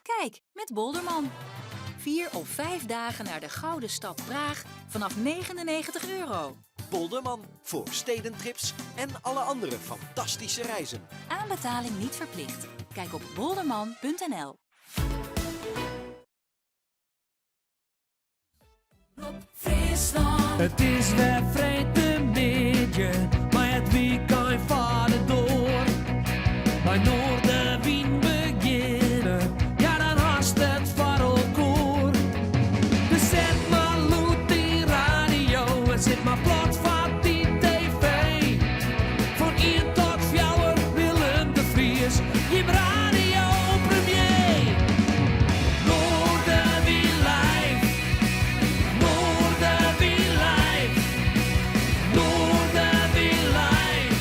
Kijk met Bolderman. 4 of 5 dagen naar de Gouden Stad Praag vanaf 99 euro. Bolderman voor stedentrips en alle andere fantastische reizen. Aanbetaling niet verplicht. Kijk op bolderman.nl. It is wer freedtemiddei, mei it wykein foar de doar. Mei Noardewyn begjinne, ja dan hast it foar elkoar. Dus set mar lûd dyn radio en sit mar plat foar dy TV. Fan ien tot fjouwer Willem de Vries, jim radiopremier. Noardewyn live, Noardewyn live, Noardewyn live,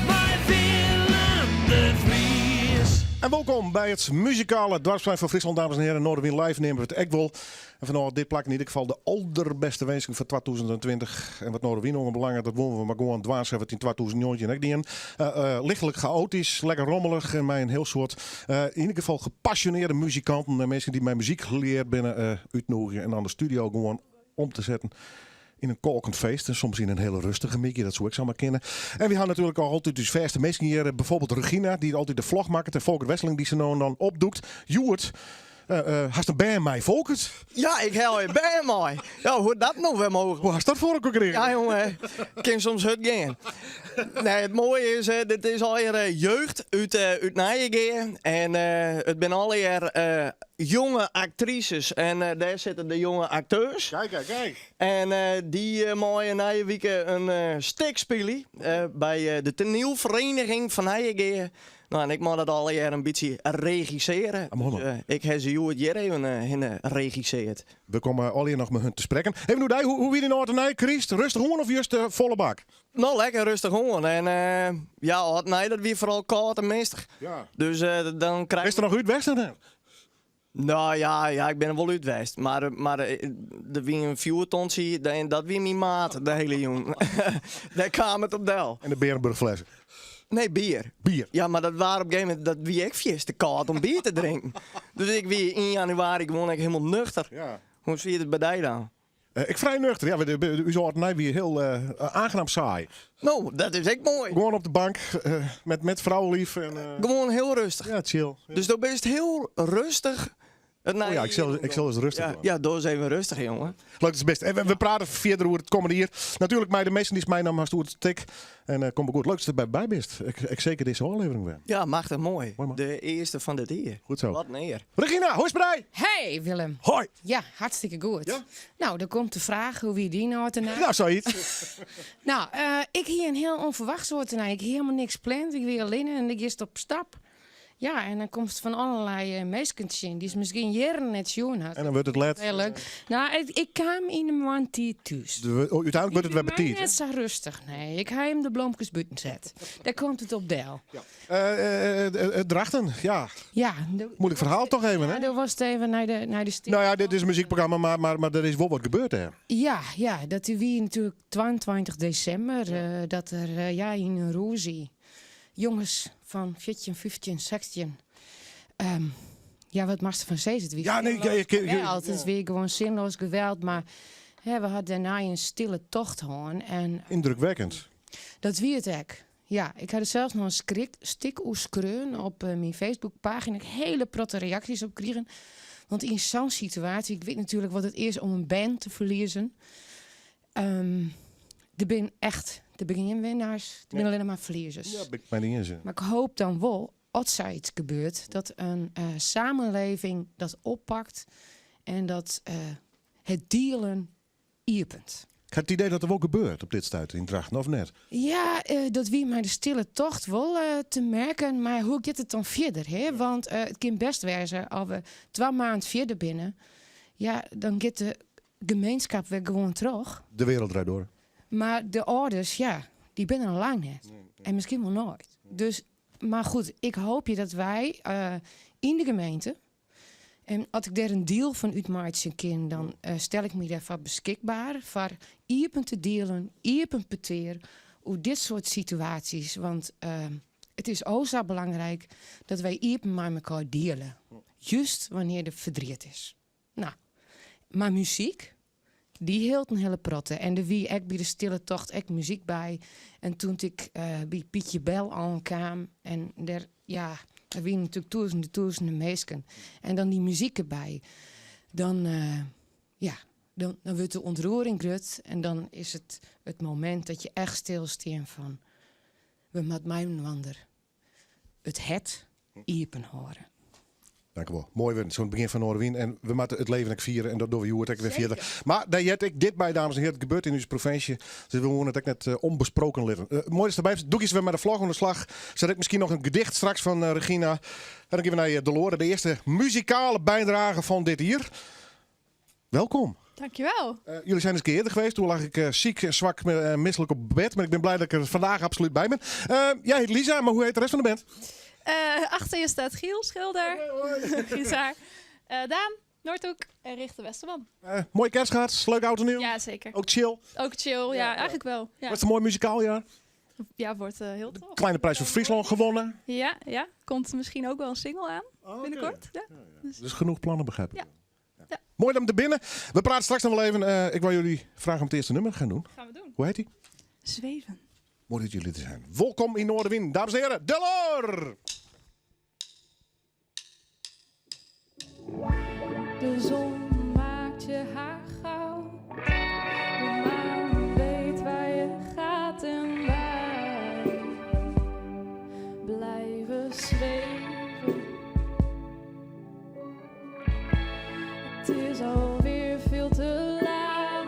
mei Willem de Vries. En wolkom by it muzikale Doarpsplein fan Fryslân, dames en heren. Noardewyn Live neame we it ek wol. En fanôf dit plak yn ieder gefal de alderbêste winsken foar 2020. En wat Noardewyn oanbelanget, dat woene we mar gewoan dwaan sa't we it yn 2019 ek dienen. Lichtlik chaotysk, lekker rommelich en mei in hiel soad, yn ieder gefal gepassioneerde muzikanten en minsken dy't mei muzyk geleerd binne, útnoegje en dan de studio gewoan om te setten yn in kolkend feest en soms yn in hiele rustige middei, dat soe ek samar kinne. En wy ha natuerlik al altyd ús fêste minsken hjir, bijvoorbeeld Regina, dy't altyd de vlog makket en Folkert Wesseling dy't sa no en dan opdûkt. Hjoed hast in bern mei, Folkert? Ja, ik ha in bern mei. Ja, hoe dat no wer mooglik? Hoe hast dat foar elkoar krigen? Ja, jonge, kin soms hurd gean. Nee, it moaie is, dit is allegear jeugd út út Nijegea. En it binne allegear jonge aktrises en dêr sitte de jonge akteurs. Kijk, kijk, kijk. En dy meie nije wike in stik spylje by de toanielfereniging fan Nijegea. No, en ik mei dat allegear in bytsje regisseare. Dus ik ha se hjoed hjir even hinne regisseard. We komme allegear noch mei hun te sprekken. Even oer dy, hoe wie dyn âld en nij, Kryst? Rêstich oan of just folle bak? No, lekker rêstich oan. En ja, âld en nij, dat wie foaral kâld en mistich. Dus dan krij. Bist der noch út west of net? No ja, ja, ik bin der wol út west. Mar, mar der wie in fjoertontsje en dat wie myn maat de hiele jûn. Dêr kaam it op del. En de Bearenburchflesse? Nee, bier. Bier? Ja, mar dat waar op in gegeven momint, dat wie ek fierste kâld om bier te drinken. Dus ik wie yn januari gewoan ek hielendal nuchter. Ja. Hoe siet it by dy dan? Ek frij nuchter. Ja, ús âld en nij wie hiel aangenaam saai. No, dat is ek moai. Gewoan op de bank met froulief. En, Gewoan hiel rêstich. Ja, chill. Dus do bist hiel rêstich. Oh ja, ik sil ris rêstich dwaan. Ja, doch ris even rêstich, jonge. Leuk datst bist. En we prate fierder oer it kommende jier. Natuerlik mei de minsken dy'tst meinaam hast oer it stik. En uh, kom mar goed. Leuk datst derby bist. Ik seker dizze ôflevering wer. Ja, machtich moai. Moai man. De earste fan dit jier. Goed zo. Wat in ear. Regina, hoe is it by dy? Hey Willem. Hoi. Ja, hartstikke goed. Ja? No, dan komt de fraach, hoe wie dyn âld en nij? No, sayts. No, uh, ik hie in hiel ûnferwachts âld en nij. Ik hie hielendal niks pland. Ik wie allinne en ik giest op stap. Ja, en dan komst fan allerlei minsken tsjin dy'tst miskien jierren net sjoen hast. En dan wurdt it let. Hiel leuk. No, ik kaam yn de moarntiid thús. Úteinlik wurdt it wer betiid. Net sa rêstich, nee. Ik ha him de blomkes bûten set. Dêr komt it op del. Ja. Drachten, ja. Ja. Moeilijk verhaal toch even, hè? Ja, do wolst even nei de, nei de stil. No ja, dit is in muzykprogramma, mar der is wol wat gebeurd dêr. Ja, ja, dat wie natuerlik 22 desimber dat der ja, yn in rûzje Jonges fan 14, 15, 16. Ja, wat moatst derfan sizze? It wie Ja, nee, sinleas ik, ik, geweld. It wie gewoan sinleas geweld. Mar hè, we ha dêrnei in stille tocht hân. En, Indrukwekkend. Dat wie it ek. Ja, ik ha der sels noch in skrik, stik oer skreaun op myn Facebookpagina. Ik hiele protte reaksjes op krigen. Want yn sa'n situaasje, ik wit natuerlik wat it is om in bern te ferliezen. Der binne echt, der binne gjin winnaars, der binne allinne mar ferliezers. Ja, bin ik mei dy iens. Mar ik hoop dan wol, as sayts gebeurt, dat in samenleving dat oppakt en dat it dielen iepent. Ik ha it idee dat der wol gebeurt op dit stuit yn Drachten, of net? Ja, dat wie mei de stille tocht wol te merken. Mar hoe giet it dan fierder? Hè? Want it kin best wêze, as we twa maand fierder binne, ja, dan giet de gemeenskap wer gewoan troch. De wereld draait door. Mar de âlders, ja, dy binne der lang net. En miskien wol noait. Dus, mar goed, ik hoopje dat wy yn de gemeente, en as ik dêr in diel fan útmeitsje kin, dan stel ik my dêrfoar beskikber, foar iepen te dielen, iepen petear oer dit soart situaasjes. Want. Het is o sa belangrijk dat wy iepen mei mekoar diele. Just wannear der ferdriet is. No, mar muzyk, dy hielt in hiele protte. En der wie ek by de stille tocht ek muzyk by. En toe't ik by Pietje Bell oankaam en der, ja, der wiene natuerlik tûzenen tûzenen minsken. En dan dy muzyk derby. Dan, ja, dan, dan wurdt de ûntroering grut. En dan is it it momint dat je echt stilstean fan, we moatte mei-inoar it hert iepen hâlde. Dank u wol. Moai wurden, so'n begjin fan Noardewyn. En we moatte it leven ek fiere en dat dogge we hjoed ek wer fierder. Mar dêr heart ek dit by, dames en hearen. It gebeurt yn ús provinsje. Dus we woene it ek net ûnbesproken litten. Moai datst derby bist. Doe giest wer mei de vlog oan de slach. Sa ek miskien noch in gedicht straks fan Regina. En dan gean we nei Delore, de earste muzikale bydrage fan dit jier. Welkom. Dankjewel. Jullie zijn eens een keer eerder geweest. Toen lag ik ziek en zwak en misselijk op bed. Maar ik ben blij dat ik er vandaag absoluut bij ben. Jij heet Lisa, maar hoe heet de rest van de band? Achter je staat Giel Schilder, gitaar. Daan Noordhoek en Richter Westerman. Mooie kerst gehad, leuk oud en nieuw. Ja, zeker. Ook chill. Ook chill, ja, eigenlijk wel. Ja. Was het een mooi muzikaal jaar? Ja, wordt heel tof. Kleine prijs van Friesland gewonnen. Ja, ja, komt misschien ook wel een single aan binnenkort. Ja. Dus, dus genoeg plannen, begrijp ik. Ja. Ja. Mooi dat we er binnen. We praten straks nog wel even. Ik wil jullie vragen om het eerste nummer te gaan doen. Gaan we doen. Hoe heet die? Zweven. Mooi dat jullie er zijn. Welkom in Noardewyn. Dames en heren, Delor! De zon maakt je haar goud. De maan weet waar je gaat en wij blijven zweven. Het is alweer veel te laat.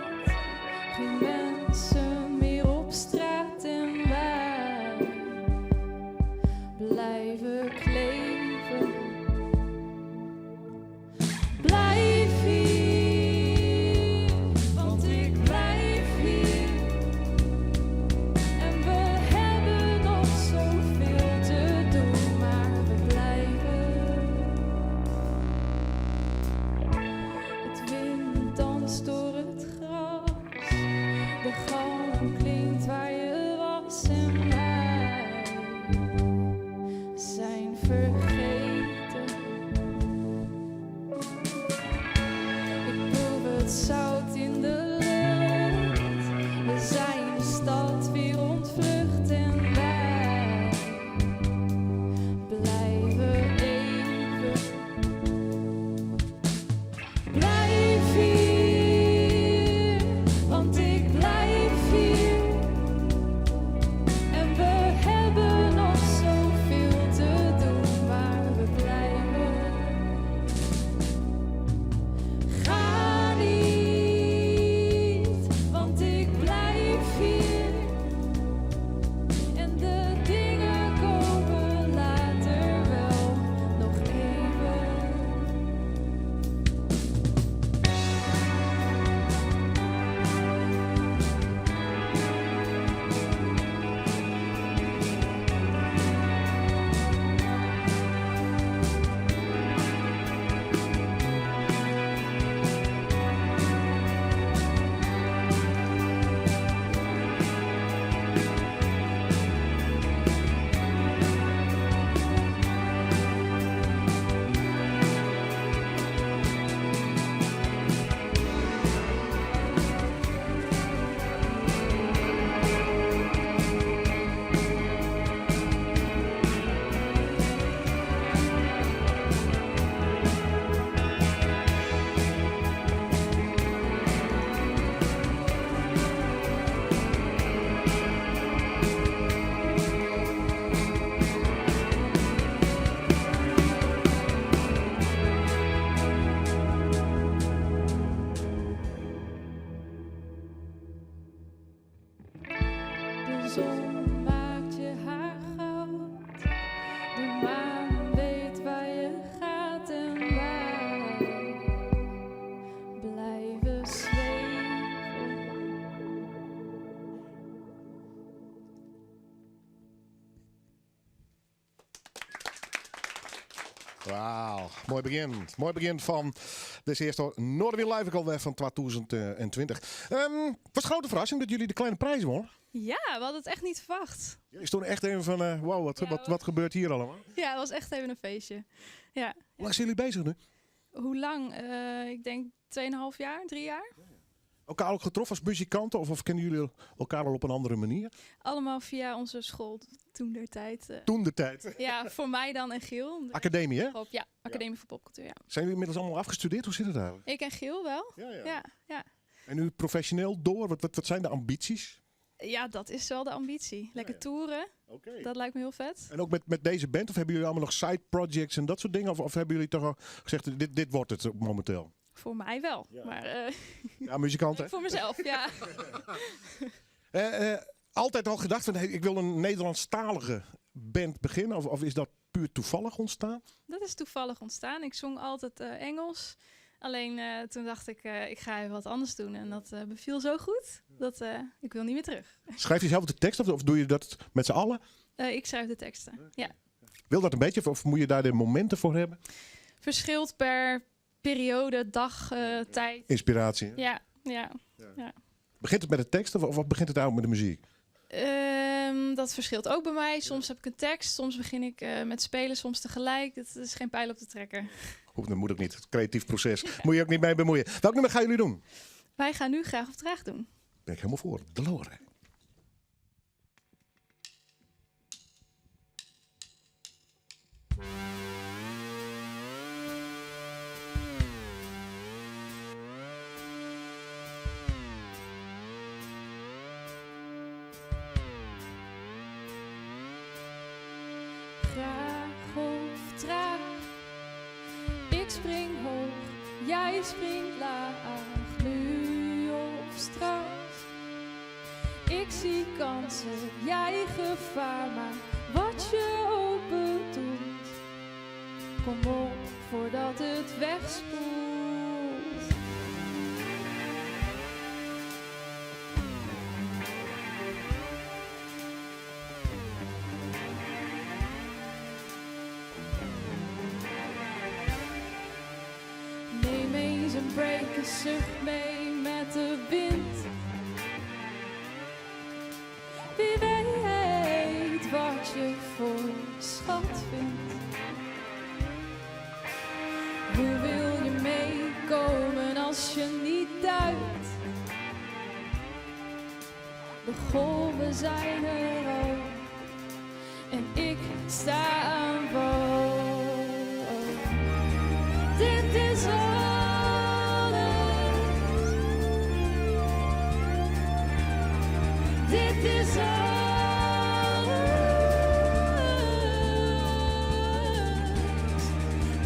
Geen mensen meer op straat en wij blijven kleven. Blijf Wauw, moai begjin. Moai begjin fan dizze earste Noardewyn Live ek alwer fan 2020. Um, was grote verrassing dat jullie de kleine prijs wonnen. Ja, we hadden het echt niet verwacht. Ja, is toen echt even van, uh, wow, wat, ja, wat, wat gebeurt hier allemaal? Ja, het was echt even een feestje. Ja. Hoe lang zijn jullie bezig nu? Hoe lang? Uh, ik denk 2,5 jaar, 3 jaar. Ja, ja. Elkaar ook getroffen als muzikanten of, of kennen jullie elkaar al op een andere manier? Allemaal via onze school toen der tijd. Uh, toen de tijd? Ja, voor mij dan en Giel. Academie, hè? Ja, Academie ja. voor Popcultuur, ja. Zijn jullie inmiddels allemaal afgestudeerd? Hoe zit het eigenlijk? Ik en Giel wel. Ja, ja. ja, ja. En nu professioneel door? Wat, wat, wat zijn de ambities? Ja, dat is wel de ambitie. Lekker ja, ja. toeren. Okay. Dat lijkt me heel vet. En ook met, met deze band? Of hebben jullie allemaal nog side projects en dat soort dingen? Of, of hebben jullie toch al gezegd, dit, dit wordt het momenteel? Voor mij wel. Ja, maar, uh, ja muzikant hè? Voor mezelf, ja. uh, uh, altijd al gedacht van, hey, ik wil een Nederlandstalige band beginnen? Of, of is dat puur toevallig ontstaan? Dat is toevallig ontstaan. Ik zong altijd Engels. Alleen toen dacht ik, ik ga even wat anders doen. En dat beviel zo goed, dat ik wil niet meer terug. Schrijf je zelf de tekst of, of doe je dat met z'n allen? Ik schrijf de teksten, ja. Wil dat een beetje of, of moet je daar de momenten voor hebben? Verschilt per periode, dag, tijd. Inspiratie. Hè? Ja, ja, ja. ja. Begint het met de tekst of, of begint het eigenlijk met de muziek? Um, dat verschilt ook bij mij. Soms heb ik een tekst, soms begin ik uh, met spelen, soms tegelijk. Het is geen pijl op te trekken. Hoeft, dat moet ook niet. Het creatief proces. Ja. Moet je ook niet mee bemoeien. Welk nummer gaan jullie doen? Wij gaan nu graag of traag doen. Ben ik helemaal voor. Delore. Graag of traag. Ik spring hoog, jij springt laag. Nu of straks. Ik zie kansen, jij gevaar, maar wat je ook bedoelt. Kom op voordat het wegspoelt. Neem eens een break, een zucht mee met de wind. Wie weet wat je voor schat vindt. Hoe wil je meekomen als je niet duikt? De golven zijn er al en ik sta aan wal. Dit is alles. Dit is alles.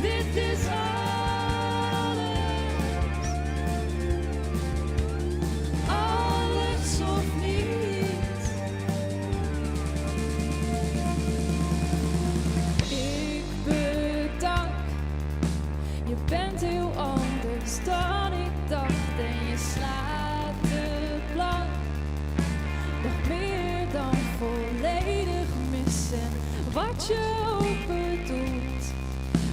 Dit is alles. Alles of niets. Ik bedank. Je bent heel anders dan ik dacht en je slaat de plank. Nog meer dan volledig missen wat je ook bedoelt.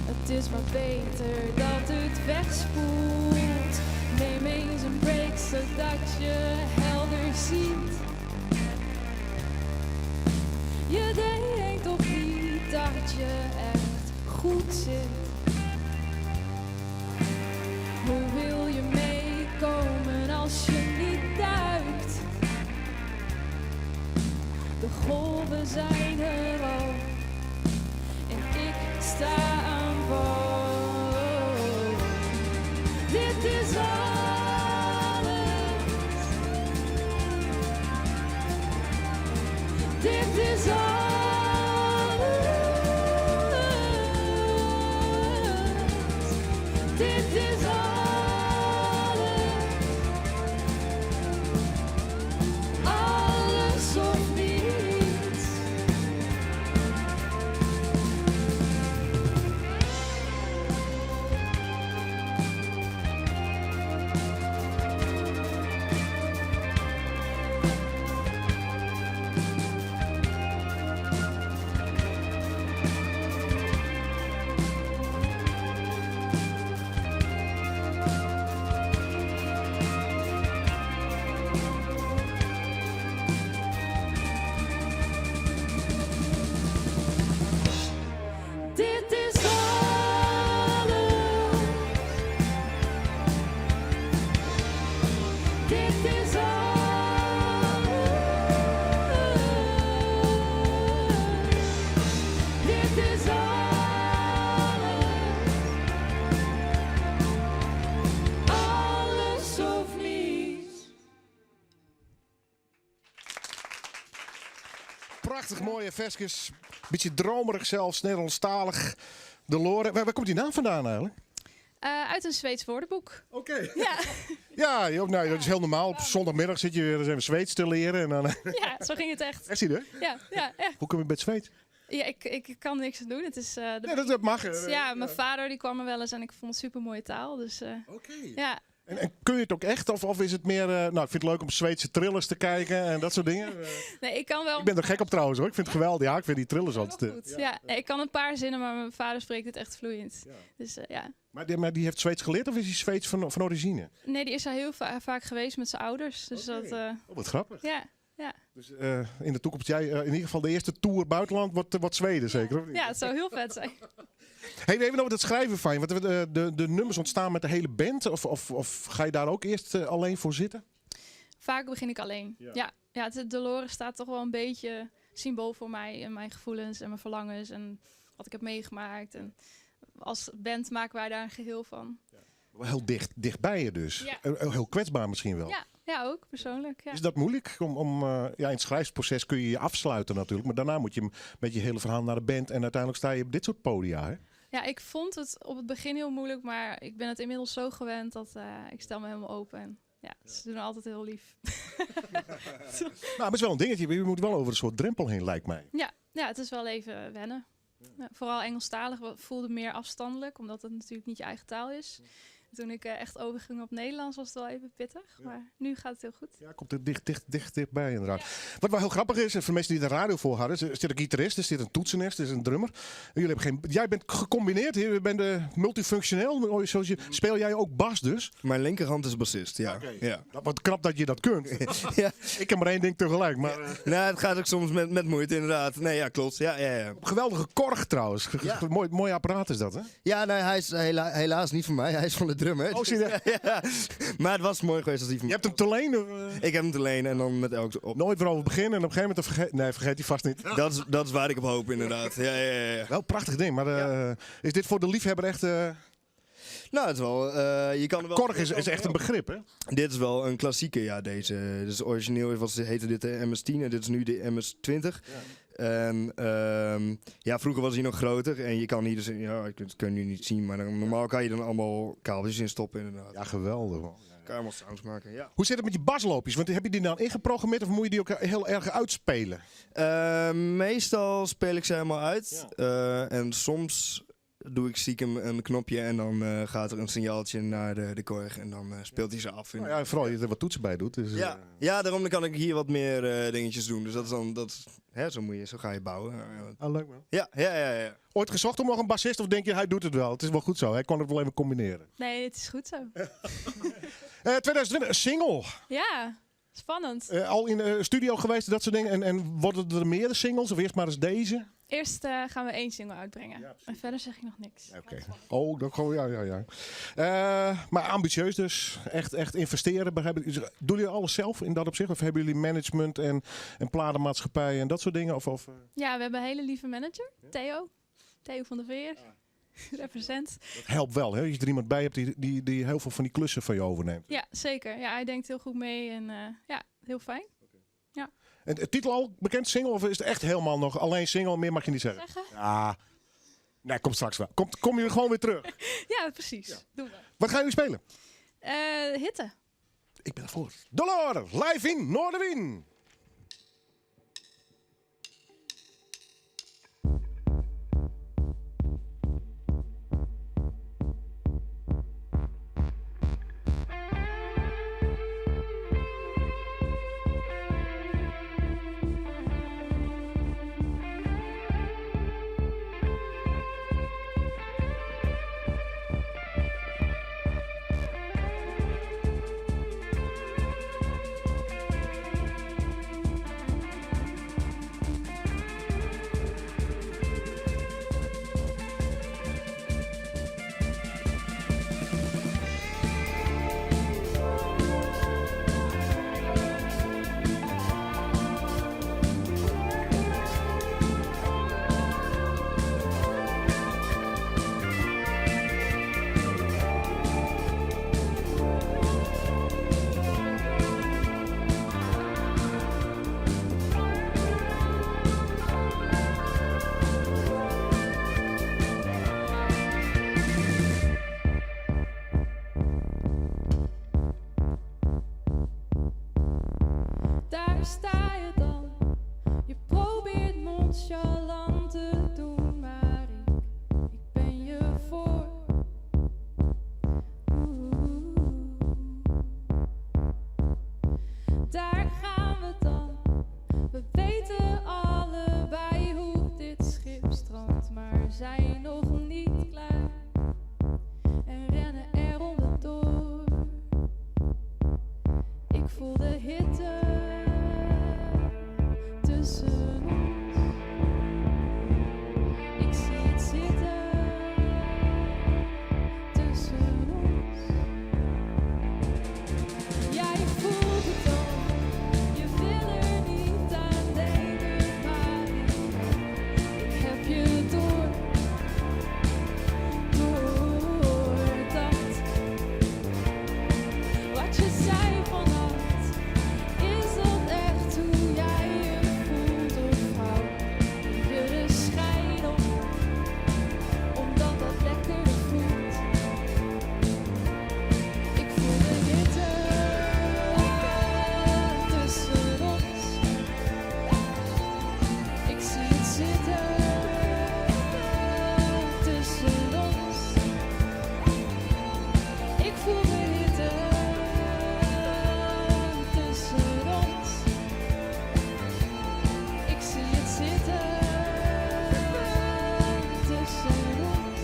Het is maar beter dat het wegspoelt. Neem eens een break zodat je helder ziet. Je denkt toch niet dat je echt goed zit. Hoe wil je meekomen als je niet duikt? De golven zijn er al en ik sta aan wal. Dit is alles. Dit is alles. Dit is alles. Alles of niets. Prachtig mooie ferskes. Beetje dromerig zelfs, Nederlandstalig. Delore. Waar komt die naam vandaan eigenlijk? Uit een Zweeds woordenboek. Oké. Ja. Ja, joh, nou, dat is heel normaal. Op zondagmiddag zit je weer eens even Zweeds te leren. En dan... Ja, zo ging het echt. Echt zie je? Ja, ja, echt. Hoe kom je bij het Zweeds? Ja, ik kan niks aan doen. Het is, de Nee, dat mag. Ja, mijn vader die kwam er wel eens en ik vond het super mooie taal. Dus, Oké. Ja. En kun je het ook echt? Of is het meer... nou, ik vind het leuk om Zweedse thrillers te kijken en dat soort dingen. Nee, ik kan wel... Ik ben er gek op trouwens hoor. Ik vind het geweldig. Ja, ik vind die thrillers altijd... Goed. Ja, nee, ik kan een paar zinnen, maar mijn vader spreekt het echt vloeiend. Dus, ja. Maar die heeft Zweeds geleerd of is hij Zweeds van origine? Nee, die is al heel vaak geweest met zijn ouders. Dus Oké. dat, Oh, wat grappig. Ja, ja. Dus in de toekomst, jij in ieder geval de eerste tour buitenland wordt Zweden zeker, of niet? Ja, het zou heel vet zijn. Hey, even over dat schrijven van je. Want de nummers ontstaan met de hele band? Of ga je daar ook eerst alleen voor zitten? Vaak begin ik alleen. Ja. Ja, ja, Delore staat toch wel een beetje symbool voor mij en mijn gevoelens en mijn verlangens en wat ik heb meegemaakt. En als band maken wij daar een geheel van. Ja. Wel heel dicht bij je dus. Ja. Heel kwetsbaar misschien wel. Ja, ja, ook persoonlijk. Ja. Is dat moeilijk? In het schrijfproces kun je je afsluiten natuurlijk. Maar daarna moet je met je hele verhaal naar de band. En uiteindelijk sta je op dit soort podia. Hè? Ja, ik vond het op het begin heel moeilijk. Maar ik ben het inmiddels zo gewend dat ik stel me helemaal open. En ja, ze doen altijd heel lief. Nou, maar het is wel een dingetje. Je moet wel over een soort drempel heen, lijkt mij. Ja, ja, het is wel even wennen. Ja, vooral Engelstalig voelde meer afstandelijk, omdat het natuurlijk niet je eigen taal is. Toen ik echt overging op Nederlands was het wel even pittig, maar nu gaat het heel goed. Ja, komt er dichtbij inderdaad. Ja. Wat wel heel grappig is, en voor mensen die de radio voor hadden, er zit een gitarist, er zit een toetsenist, er is een drummer. En jullie hebben geen, jij bent gecombineerd, je bent multifunctioneel. Zoals je, speel jij ook bas dus? Mijn linkerhand is bassist, ja. Okay. Ja. Wat knap dat je dat kunt. Ja. Ik heb maar één ding tegelijk. Maar, ja. Nou, het gaat ook soms met moeite inderdaad. Nee, ja, klopt. Ja, ja, ja. Geweldige korg trouwens. Ja. Mooi apparaat is dat, hè? Ja, nee, hij is helaas niet van mij. Hij is van de drummer. Oh, zie je dat? Ja. Maar het was mooi geweest als hij van Je hebt hem te lenen? Ik heb hem te lenen en dan met elk op. Nooit weer over beginnen en op een gegeven moment vergeet... Nee, vergeet hij vast niet. Dat is waar ik op hoop, inderdaad. Ja, ja, ja, ja. Wel een prachtig ding, maar is dit voor de liefhebber echt... Nou, het is wel, je kan er wel Korg is echt een begrip, hè? Dit is wel een klassieke, ja, deze. Dus origineel heette dit de MS-10 en dit is nu de MS-20. Ja. En ja, vroeger was hij nog groter en je kan hier dus, ja, ik kun je nu niet zien, maar dan, normaal kan je dan allemaal kabeltjes in stoppen, inderdaad. Ja, geweldig, man. Kan je allemaal sounds maken, ja. Hoe zit het met je basloopjes? Want heb je die nou ingeprogrammeerd of moet je die ook heel erg uitspelen? Meestal speel ik ze helemaal uit. Ja. En soms doe ik stiekem een knopje en dan gaat er een signaaltje naar de korg en dan speelt hij ze af. Nou ja, vooral je er wat toetsen bij doet. Dus, Ja, ja, daarom kan ik hier wat meer dingetjes doen. Dus dat is dan, dat, hè, zo moet je, zo ga je bouwen. Ah, leuk man. Ja, ja, ja, ja. Ooit gezocht om nog een bassist of denk je, hij doet het wel? Het is wel goed zo, hij kon het wel even combineren. Nee, het is goed zo. 2020, een single. Ja, spannend. Al in de studio geweest, dat soort dingen. En worden er meerdere singles of eerst maar eens deze? Eerst gaan we 1 single uitbrengen. Ja, en verder zeg ik nog niks. Oké. Okay. Oh, dat gewoon, ja, ja, ja. Maar ambitieus dus. Echt investeren. Begrijp ik. Doen jullie alles zelf in dat opzicht? Of hebben jullie management en platenmaatschappij en dat soort dingen? Of? Ja, we hebben een hele lieve manager, ja? Theo. Theo van der Veer. Ja. Represent. Dat helpt wel, hè? Als je er iemand bij hebt die heel veel van die klussen van je overneemt. Ja, zeker. Ja, hij denkt heel goed mee en ja, heel fijn. Okay. Ja. En de titel al bekend, single, of is het echt helemaal nog alleen single? Meer mag je niet zeggen. Ja. Nee, komt straks wel. Kom jullie gewoon weer terug? Ja, precies. Ja. Doen we. Wat gaan jullie spelen? Hitte. Ik ben ervoor. Delore, live in Noardewyn. Daar sta je dan. Je probeert nonchalant te doen, maar ik, ik ben je voor. Oeh. Daar gaan we dan. We weten allebei hoe dit schip strandt, maar zijn nog niet klaar en rennen er onderdoor. Ik voel de hitte tussen ons. Ik zie het zitten tussen ons. Jij voelt het al, je wil er niet aan denken, maar ik, ik heb je door. Doordacht. Wat je zei vannacht, is dat echt hoe jij je voelt of hou je de schijn op, omdat dat lekkerder voelt. Ik voel de hitte tussen ons. Ik zie het zitten tussen ons. Ik voel de hitte tussen ons. Ik zie het zitten tussen ons.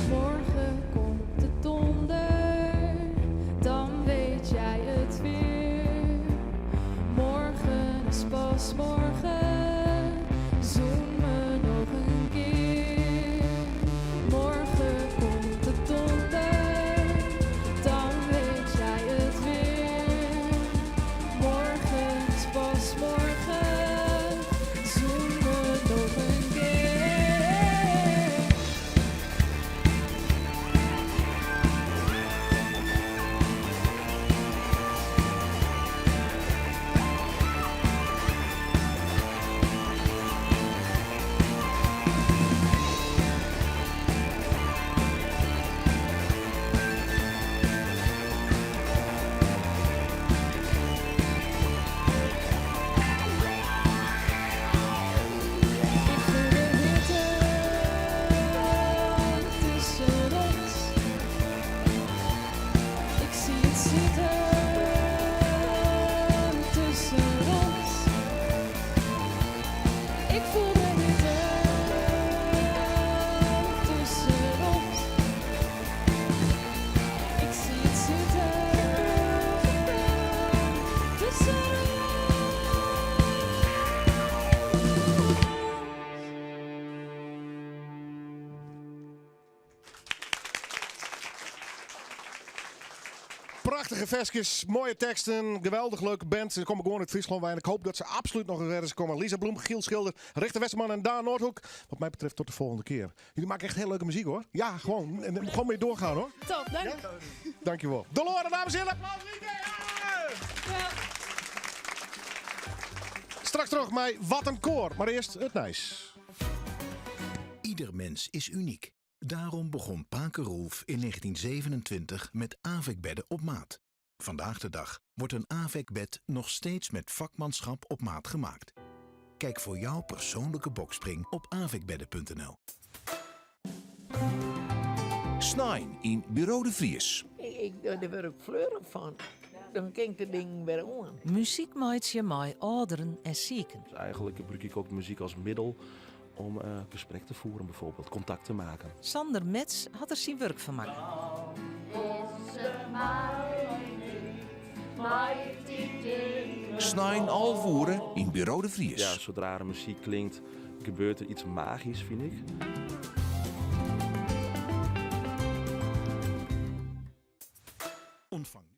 Morgen komt de donder, dan weet jij het weer. Morgen is pas morgen, zoen me nog een keer. Morgen komt de donder, dan weet jij het weer. Morgen is pas morgen, zoen me nog een keer. Ik voel de hitte tussen ons. Ik zie het zitten tussen ons. Ik voel de hitte tussen ons. Ik zie het zitten tussen ons. Prachtige versjes, mooie teksten, geweldig leuke band. Ze komen gewoon uit Friesland en ik hoop dat ze absoluut nog eens ergens komen. Lisa Bloem, Giel Schilder, Richter Westerman en Daan Noordhoek. Wat mij betreft tot de volgende keer. Jullie maken echt heel leuke muziek hoor. Ja, gewoon. En, en gewoon mee doorgaan hoor. Top, dank. Dankjewel. Dolore, dames en heren. Applaus. Ja. Straks terug bij Wat een Koor. Maar eerst het Nijs. Ieder mens is uniek. Daarom begon Pake Rolf in 1927 met AVEC-bedden op maat. Vandaag de dag wordt een AVEC-bed nog steeds met vakmanschap op maat gemaakt. Kijk voor jouw persoonlijke bokspring op avecbedden.nl. Snein in Bureau de Vries. Ik, daar word ik fleurig van. Dan kan ik de ding weer aan. Muziek maakt je mij ouderen en zieken. Dus eigenlijk gebruik ik ook muziek als middel om gesprek te voeren bijvoorbeeld, contact te maken. Sander Metz had er zijn werk van maken. Snein alvoeren in Bureau de Vries. Ja, zodra er muziek klinkt, gebeurt er iets magisch, vind ik. Ontvang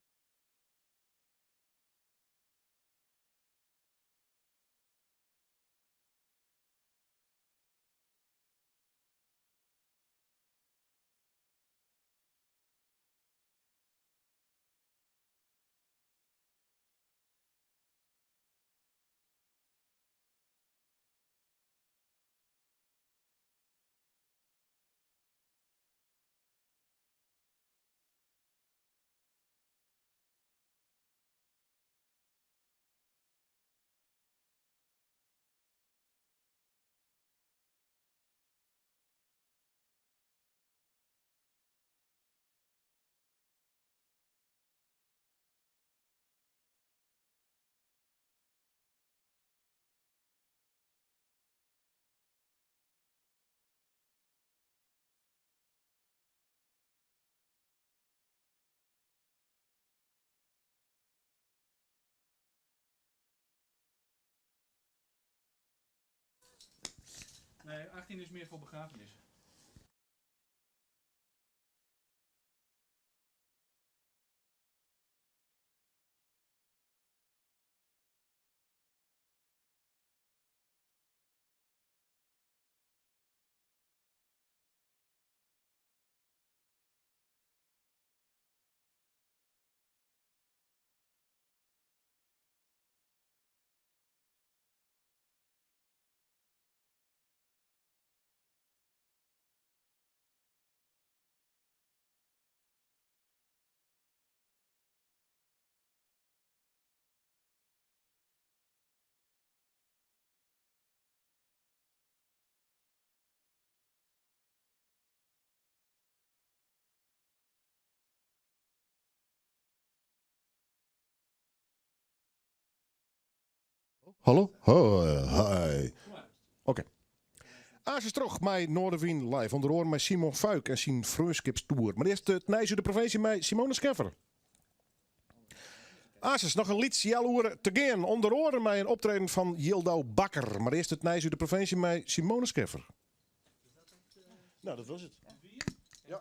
Nee, 18 is mear foar begrafenis. Hallo? Hi. Oké. Asis troch mei Noardewyn live. Under oaren mei Simon Vuyk en syn freonskipstoer. Mar earst it nijs út de provinsje mei Simone Scheffer. Asis, noch in lyts healoere te gean. Under oaren mei in optreden fan Jildou Bakker. Mar earst it nijs út de provinsje mei Simone Scheffer. Nou, dat was it. Ja.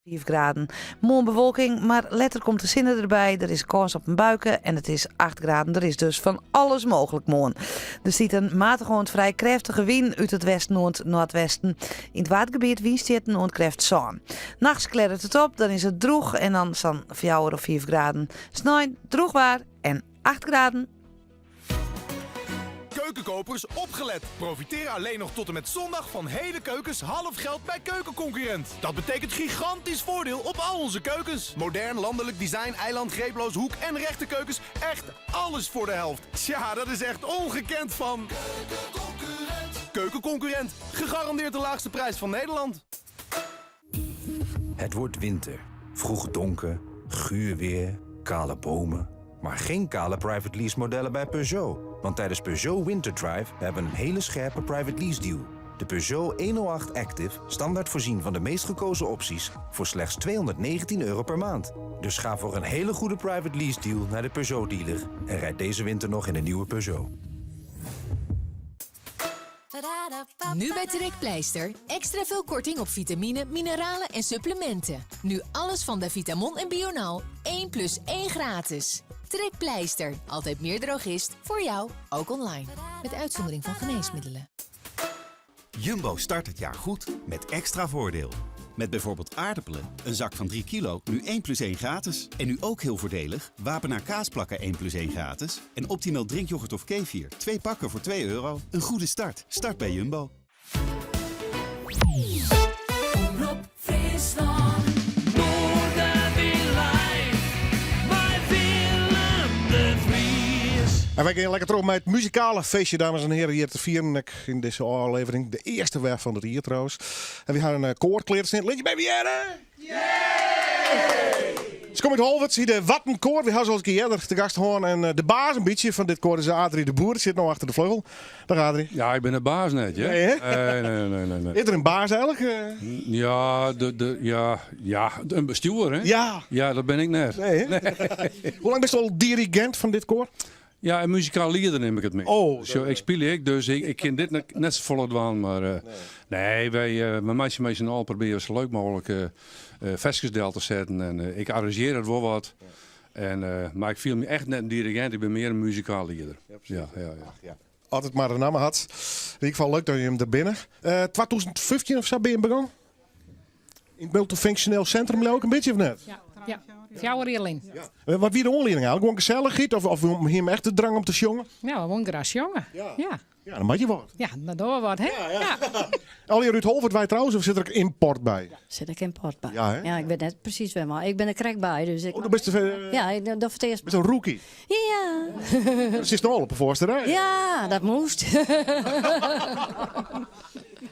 Fiif graden. Moarn bewolking, mar letter komt de sinne derby. Der is kâns op in buike en it is 8 graden. Der is dus fan alles mooglik moarn. Der stiet in matige oant frij krêftige wyn út it westen oant noardwesten. Yn it Waadgebiet wynstjitten oant krêft sân. Nachts klearret it op, dan is it drûch en dan sa'n fjouwer of fiif graden. Snein drûch waar en 8 graden. Keukenkopers, opgelet! Profiteer alleen nog tot en met zondag van hele keukens half geld bij Keukenconcurrent. Dat betekent gigantisch voordeel op al onze keukens. Modern, landelijk design, eiland, greeploos, hoek en rechte keukens. Echt alles voor de helft. Tja, dat is echt ongekend van... Keukenconcurrent! Keukenconcurrent. Gegarandeerd de laagste prijs van Nederland. Het wordt winter. Vroeg donker, guur weer, kale bomen. Maar geen kale private lease modellen bij Peugeot. Want tijdens Peugeot Winter Drive hebben we een hele scherpe private lease deal. De Peugeot 108 Active, standaard voorzien van de meest gekozen opties, voor slechts 219 euro per maand. Dus ga voor een hele goede private lease deal naar de Peugeot dealer en rijd deze winter nog in een nieuwe Peugeot. Nu bij Trekpleister extra veel korting op vitamine, mineralen en supplementen. Nu alles van Davitamon en Bional 1 plus 1 gratis. Trekpleister, altijd meer drogist voor jou, ook online. Met uitzondering van geneesmiddelen. Jumbo start het jaar goed met extra voordeel. Met bijvoorbeeld aardappelen, een zak van 3 kilo, nu 1 plus 1 gratis. En nu ook heel voordelig, Wapenaar kaasplakken 1 plus 1 gratis. En Optimal drinkyoghurt of kefir, 2 pakken voor 2 euro. Een goede start. Start bij Jumbo. Omrop Fryslân. Noardewyn live mei Willem de Vries. En wy gean lekker troch mei it muzikale feestje, dames en heren, hjir te fieren ek yn dizze ôflevering. De earste wer fan it jier trouwens. En wy ha in koar klear stean. Lit je baby hearre! Se komme út Holwert, de Wattenkoor. Wy ha se al in kear earder te gast hân. En de baas in bytsje fan dit koar is Adrie de Boer. Sit no achter de fleugel. Dag Adrie. Ja, ik bin de baas net, hè? Nee, hè? Nee, nee, nee, nee, nee. Is der in baas eigenlik? Ja, de, ja, ja, in bestjoer, hè? Ja. Ja, dat bin ik net. Nee, hè? Hoe lang bist al dirigent fan dit koar? Ja, in muzikaal lieder neam ik it mear. Oh, Zo, ik spylje ek, dus ik kin dit net safolle dwaan. Mar nee, wy, wy meitsje mei syn allen probearje sa leuk mooglik ferskes del te setten. En ik arrangearje it wol wat. En, mar ik fiel my echt net in dirigent, ik bin mear in muzikaal lieder. Ja, ja, ja. Ach, ja. As it mar in namme hat. Yn ieder gefal leuk dat jim der binne. 2015 of sa binne jim begûn? Yn it multifunctioneel sintrum leau ik in bytsje of net? Ja, ja. Fjouwer jier lyn. Ja. Wat wie de oanlieding eigenlik? Gewoan gesellichheid of, of hie jim echt de drang om te sjongen? Ja, we woenen graach sjonge. Ja. ja. Ja, dan moat je wat. Ja, dan dogge we wat, hè? Ja, ja. Allegear út Holwert wei trouwens, of sit der ek ymport by? Sit ek ymport by. Ja, hè? Ja, ik wit net presys wêr, mar ik bin der krekt by. Dus ik Oh, do bist eh, Ja, ik doch foar it earst. bist in rookie. Ja. Sitst no al op de foarste rij. Ja, dat moast.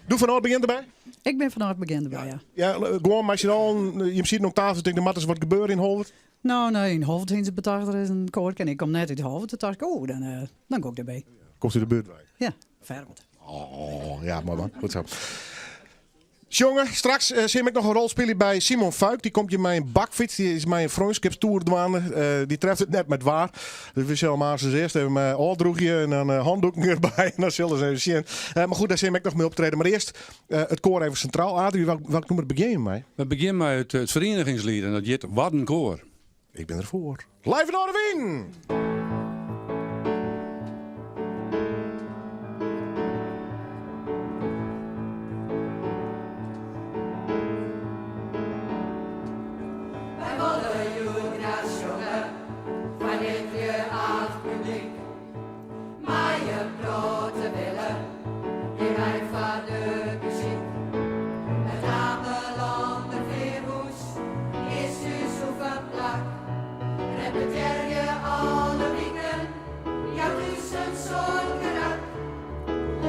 Do fanôf it begjin derby? Ik bin fanôf it begjin derby, ja. Ja, gewoan mei syn allen, jim sieten oan tafel en tinke der moat ris wat gebeure yn Holwert. No, nee, yn Holwert hiene se betocht der is in koarke en ik kom net út Holwert, toen tocht ik, oh, dan, eh, dan gean ik derby. Komst út de buert wei? Ja, Ferwert. Oh, ja, moai man. Goed zo. Sjonge, straks eh, sil ik noch in rol spylje by Simon Vuyk. Dy komt hjir mei in bakfyts. Dy is mei in freonskipstoer dwaande. Eh, dy treft it net mei it waar. Dus we sille him aanst earst even eh, ôfdrûgje en dan eh, handoeken derby. En dan sille se even sjen. Eh, mar goed, dêr sil ik noch mei optrede. Mar earst eh, it koar even sintraal. Adrie, welk, welk nûmer begjinne je mei? We begjinne mei it, it ferienigingsliet en dat hjit Wat in Koar. Ik bin der foar. Live yn Noardewyn! Wy wolle hjoed graach sjonge foar dit geaard publyk. Mei in protte wille gean wy foar de muzyk. It Amelander Fearhûs is ús oefenplak. Repetearje alle wiken jout ús in soad gerak.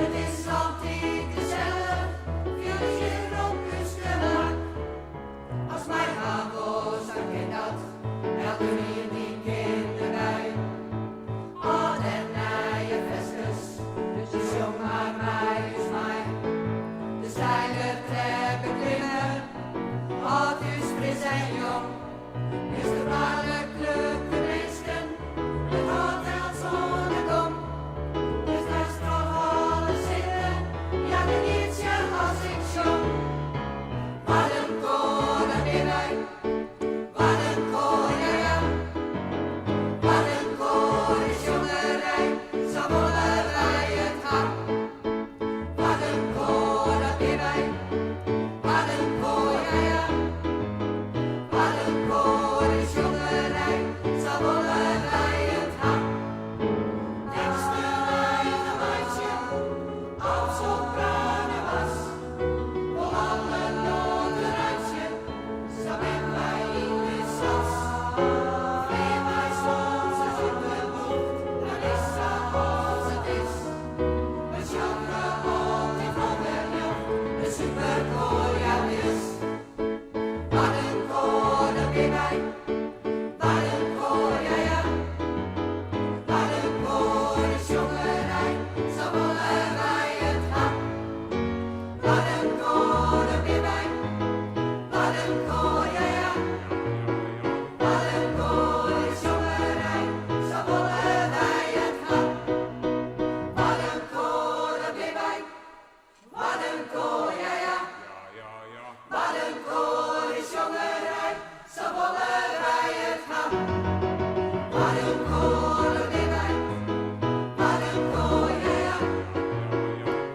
It is altyd gesellich, fiel ús hjir op ús gemak. Ast meidwaan wolst, dan kin dat, elkenien dy kin derby. Âld en nije ferskes, dus sjong mar mei ús mei. De steile trep beklimme, hâldt ús fris en jong. Wjusterbaarlik leuke minsken, it hâldt elts oan de gong. Dus darfst troch alle sitte, ja genietsje as ik sjong. Wat in koar, dat binne wy. Wat in koar, ja ja. Wat in koar is sjongerij, sa wolle wy it ha. Wat in koar, dat binne wy. Wat in koar, ja ja. Wat in koar is sjongerij, sa wolle wy it ha. Teksten eigen meitsje, as sopraan en bas. Wol alle noaten reitsje, sa binne wy yn ús sas. Flean mei sponsors út de bocht, dat is sa as it is. We sjonge altyd wol wer ljocht, in superkoar, ja wis. Wat in koar, dat binne wy. Wat in koar, ja ja. Wat in koar is sjongerij, sa wolle wy it ha. Wat in koar, dat binne wy. Wat in koar, ja ja. Wat in koar is sjongerij, sa wolle wy it ha. Wat in koar, dat binne wy. Wat in koar, ja ja. Wat in koar is sjongerij, sa wolle wy it ha. Wat in koar, dat binne wy. Wat in koar, ja ja.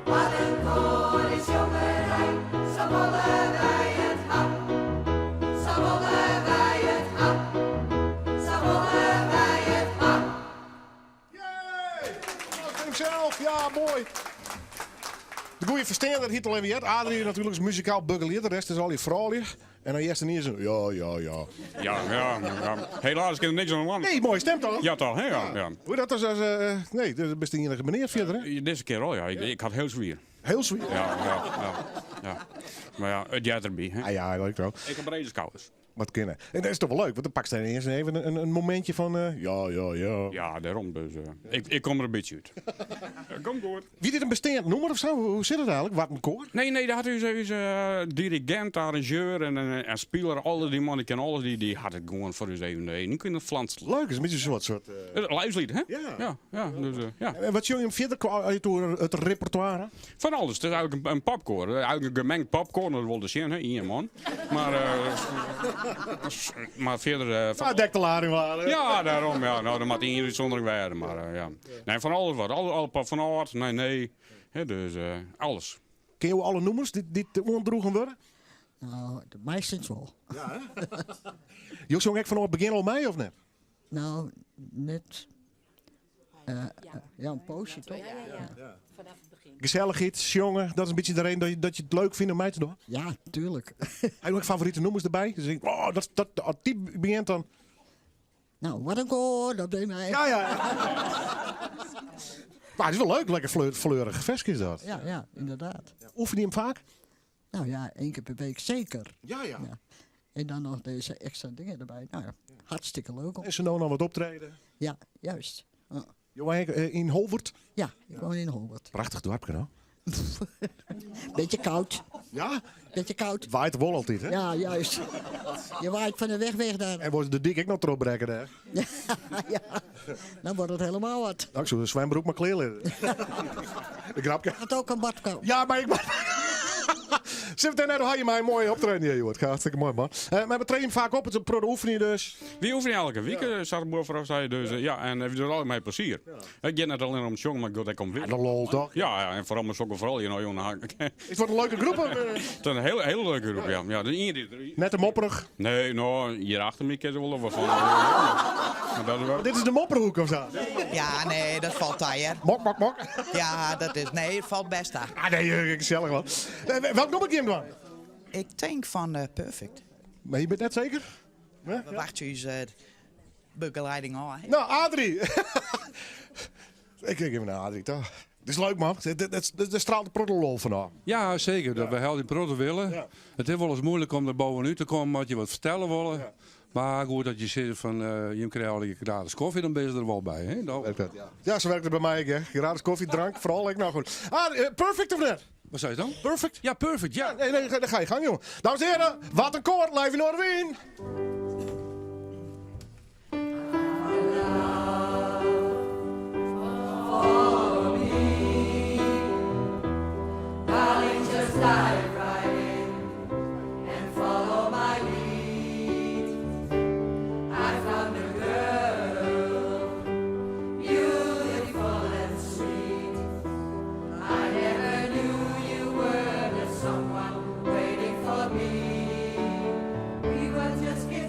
Wat in koar is sjongerij, sa wolle wy it ha. Sa wolle wy it ha. Sa wolle wy it ha. Himself, ja, moai. De goede fersteander hiet al even heard. Adrie natuerlik is muzikaal begelieder, de rest is allegear froulju. En dan hearst iens in ja, ja, ja. Ja, ja, ja. Helaas kin der niks oan dwaan. Nee, moaie stim toch? Ja, toch, hè? Ja, ja. Hoe dat is as, eh, nee, do bist de iennige menear fierder, hè? Dizze kear al, ja. Ik, ik ha it hiel swier. Hiel swier? Ja, ja, ja, ja. Mar ja, it heart derby, hè. Ah, ja, leuk toch. Ik ha brede skouders. Wat kinne. En dat is toch wol leuk, want dan pakst earst even in, in momintsje fan eh, ja, ja, ja. Ja, dêrom. Dus, eh, ik, ik kom der in bytsje út. Komt goed. Wie dit in besteand nûmer of sa? Hoe, hoe sit it eigenlik? Wat in koar? Nee, nee, dat hat ús, ús eh, dirigint, arrangeur en, en, en spiler, alle dy man, dy kin alles, dy, dy hat it gewoan foar ús even yn kinne flantselen. Leuk, is in bytsje in soart, soart eh, Live-liet, hè? Ja. Ja, ja, dus, eh, ja. En wat sjong je fierder kwa uit oer it repertoire? Fan alles. It is eigenlik in, in popkoar. Eigenlik in gemengd popkoar, dat wol dus sjen, hè, ien man. Mar, eh, mar fierder... eh, fan Nou, dekt de lading wel aan, hè? Ja, dêrom. Ja. No, der moat ien útsûndering wêze, mar eh, ja. Nee, fan alles wat. Alle, alle, fan âld, nee, nee. Hè, dus eh, alles. Kin jo alle nûmers dy't, dy't oandroegen wurde? No, de meastens wol. Ja, hè? Jo song ek fanôf it begjin al mei, of net? No, net. Ja, in poosje toch? Ja. Gesellichheid, sjonge, dat is in bytsje de reden dat je it leuk fynt om mei te dwaan? Ja, tuerlik. Ha je ek favorite nûmers derby? Dus ik, oh, dat, as dy begjint dan... Nou, wat in koar, dat by my. Ja, ja. Maar it is wol leuk, lekker fleurich ferske is dat. Ja, ja, ynderdaad. Oefenje jim faak? Nou ja, één keer per week zeker. Ja, ja. En dan noch dizze ekstra dingen derby. Nou ja, hartstikke leuk. En se no noch wat optrede? Ja, juist. Ja. Jo wenje yn Holwert? Ja, ik wenje yn Holwert. Prachtich doarpke, no? Beetje koud. Ja? Beetje koud. It waait wol altyd, hè? Ja, juist. Je waait fan de weg weg dêr. En wolst de dyk ek noch trochbrekke dêr? Ja, dan wurdt it hielendal wat. Nou, ik soe de swembroek mar klear litte. De grapke. Hat ek in badkamp. Ja, mar ik... Zit net ha je mij een mooie optreden hier, joh. Het gaat hartstikke moai, man. Maar we trainen faak op, it is in protte oefenje dus. Wy oefenje elke wike, ja. Sa't de vooraf sei. Dus ja, en we dogge altyd mei plezier. Ja. It giet net allinnich om it sjongen, mar it giet ek om Ja, de lol toch? Ja, ja, en foaral mei sokke froulju. Nou, jonge, Is it in leuke groep? It is in hiele, hiele leuke groep, ja. Ja, de ien die, Net te mopperich? Nee, no, hjir achter my kin se wol wat fan. Maar dat is wel... Dit is de mopperhoek of sa? Ja, nee, dat falt ta, hear. Mok, mok, mok. Ja, dat is... Nee, it falt bêst ta. Ah, nee, gesellich man. Welk nûmer gean jim dwaan? Ik tink fan Perfect. Mar je binne net seker? We wachtsje ús begelieding ôf. Nou, Adrie! Ik kijk even nei Adrie ta. Dit is leuk man. Dêr straalt in protte lol fanôf. Ja, seker. Dat we helje in protte wille. It is wolris muoilik om der bovenút te kommen as je wat fertelle wolle. Mar goed, as je sizze fan jim krije allegear gratis kofje, dan binne se der wol by. Hè? Nou. Ja. Ja, sa wurket it by my ek. Hè. Gratis kofje, drank, foaral ek. Nou goed. Ah, perfect of net? Wat sei je dan? Perfect? Ja, perfect, ja. Nee, nee, dan ga je gang, jongen. Dames en heren, wat in koar, live yn Noardewyn. Darling, just dive right in and follow my lead. I found a girl, beautiful and sweet. I never knew you were the someone waiting for me. We were just kids.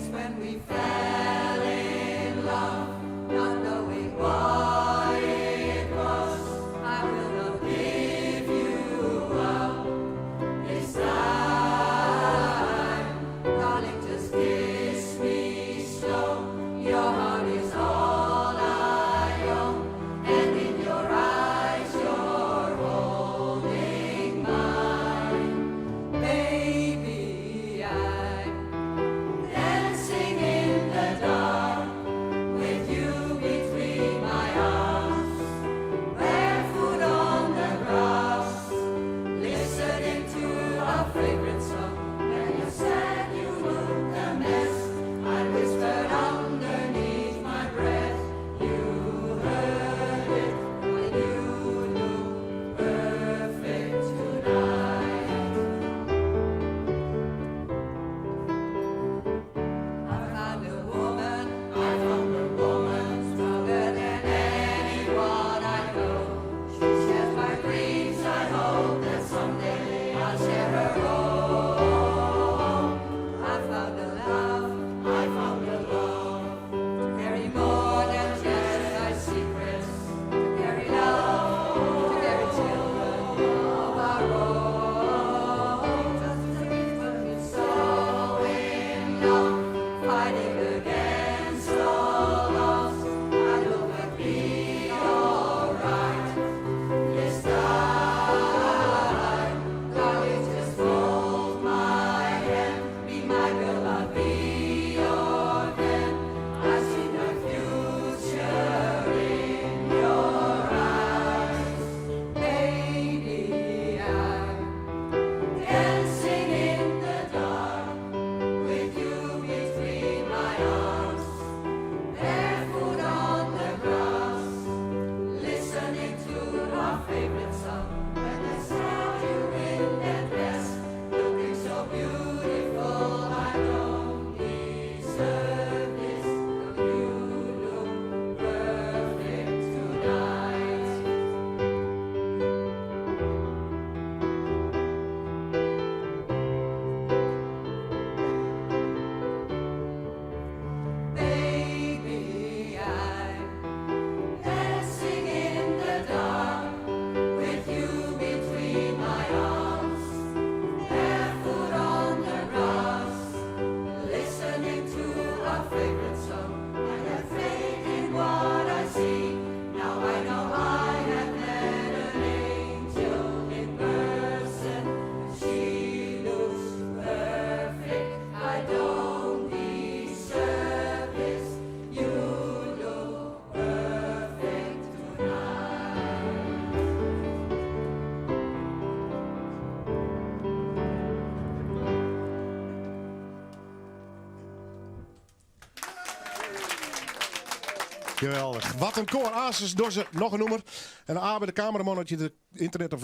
Geweldich. Wat in koar. Asus door ze noch in nûmer. En Abe, de kameraman, as je de ynternet of,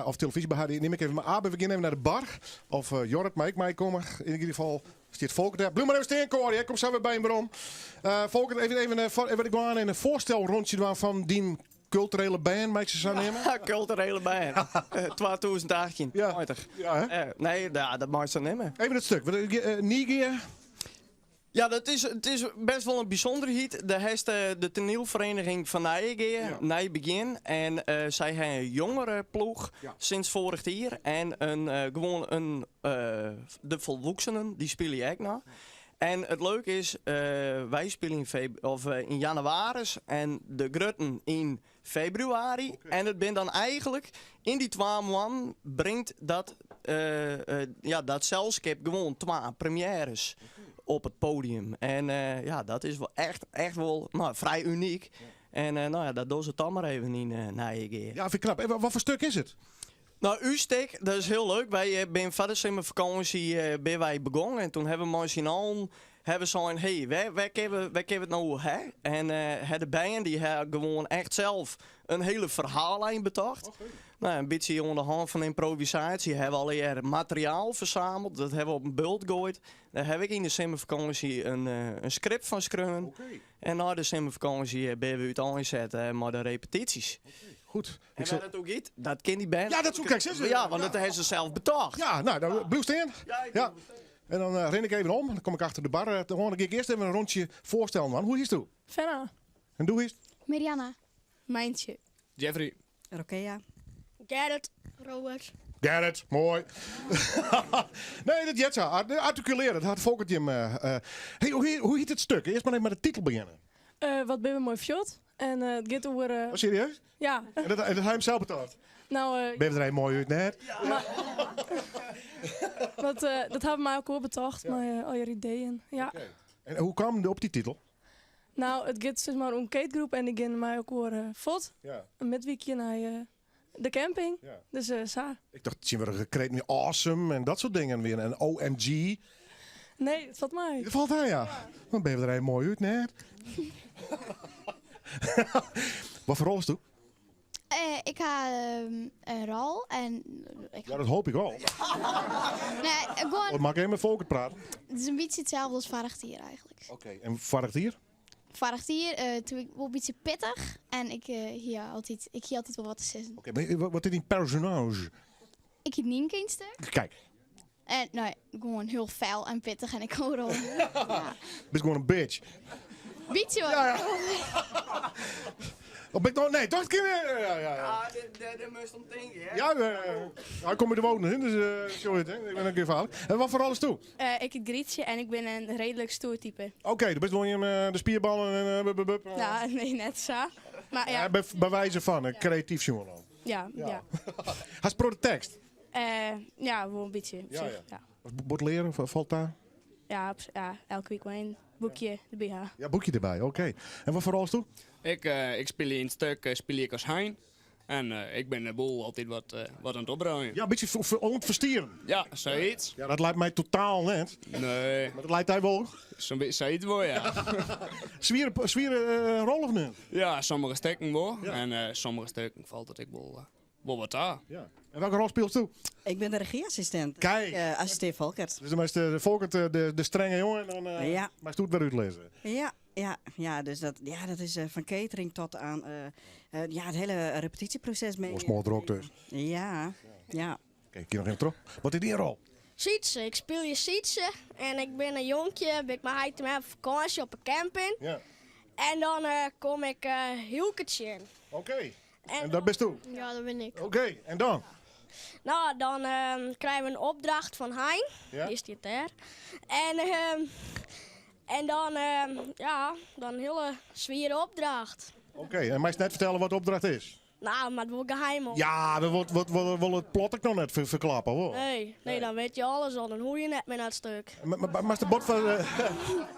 of televyzje by ha, nim ik even. Mar Abe, we gean even nei de bar. Of Jorrit mei ek meikomme. Yn ieder gefal stiet Folkert dêr. Bliuw mar even stean, koar. Ik kom sa wer by jim werom. Folkert, even, even, even, ik wol in foarstelrûntsje dwaan fan dyn kulturele band, mei ik se sa neame? Kulturele band. 2018. Ja. Ja, hè? Nee, ja, dat mei sa neame. Even it stik. Nyegea. Ja, dat is, it is best wol in bysûnderheid. Dêr hast de toanielferiening fan Nijegea, Nij Begjin. En sy ha in jongereploech sinds foarich jier. En in, gewoan in, de folwoeksenen, dy spylje ek noch. En it leuke is, wy spylje yn feb-, of yn jannewaris en de grutten yn februari. En it bin dan eigenlik yn dy twa moannen bringt dat, ja, dat selskip gewoan twa premiêres op it podium. En ja, dat is wol echt, echt wol, no, frij unyk. En no ja, dat dogge se dan mar even yn Nijegea. Ja, fyn ik knap. En wat foar stik is it? No, ús stik, dat is hiel leuk. Wy binne foar de simmerfakânsje binne wy begongen en toen hawwe we mei syn allen hawwe we sein, hey, wêr, wêr kinne we, wêr kinne we it no oer ha? En ha de bern dy ha gewoan echt sels in hiele ferhaallijn betocht. No, in bytsje oan de hân fan ymprovisaasje hawwe we allegear materiaal fersameld. Dat hawwe we op in bult goaid. Dêr haw ik yn de simmerfakânsje in, in skript fan skreaun. En nei de simmerfakânsje binne we úteinset mei de repetysjes. Goed. En wêr it oer giet, dat kin dy bern. Ja, dat soe ik krekt sizze. Ja, want dat hawwe se sels betocht. Ja, no, dan bliuw stean. Ja. En dan rin ik even om. Dan kom ik achter de bar te oan. Dan gean ik earst even in rûntsje foarstellen, man. Hoe hietsto? Fenna. En do hietst? Mirjana. Mijntje. Jeffrey. Rokea. Gerrit. Robert. Gerrit, moai. nee, dat heart sa. Artikulearje, dat hat Folkert jim. Hey, hoe, hoe hiet it stik? Earst mar even mei de titel begjinne. Wat binne we moai fuort. En it giet oer. Oh, serieus? Ja. En dat, en dat ha jim sels betocht? No, Binne we der even moai út, net? Maar, dat, dat hawwe we mei elkoar betocht, mei allegear ideeën. Ja. En hoe kaam je op dy titel? No, it giet sis mar om in keetgroep en dy gean mei elkoar fuort. Ja. In midwykje nei de camping. Ja. Dus sa. Ik tocht tsjintwurdich kreten wie awesome en dat soart dingen wiene. En OMG. Nee, it falt mei. It falt mei, ja. Dan binne we der even moai út, net? Wat foar rol hast do? Ik ha in rol en ik Ja, dat hoopje ik al. Nee, gewoan. Moat ik even mei Folkert prate? It is in bytsje itselde as foarich jier eigenlik. Oké, en foarich jier? Foarich jier, toen wie ik wol in bytsje pittich en ik hie altyd, ik hie altyd wol wat te sizzen. Oké, mar wat is dyn personaazje? Ik hiet Nynke yn it stik. Kijk. En no, gewoan hiel fel en pittich en ik oeral. ja. Bist gewoan in bitch. Bytsje wat. Ja, ja. Of ben ik nog, nee, toch? Ja, ja, ja. Ja, dêr moatst om tinke, hè? Ja, ja, ik kom út de Wâlden, hè, dus zo het, hè. Ik ben ek gefaarlik. En wat foar rol hast do? Ik hiet Grietsje en ik bin in reedlik stoer type. Oké, do bist wol ien de spierballen en bup, bup, bup. Ja, nee, net sa. Mar ja. Ja, by wize fan, in kreatyf sjoernal. Ja, ja. Hast in protte tekst? Ja, wol in bytsje. Op Ja, sich, ja. ja. Bot learen, falt ta? Ja, op, ja, elke wike wol in boekje derby ha. Ja, boekje derby, oké. En wat foar rol hast do? Ik, ik spylje yn it stik spylje ik as Hein. En ik bin de boel altyd wat, wat oan it opruien. Ja, in bytsje oan it ferstieren. Ja, sayts. Ja, dat leit my totaal net. Nee. Mar dat leit dy wol. Sa'n bytsje sayts wol, ja. Swiere, swiere rol of net? Ja, sommige stikken wol. En sommige stikken falt it ek wol, wol wat ta. Ja. En welke rol spylst do? Ik bin de regyassistint. Kijk. Ik assistear Folkert. Dus dan is de Folkert de, de strenge jongen en dan Ja. moatst it wer útlizze. Ja, ja, ja, dus dat, ja, dat is fan catering tot oan ja, it hiele repetysjeproses mee. Wol smoardrok dus. Ja, ja. Oké, ik gean noch even troch. Wat is dyn rol? Sietse, ik spylje Sietse en ik bin in jonkje, bin ik mei heit en mem op fakânsje op 'e camping. Ja. En dan kom ik Hielke tsjin. Oké. En dat bisto? Ja, dat bin ik. Oké, en dan? No, dan krije we in opdracht fan Hein. Ja. Dy stiet dêr. En, en dan, ja, dan in hiele swiere opdracht. Oké, en meist net fertelle wat de opdracht is? No, mar it wol geheim op. Ja, we wol, wol, wol, wol it plot ek noch net ferklappe, wol. Nee, nee, dan witte je alles al. Dan hoege je net mear nei it stik. Mar moatst de bot fan...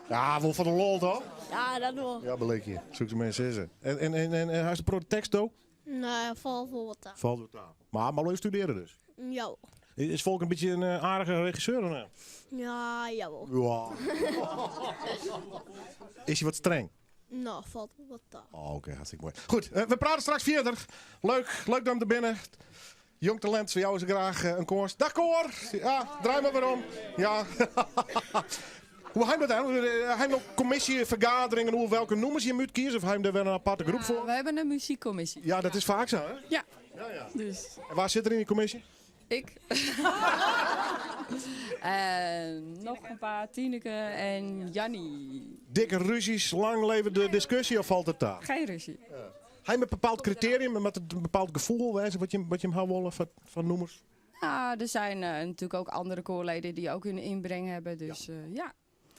ja, wol foar de lol, toch? Ja, dat wol. Ja, belikje. Soe ik de minsen sizze. En, en, en, en, en hast in protte tekst, do? Nee, falt wol wat ta. Falt wat ta. Mar, mar leuk studearje dus? Ja. Is Volk in bytsje in aardige regisseur of net? Ja, jawol. Ja. Is hy wat streng? Nou, falt wol wat ta. Oh, Oké, hartstikke moai. Goed, we prate straks fierder. Leuk, leuk dat jim der binne. Jong talint, we jouwe se graach in kâns. Dag koar! Ja, draai mar wer om. Ja. Hoe ha jim dat dan? Ha jim noch kommisjefergaderingen oer welke nûmers jim útkieze? Of ha jim dêr wer in aparte groep foar? We hebben een muziekcommissie. Ja, dat is faak sa, hè? Ja. Ja, ja. Dus. En wa sit der yn dy kommisje? Ik. en noch in pear, Tineke en Jannie. Dikke rúzjes, lang leve de diskusje of falt it ta? Geen ruzie. Ha jim in bepaald kriterium, moat it in bepaald gefoel wêze wat jim, wat jim ha wolle foar nûmers? Nou, er zijn natuurlijk ook andere koorleden die ook hun inbreng hebben. Dus ja. ja.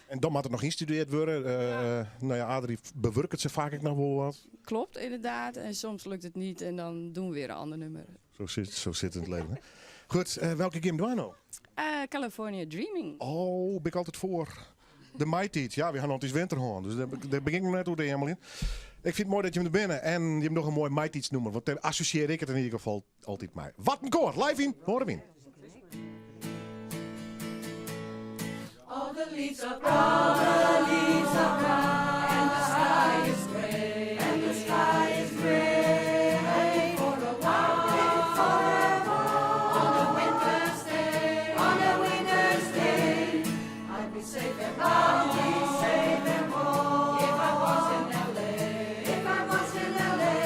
En dan moat it noch ynstudearre wurde. No ja, Adrie bewurket se faak ek noch wol wat. Klopt, inderdaad. En soms lukt het niet en dan doen we weer een ander nummer. Zo sit it yn it libben. Hè? Goed, welke gean jim dwaan no? California Dreaming. Oh, bin ik altyd foar. De maitiid. Ja, wy ha noch net iens winter hân. Dus dêr begjin ik noch net oer te eameljen. Ik fyn it moai dat jim der binne. En jim dogge in moai maitiidsnûmer. Want dêr assosjearje ik it yn ieder gefal altyd mei. Wat in koar! Live yn Noardewyn. All the leaves are brown, the leaves are brown, and the sky is gray, and the sky is gray. For a while, for a while, on a winter's day, on a winter's day, I'd be safe and I'd be safe and warm if I was in LA, if I was in LA.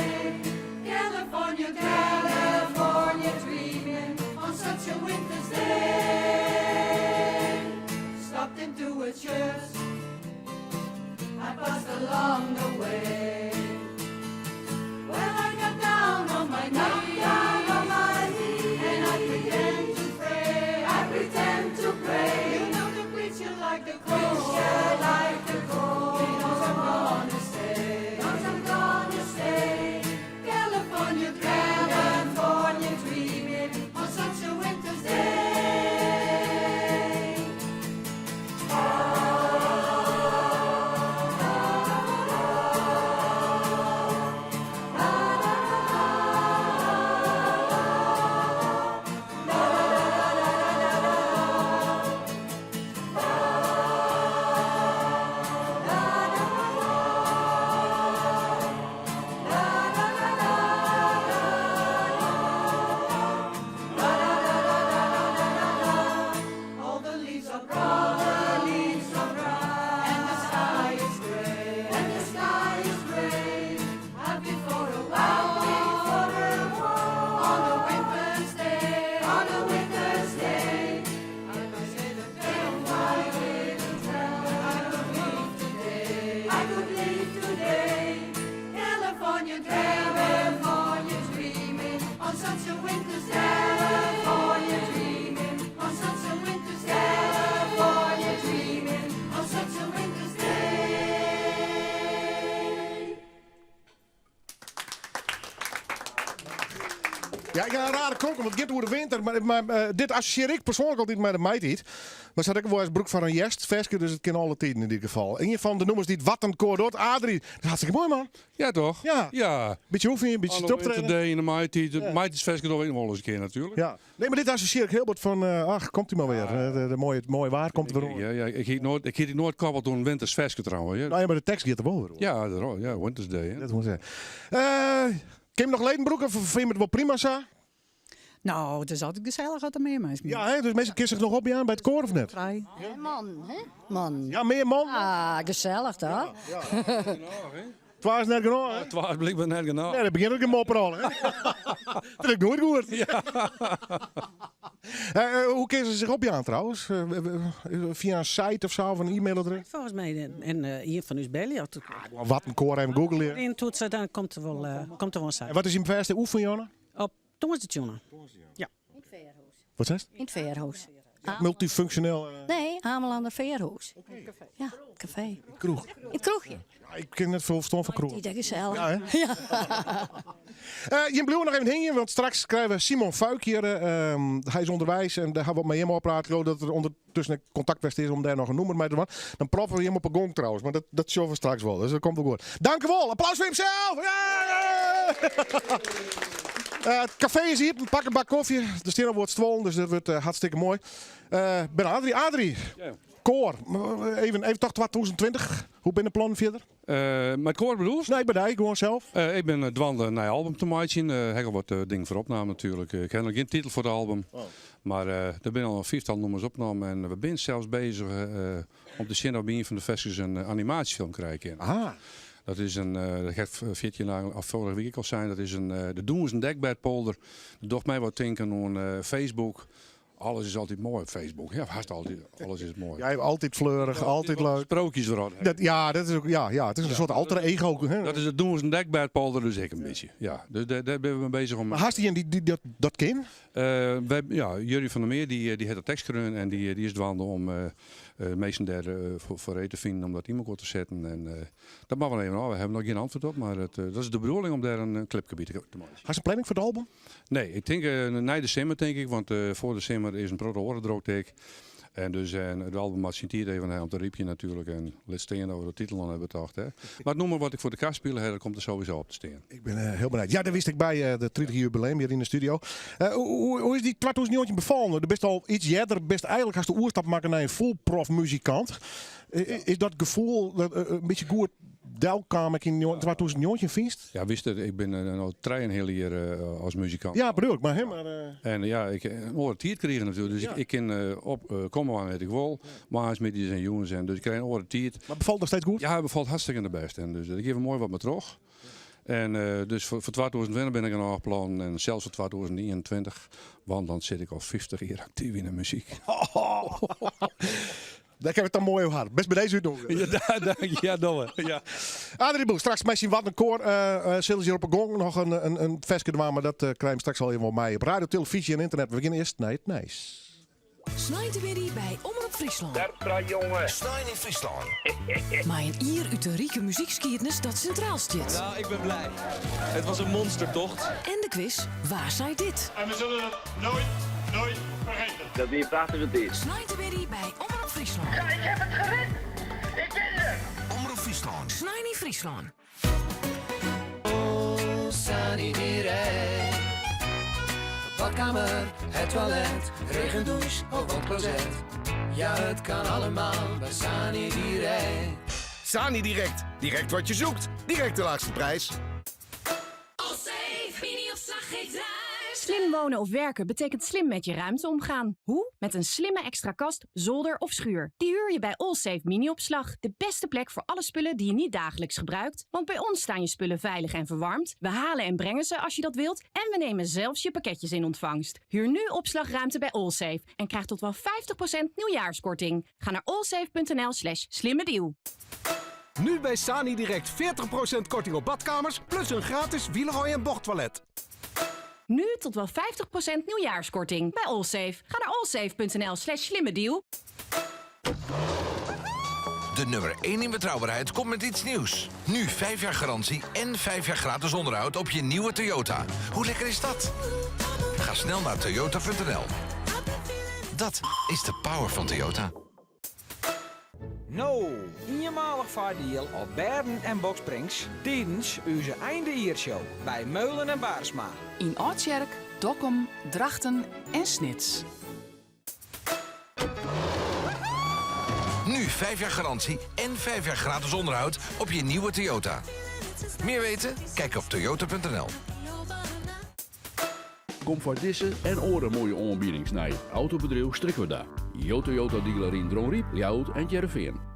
California, California dreaming on such a winter's day. Stopped into a church I passed along the way. Well, I got down on my knees, down on my knees, and I pretend to pray. I pretend to pray. You know the preacher like the preacher like the crow. He knows I'm gonna stay. Knows I'm gonna stay. California, California, dreaming on such a winter's day. All the leaves are brown, the leaves are brown, and the sky is gray, and the sky is gray. Happy for a while, for a while, on a winter's day, on a winter's day. I could say the if I didn't tell, I could leave today, I could leave today. California, California dreaming on such a winter's day. California dreaming on such a winter's day. California dreaming on such a winter's day. Ja, ik ha in rare kronkel, want it giet oer de winter. Mar dit assosjearje ik persoanlik altyd mei de maitiid. Mar se hat ek wol ris brûkt foar in hjerstferske, dus it kin alle tiden yn dit gefal. Ien fan de nûmers dy't Wat in Koar docht, Adrie. Dat is hartstikke moai, man. Ja, toch? Ja. Ja. Bytsje oefenje, bytsje Alle optreden. winter day yn de maitiid. Ja. Maitiidsferske dogge we ek noch wolris in kear natuerlik. Ja. Nee, mar dit assosjearje ik hiel bot fan, ach, komt ie mar wer. De moaie, it moaie waar komt wer oan. Ja, ja, ik hie noait, ik hie noait koppeld oan wintersferske trouwens. Ja. Nou ja, mar de tekst giet der wol wer oer. Ja, der, ja, Winter's Day. Hè. Dat moet ik zeggen. Kin jim noch leden brûke of fine jim it wol prima sa? No, it is altyd gesellich as der mear minsken Ja, hè? Dus minsken kinne sich noch opjaan by it koar of net? Frij. Man, hè? Man. Ja, mear man. Ah, gesellich toch? Twa is net genôch, hè? Twa is blykber net genôch. Nee, dan begjint it gemopper al, hè? Dat is noait goed. Hoe kinne se sich opjaan trouwens? Fia in site of sa, of in e-mailadres? Folgens my en ien fan ús belje. As it- Ah, Wat in koar even googleje. In toetse, dan komt der wol, komt der wol in site. En wat is jim fêste oefen, Janne? Op tongersdeitejûn. Ja. Wat seist? Yn it Veerhûs. Multifunctioneel Nee, Amelander Veerhûs. Ja, kafee. Kroech. In kroechje. Ja, ik kin net folle ferstân fan kroegen. Die dat gesellich. Ja, hè? Ja. Jim bliuwe noch even hingjen, want straks krije we Simon Vuik hjir. Hy is ûnderweis en dêr ha we mei him ôfpraat. Ik leau dat der ûndertusken kontakt west is om dêr noch in nûmer mei te dwaan. Dan proppe we him op 'e gong trouwens, mar dat, dat sjogge we straks wol. Dus dat komt wol goed. Dankjewol! Applaus foar himsels! Ja! It kafee is iepen, pak in bak kofje. Der steane al wat stuollen, dus dat wurdt hartstikke moai. Ben Adrie. Adrie, Ja. Koar, even, even toch 2020. Hoe binne de plannen fierder? Mei it koar bedoelst? Nee, by dy, gewoan sels. Ik bin dwaande in nij album te meitsjen. Ha ik al wat dingen foar opnaam natuerlik. Ik ha noch gjin titel foar it album. Mar der binne al in fiiftal nûmers opnommen en we binne sels bezich om te sjen oft by ien fan de ferskes in animaasjefilm krije kinne. Dat is in, dat ha ik 14 dagen of foarige wike ek al sein, dat is in de Dûns en Dekbêdpolder. Dat docht my wat tinken oan Facebook. Alles is altyd moai op Facebook. Ja, hast altyd, alles is moai. Jij altyd fleurich, altyd leuk. Sprookjes erop. Dat, ja, dat is ook, ja, ja, it is in soart alter ego. Hè? Dat is it Dûns en Dekbêdpolder dus ek in bytsje. Ja, dus dêr, dêr binne we mei bezich om. Mar hast ien dy't dy, dat, dat kin? Uh, wy, ja, Jurjen van der Meer dy, dy hat de tekst skreaun en dy, dy is dwaande om uh, minsken dêr foar, foar ree te finen om dat yn elkoar te setten. En, dat moatte we even ôf. We hawwe noch gjin antwurd op, mar it, dat is de bedoeling om dêr in klipke by te, te meitsjen. Hast in planning foar it album? Nee, ik tink nei de simmer tink ik, want foar de simmer is in protte oare drokte ek. En dus en it album moat syn tiid even ha om te rypjen natuerlik en lit stean dat we de titel al hawwe betocht. Hè. Mar it nûmer wat ik foar de kast spile ha, dat komt der sowieso op te stean. Ik bin hiel benijd. Ja, dêr wiest ek by de 30 jubileum hjir yn de studio. Hoe, hoe is dy 2019 befallen? Do bist al iets earder, bist eigenlik hast de oerstap makke nei in full prof muzikant. Is dat gefoel in bytsje goed delkaam ek yn 2019 fynst? Ja, witst, ik bin no trijenheal jier as muzikant. Ja, bedoel ik, mar hè, mar. En ja, ik in oare tiid krigen natuerlik, dus ik kin op komme wannear't ik wol, moarns, middeis en jûns en dus ik krij in oare tiid. Mar befalt noch steeds goed? Ja, it befalt hartstikke de bêst en dus ik gean moai wat mei troch. En dus foar 2020 binne der genôch plannen en sels foar 2021, want dan sit ik al 50 jier aktyf yn de muzyk. Dêr kinne we it dan moai oer ha. Bist by dizze útnûge. Ja, dank Ja, dogge we. Ja. Adrie Boer, straks mei syn Wat in Koar sille se hjir op 'e gong noch in ferske dwaan, mar dat krije we straks al even wol mei op radio, televyzje en ynternet. We gean earst nei it nijs. Sneintemiddei by Omrop Fryslân. Terpstra jonge. Snein yn Fryslân. Mei in jier út de rike muzykskiednis dat sintraal stiet. Nou, ik ben blij. Het was een monstertocht. En de quiz Wa sei dit? En we zullen het nooit, nooit vergeten. Dat wie in prachtige tiid. Sneintemiddei by Omrop Fryslân. Ja, ik heb het gered! Ik ben er! Omrop Fryslân. Snein yn Fryslân. Sani Direct. Badkamer, het toilet, regendouche of woonklozet. Ja, het kan allemaal bij Sani Direct. Sani Direct. Direct wat je zoekt. Direct de laagste prijs. Slim wonen of werken betekent slim met je ruimte omgaan. Hoe? Met een slimme extra kast, zolder of schuur. Die huur je bij Allsafe Mini-opslag. De beste plek voor alle spullen die je niet dagelijks gebruikt. Want bij ons staan je spullen veilig en verwarmd. We halen en brengen ze als je dat wilt. En we nemen zelfs je pakketjes in ontvangst. Huur nu opslagruimte bij Allsafe en krijg tot wel 50% nieuwjaarskorting. Ga naar allsafe.nl slash slimme deal. Nu bij Sani Direct 40% korting op badkamers plus een gratis Villeroy en Boch toilet. Nu tot wel 50% nieuwjaarskorting bij Allsafe. Ga naar allsafe.nl slash slimme deal. De nummer 1 in betrouwbaarheid komt met iets nieuws. Nu 5 jaar garantie en 5 jaar gratis onderhoud op je nieuwe Toyota. Hoe lekker is dat? Ga snel naar toyota.nl. Dat is de power van Toyota. No, ienmalich foardiel op bêden en boxsprings tidens ús eindejiershow by Meulen en Baarsma. Yn Aldtsjerk, Dokkum, Drachten en Snits. Nu 5 jaar garantie en 5 jaar gratis onderhoud op je nieuwe Toyota. Meer weten? Kijk op toyota.nl. Kom foar dizze en oare moaie oanbiedings nei Autobedriuw Strikwerda. Jo Toyota dealer yn Dronryp, Ljouwert en Hearrenfean.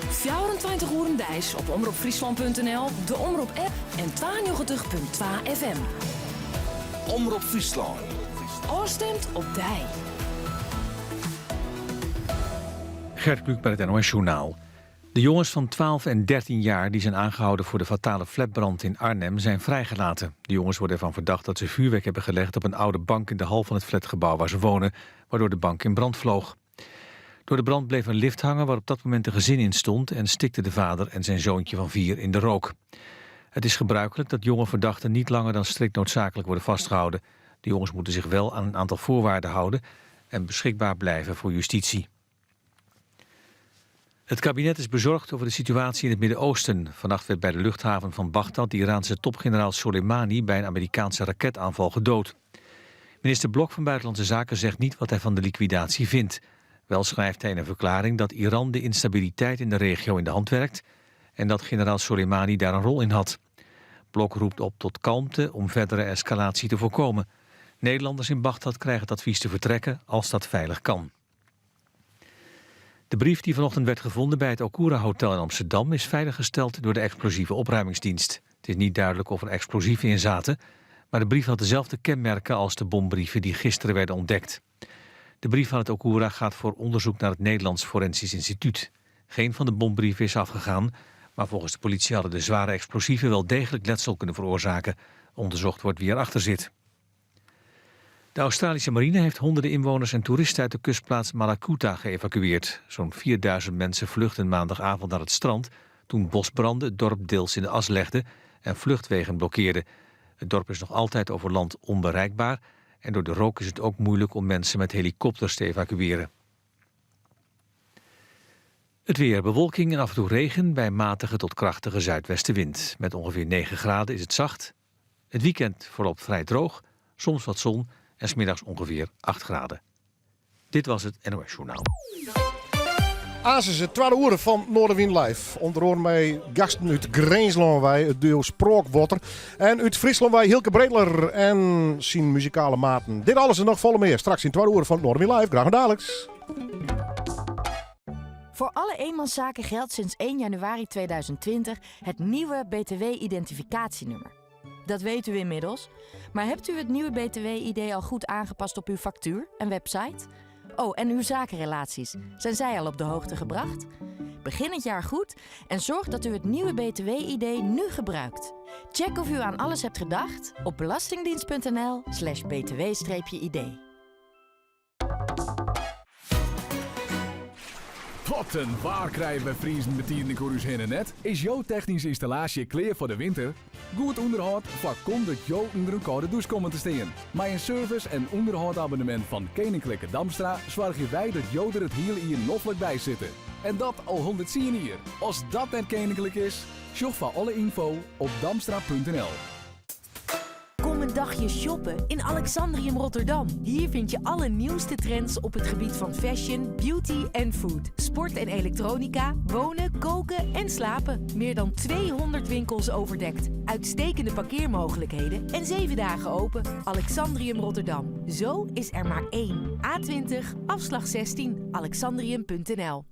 24 oeren deis op omropfryslan.nl, de Omrop app en 92.2 FM. Omrop Fryslân. Ofstimd op dy. Gert Kluk met het NOS Journaal. De jongens van 12 en 13 jaar die zijn aangehouden voor de fatale flatbrand in Arnhem zijn vrijgelaten. De jongens worden ervan verdacht dat ze vuurwerk hebben gelegd op een oude bank in de hal van het flatgebouw waar ze wonen, waardoor de bank in brand vloog. Door de brand bleef een lift hangen waar op dat moment een gezin in stond en stikte de vader en zijn zoontje van 4 in de rook. Het is gebruikelijk dat jonge verdachten niet langer dan strikt noodzakelijk worden vastgehouden. De jongens moeten zich wel aan een aantal voorwaarden houden en beschikbaar blijven voor justitie. Het kabinet is bezorgd over de situatie in het Midden-Oosten. Vannacht werd bij de luchthaven van Bagdad de Iraanse topgeneraal Soleimani bij een Amerikaanse raketaanval gedood. Minister Blok van Buitenlandse Zaken zegt niet wat hij van de liquidatie vindt. Wel schrijft hij in een verklaring dat Iran de instabiliteit in de regio in de hand werkt en dat generaal Soleimani daar een rol in had. Blok roept op tot kalmte om verdere escalatie te voorkomen. Nederlanders in Bagdad krijgen het advies te vertrekken als dat veilig kan. De brief die vanochtend werd gevonden bij het Okura Hotel in Amsterdam is veiliggesteld door de explosieve opruimingsdienst. Het is niet duidelijk of er explosieven in zaten, maar de brief had dezelfde kenmerken als de bombrieven die gisteren werden ontdekt. De brief van het Okura gaat voor onderzoek naar het Nederlands Forensisch Instituut. Geen van de bombrieven is afgegaan, maar volgens de politie hadden de zware explosieven wel degelijk letsel kunnen veroorzaken. Onderzocht wordt wie erachter zit. De Australische marine heeft honderden inwoners en toeristen uit de kustplaats Malakuta geëvacueerd. Zo'n 4000 mensen vluchtten maandagavond naar het strand toen bosbranden het dorp deels in de as legden en vluchtwegen blokkeerden. Het dorp is nog altijd over land onbereikbaar en door de rook is het ook moeilijk om mensen met helikopters te evacueren. Het weer, bewolking en af en toe regen bij matige tot krachtige zuidwestenwind. Met ongeveer 9 graden is het zacht. Het weekend verloopt vrij droog, soms wat zon en 's middags ongeveer 8 graden. Dit was het NOS Journaal. Aansens it twadde oere fan Noardewyn Live. Under oaren mei gasten út Grinslân wei, it duo Sprookwotter. En út Fryslân wei Hylke Breteler en syn muzikale maten. Dit alles en noch folle mear straks yn it twadde oere fan Noardewyn Live. Graach oant daliks. Voor alle eenmanszaken geldt sinds 1 januari 2020 het nieuwe BTW-identificatienummer. Dat weet u inmiddels. Maar hebt u het nieuwe BTW-ID al goed aangepast op uw factuur en website? Oh, en uw zakenrelaties. Zijn zij al op de hoogte gebracht? Begin het jaar goed en zorg dat u het nieuwe BTW-ID nu gebruikt. Check of u aan alles hebt gedacht op belastingdienst.nl/slash btw-id. Wat in waar krije wy Friezen betiden ek oer ús hinne net? Is jo technyske ynstallaasje klear foar de winter? Goed ûnderhâld foarkomt dat jo ûnder in kâlde dûs komme te stean. Mei in service en ûnderhâldabonnemint fan Keninklike Damstra soargje wy dat jo der it hiele jier noflik by sitte. En dat al 110 jier! As dat net keninklik is? Sjoch foar alle ynfo op damstra.nl. Kom een dagje shoppen in Alexandrium Rotterdam. Hier vind je alle nieuwste trends op het gebied van fashion, beauty en food. Sport en elektronica, wonen, koken en slapen. Meer dan 200 winkels overdekt. Uitstekende parkeermogelijkheden en 7 dagen open. Alexandrium Rotterdam. Zo is er maar één. A20, afslag 16, alexandrium.nl.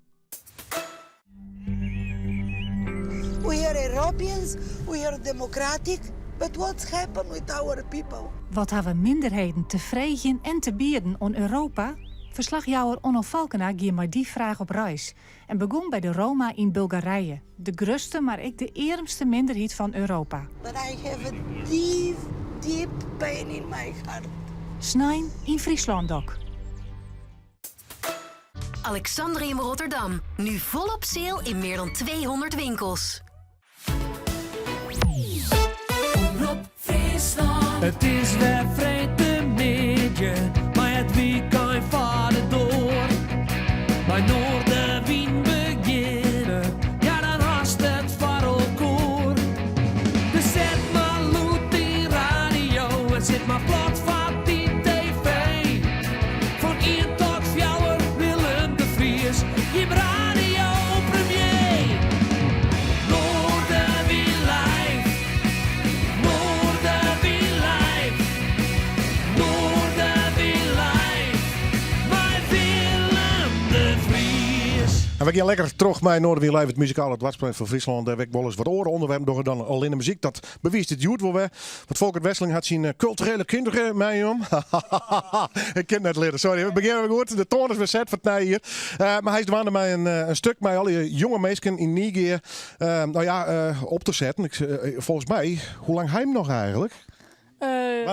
We are Europeans, we are democratic, but what's happened with our people? Wat hawwe minderheden te freegjen en te bieden oan Europa? Ferslachjouwer Onno Falkena gie mei dy fraach op reis en begûn by de Roma yn Bulgarije, de grutste mar ek de earmste minderheid fan Europa. But I have a deep, deep pain in my heart. Snein yn Fryslân Dok. Alexandrium Rotterdam. Nu volop sale in meer dan 200 winkels. Omrop Fryslân. It is wer freedtemiddei, mei it wykein foar de doar. Mei Noardewyn begjinne, ja dan hast it foar elkoar. Dus set mar lûd dyn radio en sit mar plat foar dy TV. Fan ien tot fjouwer Willem de Vries, jim radio premier. Noardewyn live, Noardewyn live, Noardewyn live, mei Willem de Vries. En we gean lekker troch mei Noardewyn Live, it muzikale doarpsplein fan Fryslân. Dêr't wy ek wolris wat oare ûnderwerpen dogge dan allinne muzyk. Dat bewiist it hjoed wol wer. Want Folkert Wesseling hat syn kulturele kinderen mei him. Ik kin it net litte, sorry. We begjinne wer goed. De toan is wer set foar it nije jier. Mar hy is dwaande mei in stik mei alle jonge minsken yn Nyegea no ja, op te setten. Ik, folgens my, hoe lang ha je him noch eigentlik?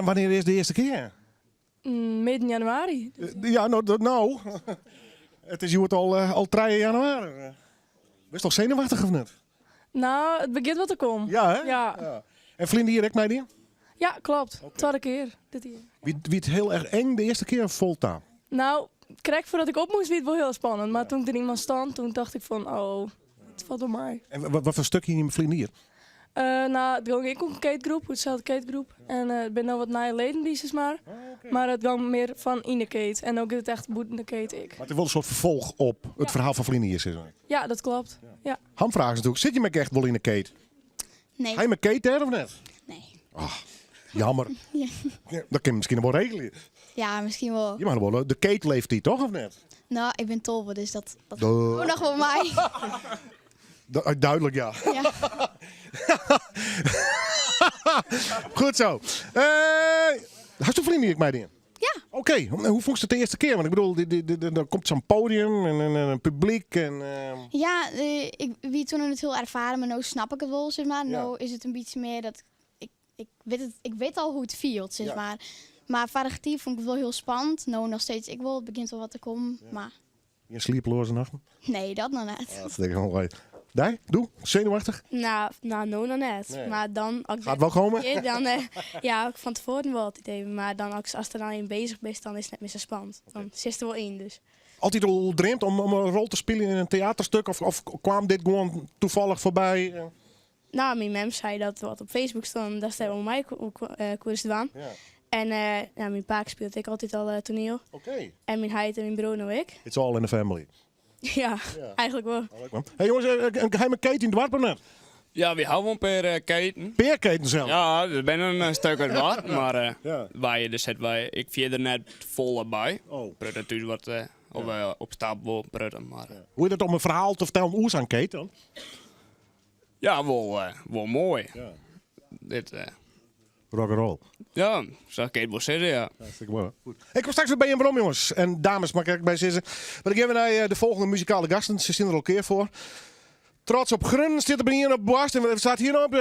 Wannear is de earste kear? Midden januari. Ja, no, no. It is hjoed al 3 januari. Bist al senuwaftich of net? No, it begjint wat te kommen. Ja, hè? Ja. Ja. En ferline jier ek mei dy? Ja, kloppet. Twadde kear dit jier. Wie it hiel erch eng de earste kear of foel ta? No, krekt foardat ik op moast wie it wol hiel spannend. Mar doe't ik deryn moast stean, doe tocht ik fan, oh, it falt wol mei. En wat foar stik hiene jim ferline jier? No, it gong ek om in keetgroep, itselde keetgroep. En der binne no wat nije leden by, sis mar. Mar it gong mear fan yn de keet. En no giet it echt bûten de keet ek. Mar it is wol in soart ferfolch op it ferhaal fan ferline jier, sis mar. Ja, dat kloppet. Ja. Hamvraag is natuerlik, sit jim ek echt wol yn de keet? Nee. Ha jim in keet dêr of net? Nee. Ach, jammer. Ja. Dat kin miskien noch wol regelje. Ja, miskien wol. Je mag wol de keetleeftiid toch, of net? No, ik bin 12, dus dat Duh. ook noch wol mei. Duidelijk, ja. Ja. Goed zo. Hasto ferline jier ek meidien? Ja. Oké, hoe fûnst it de earste kear? Want ik bedoel, der komt sa'n podium en in publyk en... Ja, ik wie toen noch net hiel erfaren, mar no snap ik it wol, sis mar. Ja. No is it in bytsje mear dat ik, ik, wit it, ik wit al hoe't it fielt, sis Ja. mar. Mar foarrige tiid fûn ik it wol hiel spannend. No noch steeds ek wol, it begjint wol wat te kommen, mar Gjin sliepleaze nachten? nee, dat noch net. Dat is gewoon wel. Nee, doe, zenuwachtig? No, no, no noch net. Nee. Mar dan... As ik Gaat wol komme? Ja, dan, ja, fan tefoaren wol altyd even. Mar dan as der dan even beuzich bist, dan is it net mear sa spannend. Dan sitst der wol yn, dus. Altyd al dreamd om in rol te spyljen yn in teaterstuk? Of kaam dit gewoan tafallich foarby? No, myn mem sei dat wat op Facebook stond, dat se wol mei koest dwaan. Ja. En ja, myn pake spilet ek altyd al toaniel. Oké. En myn heit en myn broer no ek. It's all in the family. Ja, eigenlik wol. Leuk man. Hey jonges, in geheime keet yn it doarp of net? Ja, wy hawwe wol in pear keten. Pear keten sels? Ja, der binne in stik as wat, mar wy, dêr sitte wy ek fierder net folle by. Oh. Prutte thús wat, of op stap wol prutte, mar... Hoe is dat om in ferhaal te fertellen oer sa'n keet dan? Ja, wol, wol moai. Dit, Rock and roll. Ja, sa kin ik it wol sizze, ja. Hartstikke moai. Goed. Ik kom straks wer by jim werom, jonges. En dames, mag ik ek by sizze. Mar dan gean we nei de folgjende muzikale gasten. Se steane der al klear foar. Trots op Grunnen stiet der by ien op boarst. En wat stiet hjir no op?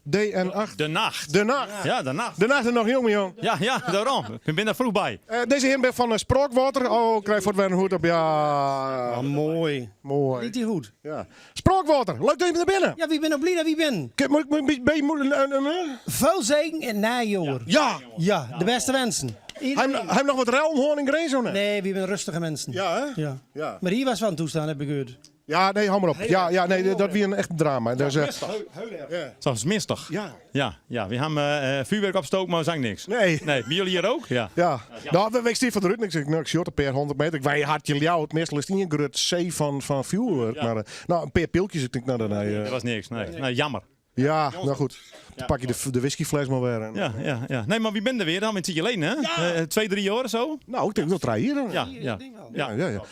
DN8. De nacht. De nacht. Ja, de nacht. De nacht is noch jong, jong. Ja, ja, dêrom. Ik bin der froech by. Dizze hearen binne fan Sprookwater. Oh, ik krij fuort wer in hoed op. Ja. Oh, moai. Moai. Liet dy hoed. Ja. Sprookwater, leuk dat je er binnen. Ja, wy binne blij dat wy binne. Moet, moet, Folle segen yn it nije jier. Ja. Ja, de bêste winsken. Hy hat noch wat rellen hân yn Grins, net? Nee, wy binne rêstige minsken. Ja, hè? Ja. Ja. Mar hjir was fan toestand, heb ik gehoord. Ja, nee, hou mar op. Ja, ja, nee, dat wie in echt drama. Dus, Dat is mistich. Ja. Ja, ja, wy hawwe vuurwerk opstoken, mar we seagen niks. Nee. Nee, by jullie hjir ek? Ja. Ja. No, ik stie fan derút en ik sei, no, ik sjoch in pear hûndert meter. Ik wy hartje Ljouwert, meastal is it ien grut see fan fjoerwurk. Ja. Mar no, in pear pylkjes, ik tink, no, dan, Dat was niks, nee. Nee, jammer. Ja, no goed. Dan pak je de whiskyfles mar wer. Ja, ja, ja. Nee, mar wy binne der wer, dan in tiidsje lyn, hè? 2, 3 jier of sa? No, ik tink wol 3 jier. Ja, ja. Ja, ja, ja.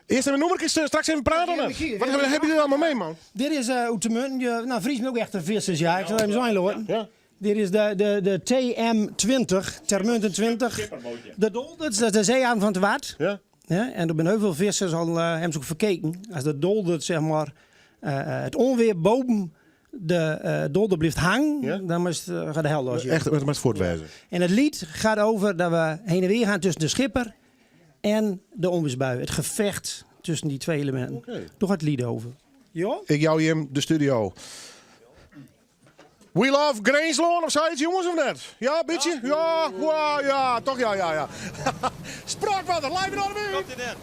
Earst even nûmerkes, straks even prate dan. Wat hawwe jullie allegear mei, man? Dit is út Termunten. No, Fries ook echt een vissers, ja. Ik sil even sa ynlûden. Ja. Dit is de TM20, Termunten 20. De Doldert, dat is de zeearm fan it Wad. Ja. Ja, en der binne hiel folle vissers al hawwe se ek ferkeken. As de Doldert, zeg maar, it ûnweer boppe de Doldert bliuwt hangen, dan moat gaat de hel los. Echt, it moat fuort wêze. En it liet giet oer dat we hinne en wer gean tusken de schipper en de onweersbui. Het gevecht tussen die twee elementen. Oké. Dêr giet it liet oer. Ja? Ik jou jim de studio. We love Grinslân of sayts, jonges, of net? Ja, bytsje? Ja, ja, ja, toch ja, ja, ja. Sprookwater, live in Noardewyn! Komt ie dan.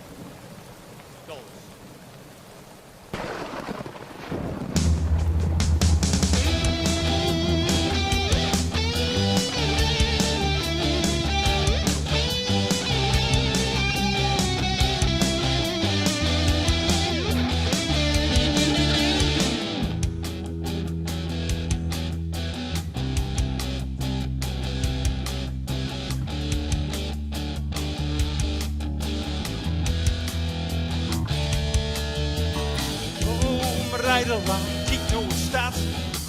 Rijden lang, kijk naar de stad.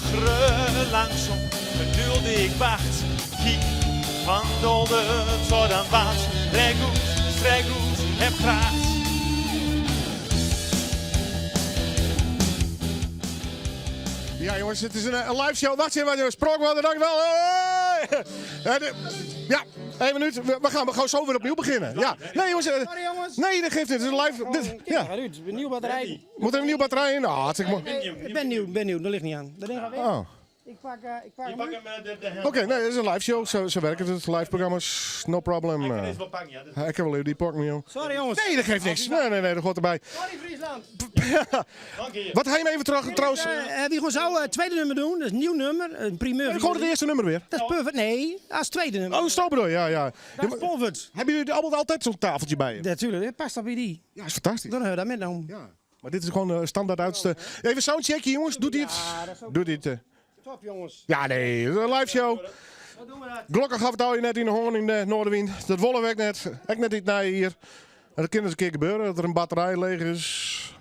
Grut langzaam, geduldig wacht. Kijk, van dolder tot aan wat. Trek goed, strek goed, heb graag. Ja, jongens, het is een live show. Wacht even, Sprookwater, dankjewel. Hey! Ja, één minuut. We gaan zo weer opnieuw beginnen. Ja. Nee, jongens. Sorry, jongens. Nee, dat geeft niet. Het is een live. Dit, ja. Uit, een nieuwe batterij. Moet er een nieuwe batterij in? Ah, hartstikke mooi. Ik ben nieuw, ben nieuw. Dat ligt niet aan. Dat ding gaat weg. Oh. Ik pak, ik pak hem. Oké, nee, het is een live show. Zo werkt het. Live programma's, no problem. Ik kan deze wel pakken, ja. Ik heb wel even die pakken, joh. Sorry, jongens. Nee, dat geeft niks. Nee, nee, nee, dat hoort erbij. Sorry, Friesland. Wat hij hem even terug, trouwens. Wie gewoon zou het tweede nummer doen, dat is een nieuw nummer, een primeur. Ik hoor het eerste nummer weer. Dat is perfect. Nee, dat is het tweede nummer. Oh, zo bedoel je, ja, ja. Dat is Polvert. Hebben jullie allemaal altijd zo'n tafeltje bij je? Natuurlijk, dat past op bij die. Ja, is fantastisch. Dan hebben we dat metgenomen. Ja. Maar dit is gewoon standaard uitste. Even soundcheckje, jongens. Doet hij het? Doet hij het? Top, jongens. Ja, nee, het is een live show. Glokken gaf het al je net in de hoorn in de Noorderwind. Dat wollen we net. Ik net niet naar hier. En dat kan eens een keer gebeuren, dat er een batterij leeg is.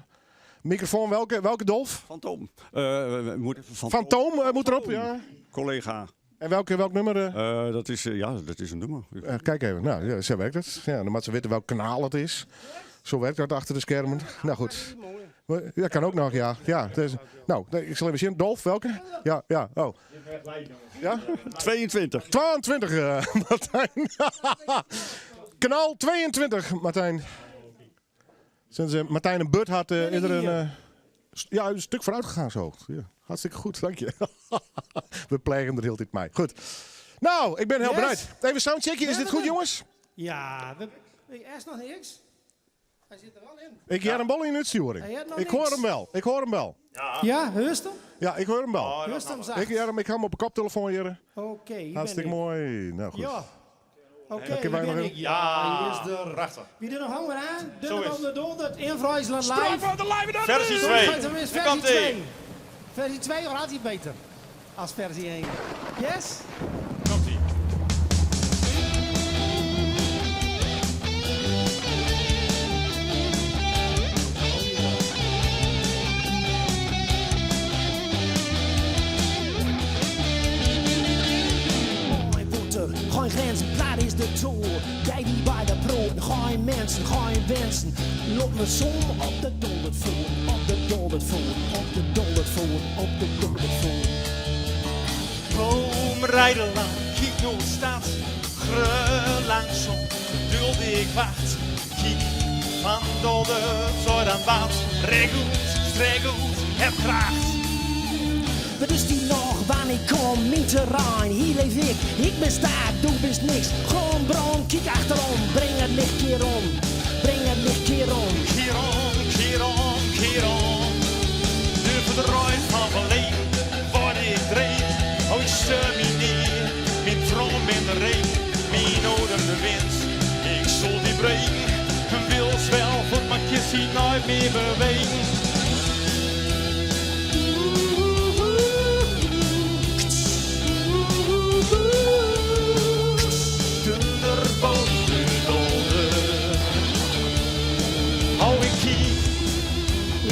Microfoon, welke Dolf? Fantoom. We moeten even Fantoom. Fantoom moet erop, ja. Collega. En welk nummer? Ja, dat is een nummer. Kijk even, nou, ja, zo werkt het. Ja, dan moet ze weten welk kanaal het is. Zo werkt dat achter de schermen. Nou goed. Ja, kan ook nog, ja. Ja, dus, nou, nee, ik zal even zien. Dolf, welke? Ja, ja, oh. Ja? 22. 22, Martijn. Kanaal 22, Martijn. Sinds Martijn een beurt had, is er een stuk vooruit gegaan zo. Ja, hartstikke goed, dank je. We plegen er heel tijd mee. Goed. Nou, ik ben heel Yes. bereid. Even soundcheckje, is dit goed, jongens? Ja, er is nog niks. Hij zit er wel in. Ik heb een bal in het sturen. Hij had nog Ik hoor niks. hem wel. Ik hoor hem wel. Ja, heurst hem? Ja, ik hoor hem wel. Heurst hem zacht. Ik, ja, ik hou hem op mijn koptelefoon hier. Oké, hier ben Hartstikke ik. mooi. Nou goed. Ja. Oké, Dan kunnen hier wij ben nog ik. even- Ja, hij is er. Prachtig. Wie er nog hangen aan? Zo Dunne is. van de Donder in Friesland live. Straat van de live in Versie Zo 2. gaat het, Daar Versie komt-ie. 2. Versie 2 wordt altijd beter als versie 1. Yes? Komt-ie. Mooi water, geen grens, plaat is de toer. Jij die bij de pro, geen mensen, geen wensen. Loop me zon op de dondervloer, op de dondervloer, op de dondervloer, op de dondervloer. Boom rijden lang, kijk naar de stad. Greu langzaam, geduld ik wacht. Kijk van dolder tot aan wat. Rek goed, strek goed, heb kracht. Wat is die nog, wanneer kom mijn terrein? Hier leef ik, ik ben sterk, du bist niks. Gewoon bron, kijk achterom, breng het licht keer om. Breng het licht keer om. Keer om, keer om, keer om. De verdrooid van verleden, word ik dreef. Oh, ik steur me neer, mijn troon in de regen, mijn odem de wind. Ik zal die breken, een wilswel voor mijn kissie nooit meer bewegen. Dunderboom, de donder. Oh, ik kiek,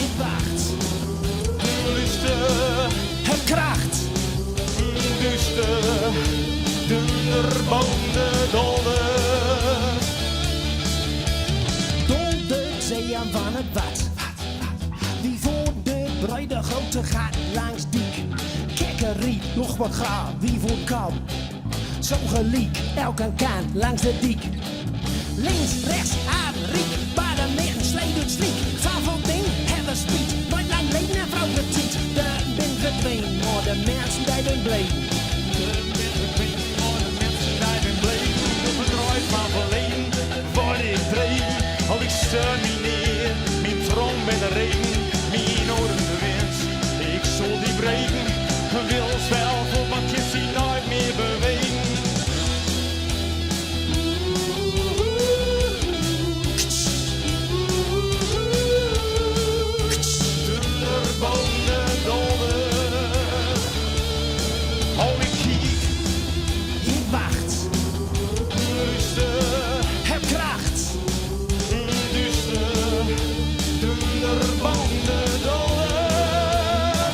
Ik wacht, luister, heb kracht. duister, dunderboom, de donder. Donder zeeën van het wat. Wie voor de bruide grote gaat langs diek. Kekkerie, nog wat graag, wie voor kan. Zo geliek, elke kant langs de diek. Links, rechts, aan, riek, waar de midden sleet sliek. Van van ding, hebben spiet, nooit lang leven en vrouw getiet. De bin verdween, maar de mensen die ben bleven. Blijven bleven, de verdrooid van verleden, word ik dreef. Al ik steur me neer, mijn troon met de regen, mijn oren de wind. Ik zal die breken, een wilswel voor mijn kissie nooit meer bewegen. Dunderboom, de donder. Oh, ik kiek, Ik wacht, luister, heb kracht. duister, dunderboom, de donder.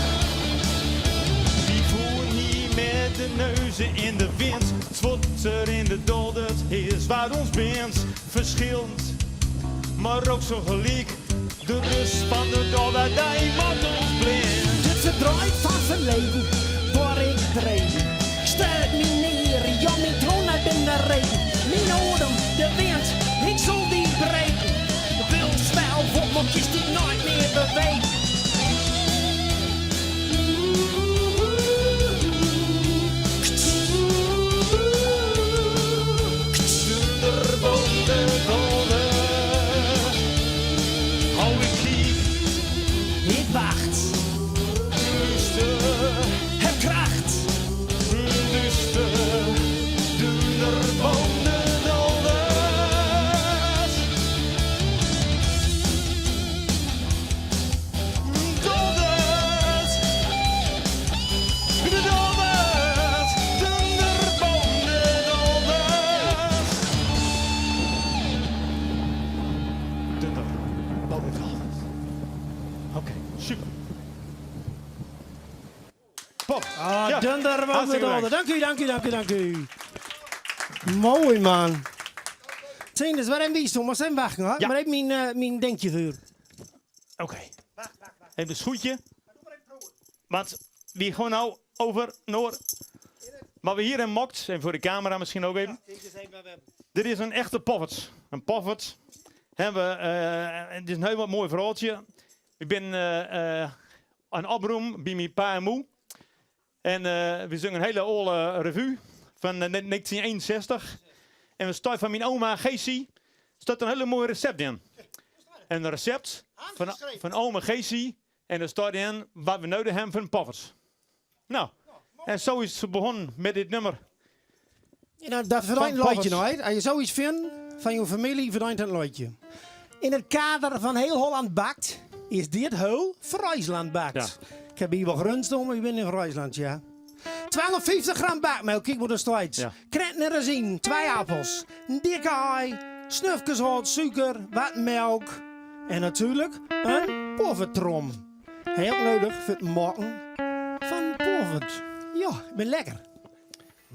Die voer niet met de neuzen in de wind. Het wordt er in de donder, is waar ons bindt. Verschillend, maar ook zo gelijk. De rust van de dollar, die maakt ons blind. Het verdriet van verleden, waar ik dreef. Ik Stuit me neer, ja, mijn troon uit in de regen. Mijn odem, de wind, ik zal die breken. De wilswel wordt mijn kist die nooit meer beweegt. Wacht. Luister, heb kracht. Duister, donder, boven de dolders. Dolders. De dolders. Donder, boven de dolders. Dunder, boven de dolders. Oké, super. Pop. Ah, Ja, Dunder, boven de hartstikke dolder. bedankt. Dank u, dank u, dank u, dank u. Mooi, man. Tinus, waar hebben we Maar zijn wachten, hoor. Maar even mijn, mijn denkje vuur. Oké. Even een schoentje. Want wie gewoon nou over Noor. Wat we hier in mokt, en voor de camera misschien ook even. Dit is een echte poffert. Een poffert. Hebben we, het is een heel wat mooi verhaaltje. Ik ben aan oproem bij mijn pa en moe. En we zongen een hele oude revue van 1961. En we staan van mijn oma Geesie. Staat een hele mooi recept in. En een recept van oma Geesie. En er staat in wat we nodig hebben van pofferts. Nou, en zo is ze begonnen met dit nummer. Ja, nou, dat verdwijnt Van een loodje Poppers. nooit. Als je zoiets vindt van je familie, verdwijnt het loodje. In het kader van heel Holland bakt, is dit heel Friesland bakt. Ik heb hier wel gerunst om, maar ik ben in Friesland, ja. 250 gram bakmeel, kijk wat er staat. Ja. Krenten en rozijn, twee appels, een dikke ei, snufjes hout, suiker, wat melk. En natuurlijk een poffertrom. Heel nodig voor het maken van poffert. Ja, ik ben lekker.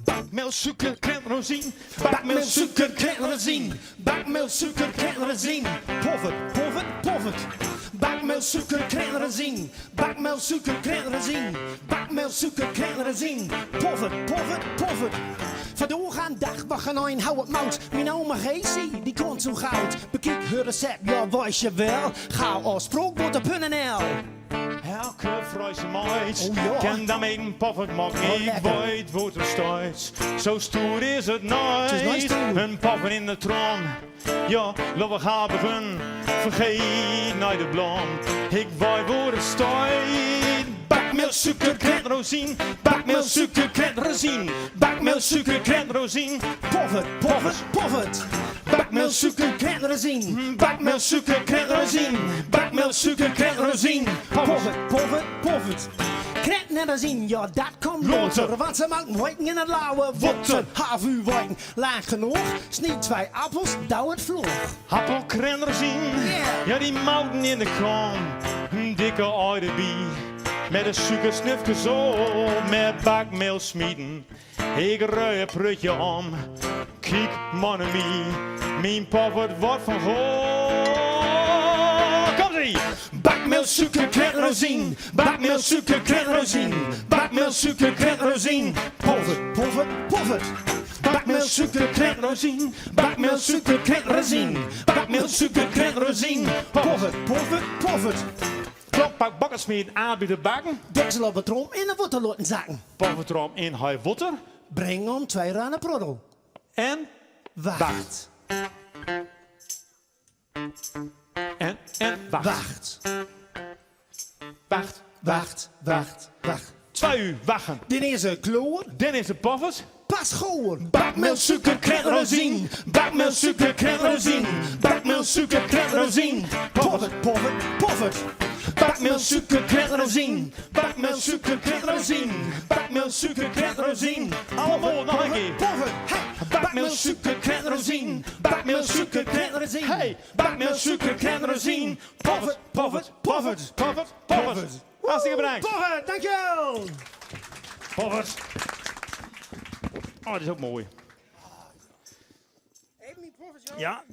Bakmeel, suiker, krent, rozijn. Bakmeel, suiker, krent, rozijn. Bakmeel, suiker, krent, rozijn. Poffert, poffert, poffert. Bakmeel, suiker, krent, rozijn. Bakmeel, suiker, krent, rozijn. Bakmeel, suiker, krent, rozijn. Poffert, poffert, poffert. Vandoor gaan dag, we gaan een hou het mout. Mijn oma Geesie, die komt zo goud. Bekijk haar recept, ja, weet je wel. Ga op sprookboter.nl. Elke Friese meid Oh, ja. kan daarmee een poffert maken. Oh, Ik lekker. weet wat er staat. Zo stoer is het nooit. Het is nooit stoer. Een poffer in de trom. Ja, laten we gaan beginnen. Vergeet nooit de blom. Ik weet waar het staat. Bakmeel, suiker, krent, rozijn. Bakmeel, suiker, krent, rozijn. Bakmeel, suiker, krent, rozijn. Poffert, poffert, poffert. Bakmeel, suiker, krent, rozijn. Bakmeel, suiker, krent, rozijn. Bakmeel, suiker, krent, rozijn. Poffert, poffert, poffert. Krenten en rozijn, ja dat komt Loter. loter. Want ze maken wijken in het lauwe water. Havu wijken, laag genoeg. Sniet twee appels, douw het vloog. Appel, krent, rozijn. Ja, die mouten in de kom. Een dikke oudebie. Met een suikersnufje zo, met bakmeel smieden. Ik rui een prutje om. Kijk, mannen mijn poffert wordt van gold. Komt ie! Bakmeel, suiker, krent, rozijn. Bakmeel, suiker, krent, rozijn. Bakmeel, suiker, krent, rozijn. Poffert, poffert, poffert. Bakmeel, suiker, krent, rozijn. Bakmeel, suiker, krent, rozijn. Bakmeel, suiker, krent, rozijn. Poffert, poffert, poffert. Klokpak bakkersmeer aanbieden bakken. Deksel op het trom in de wortelloten zakken. Poffertrom in high water. Breng om twee ranen proddel. En Wacht. En wacht. Wacht. Wacht. Wacht, wacht, wacht. Twee uur wachten. Dit is een kloor. Dit is de poffers. Pas goor. Bakmeel, suiker, krent, rozijn. Bakmeel, suiker, krent, rozijn. Bakmeel, suiker, krent, rozijn. Poffert, poffert, poffert. Bakmeel, suiker, krent, rozijn. Bakmeel, suiker, krent, rozijn. Bakmeel, suiker, krent, rozijn. Allemaal nog een keer. Poffert, hey. Bakmeel, suiker, krent, rozijn. Bakmeel, suiker, krent, rozijn. Hey. Bakmeel, suiker, krent, rozijn. Poffert, poffert, poffert, poffert, poffert. Hartstikke bedankt. Poffert, dankjewel. Poffert. Oh, dat is ook mooi. Even niet poffert, joh. Ja.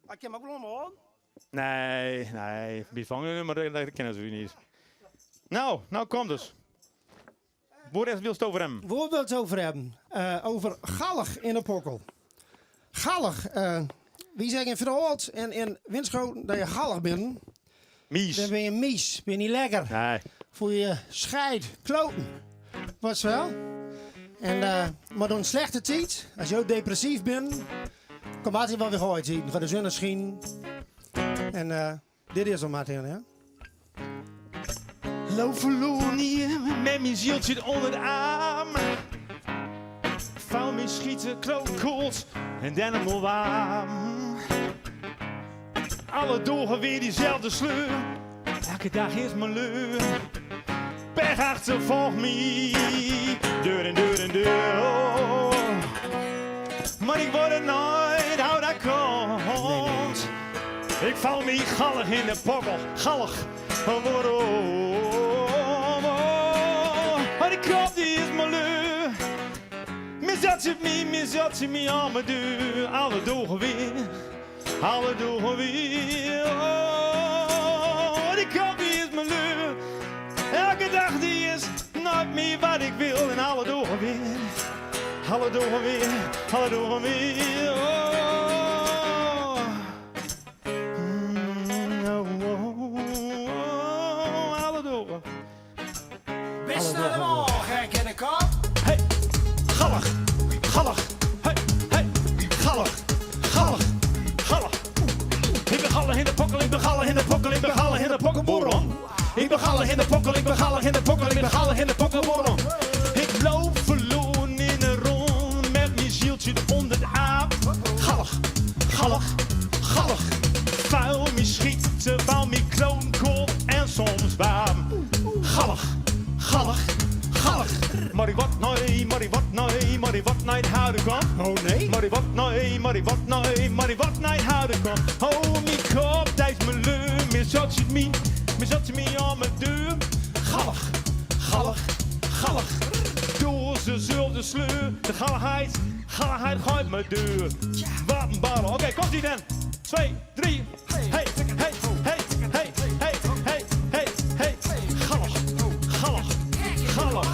Ik kan hem ook nog maar Nee, nee. Bivangen nummer, dat kennen ze niet. Nou, nou komt dus. Waar is wil het over hem? Waar wil het over hebben? Over gallig in de pokkel. Gallig. Wie zeggen in Verhoord en in Winschoten dat je gallig bent. Mies. Dan ben je mies. Ben je niet lekker. Nee. Voel je scheid, kloten. Wat wel? En, maar door een slechte tijd, als je ook depressief bent, kom altijd wel weer gooien. Dan gaat de zon schijnen. En dit is hem, Martin, hè? Loop verloren hier met mijn zieltje onder de arm. Vuil me schieten, kroon koud en dan helemaal warm. Alle dagen weer diezelfde sleur. Elke dag is mijn leur. Pech achtervolgt me, deur en deur en deur. Oh. Maar ik word het nooit, hou dat komt. Ik val me gallig in de pokkel, gallig. Waarom? Oh, maar die kop die is mijn leur. Misat ze me, misat ze me aan mijn deur. Alle dagen weer, alle dagen weer. Oh, die kop die is mijn leur. Elke dag die is nooit meer wat ik wil. En alle dagen weer, alle dagen weer, alle dagen weer. Oh. Oh, oh, oh, alle dagen. Best allemaal gek in de kop. Hey, gallig, gallig, hey, hey, gallig, gallig, gallig. Ik ben gallig in de pokkel, ik ben gallig in de pokkel, ik ben gallig in de pokkel, waarom? Ik ben gallig in de pokkel, ik ben gallig in de pokkel, ik ben gallig in de pokkel, waarom? Ik loop verloren in een rond met mijn zieltje onder de aap. Gallig, gallig, gallig. Vuil me schieten, vuil me kloon, kool en soms warm. Gallig, gallig, gallig. Maar ik wat nee, maar ik wat nee, maar ik wat nee, houden kan. Oh nee. Maar ik wat nee, maar ik wat nee, maar ik wat nee, houden kan. Oh, mijn kop, dat is mijn leur, mijn zat zit me, mijn zat zit me aan mijn deur. Gallig, gallig, gallig. Door dezelfde sleur, de galligheid, galligheid gooit mijn deur. Wat een barrel. Oké, komt ie dan. 2, 3. Hey, hey, hey, hey, hey, hey, hey, hey. Gallig, gallig, gallig.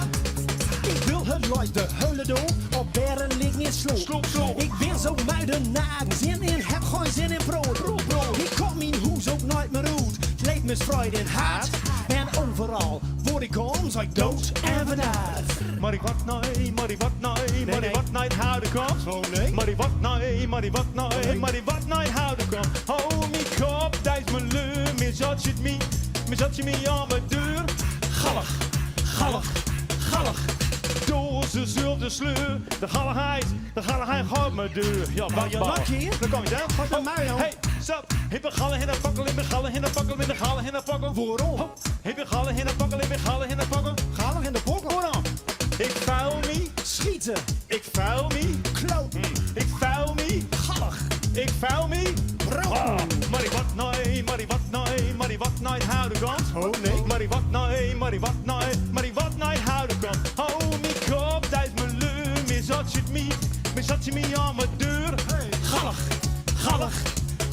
Ik wil het luid de heulen door, op beren liggen in sloop. Sloop, sloop. Ik ben zo muidenaar, zin in, heb geen zin in brood. Brood, brood. Ik kom mijn hoes ook nooit meer uit. Het leeft me vrede in hart. En overal waar ik kom, zal ik dood en verdaard. Maar ik wat nee, maar ik wat nee, maar ik wat nee, houden komt. Oh nee. Maar ik wat nee, maar ik wat nee, maar ik wat nee, houden komt. Oh, mijn kop, dat is mijn leur, mijn zat zit me, mijn zat zit me aan mijn deur. Gallig, gallig, gallig. Door dezelfde sleur, de galligheid, de galligheid gaat mijn deur. Ja, wat je lak hier? Dan kom je dan. Ga naar mij, joh. Hey, stop. Ik ben gallig in de pakkel, ik ben gallig in de pakkel, ik ben gallig in de pakkel. Waarom? Ik ben gallig in de pakkel, ik ben gallig in de pakkel. Gallig in de pokkel? Waarom? Ik vuil me. Schieten. Ik vuil me. Kloot. Ik vuil me. Gallig. Ik vuil me. Brood. Ah, maar ik wat nee, maar ik wat nee, maar ik wat nee, houden kant. Oh nee. Maar ik wat nee, maar ik wat nee, maar ik wat nee, houden kant. Oh, mijn kop, dat is mijn leur, mijn zat zit me, mijn zat zit me aan mijn deur. Gallig, gallig,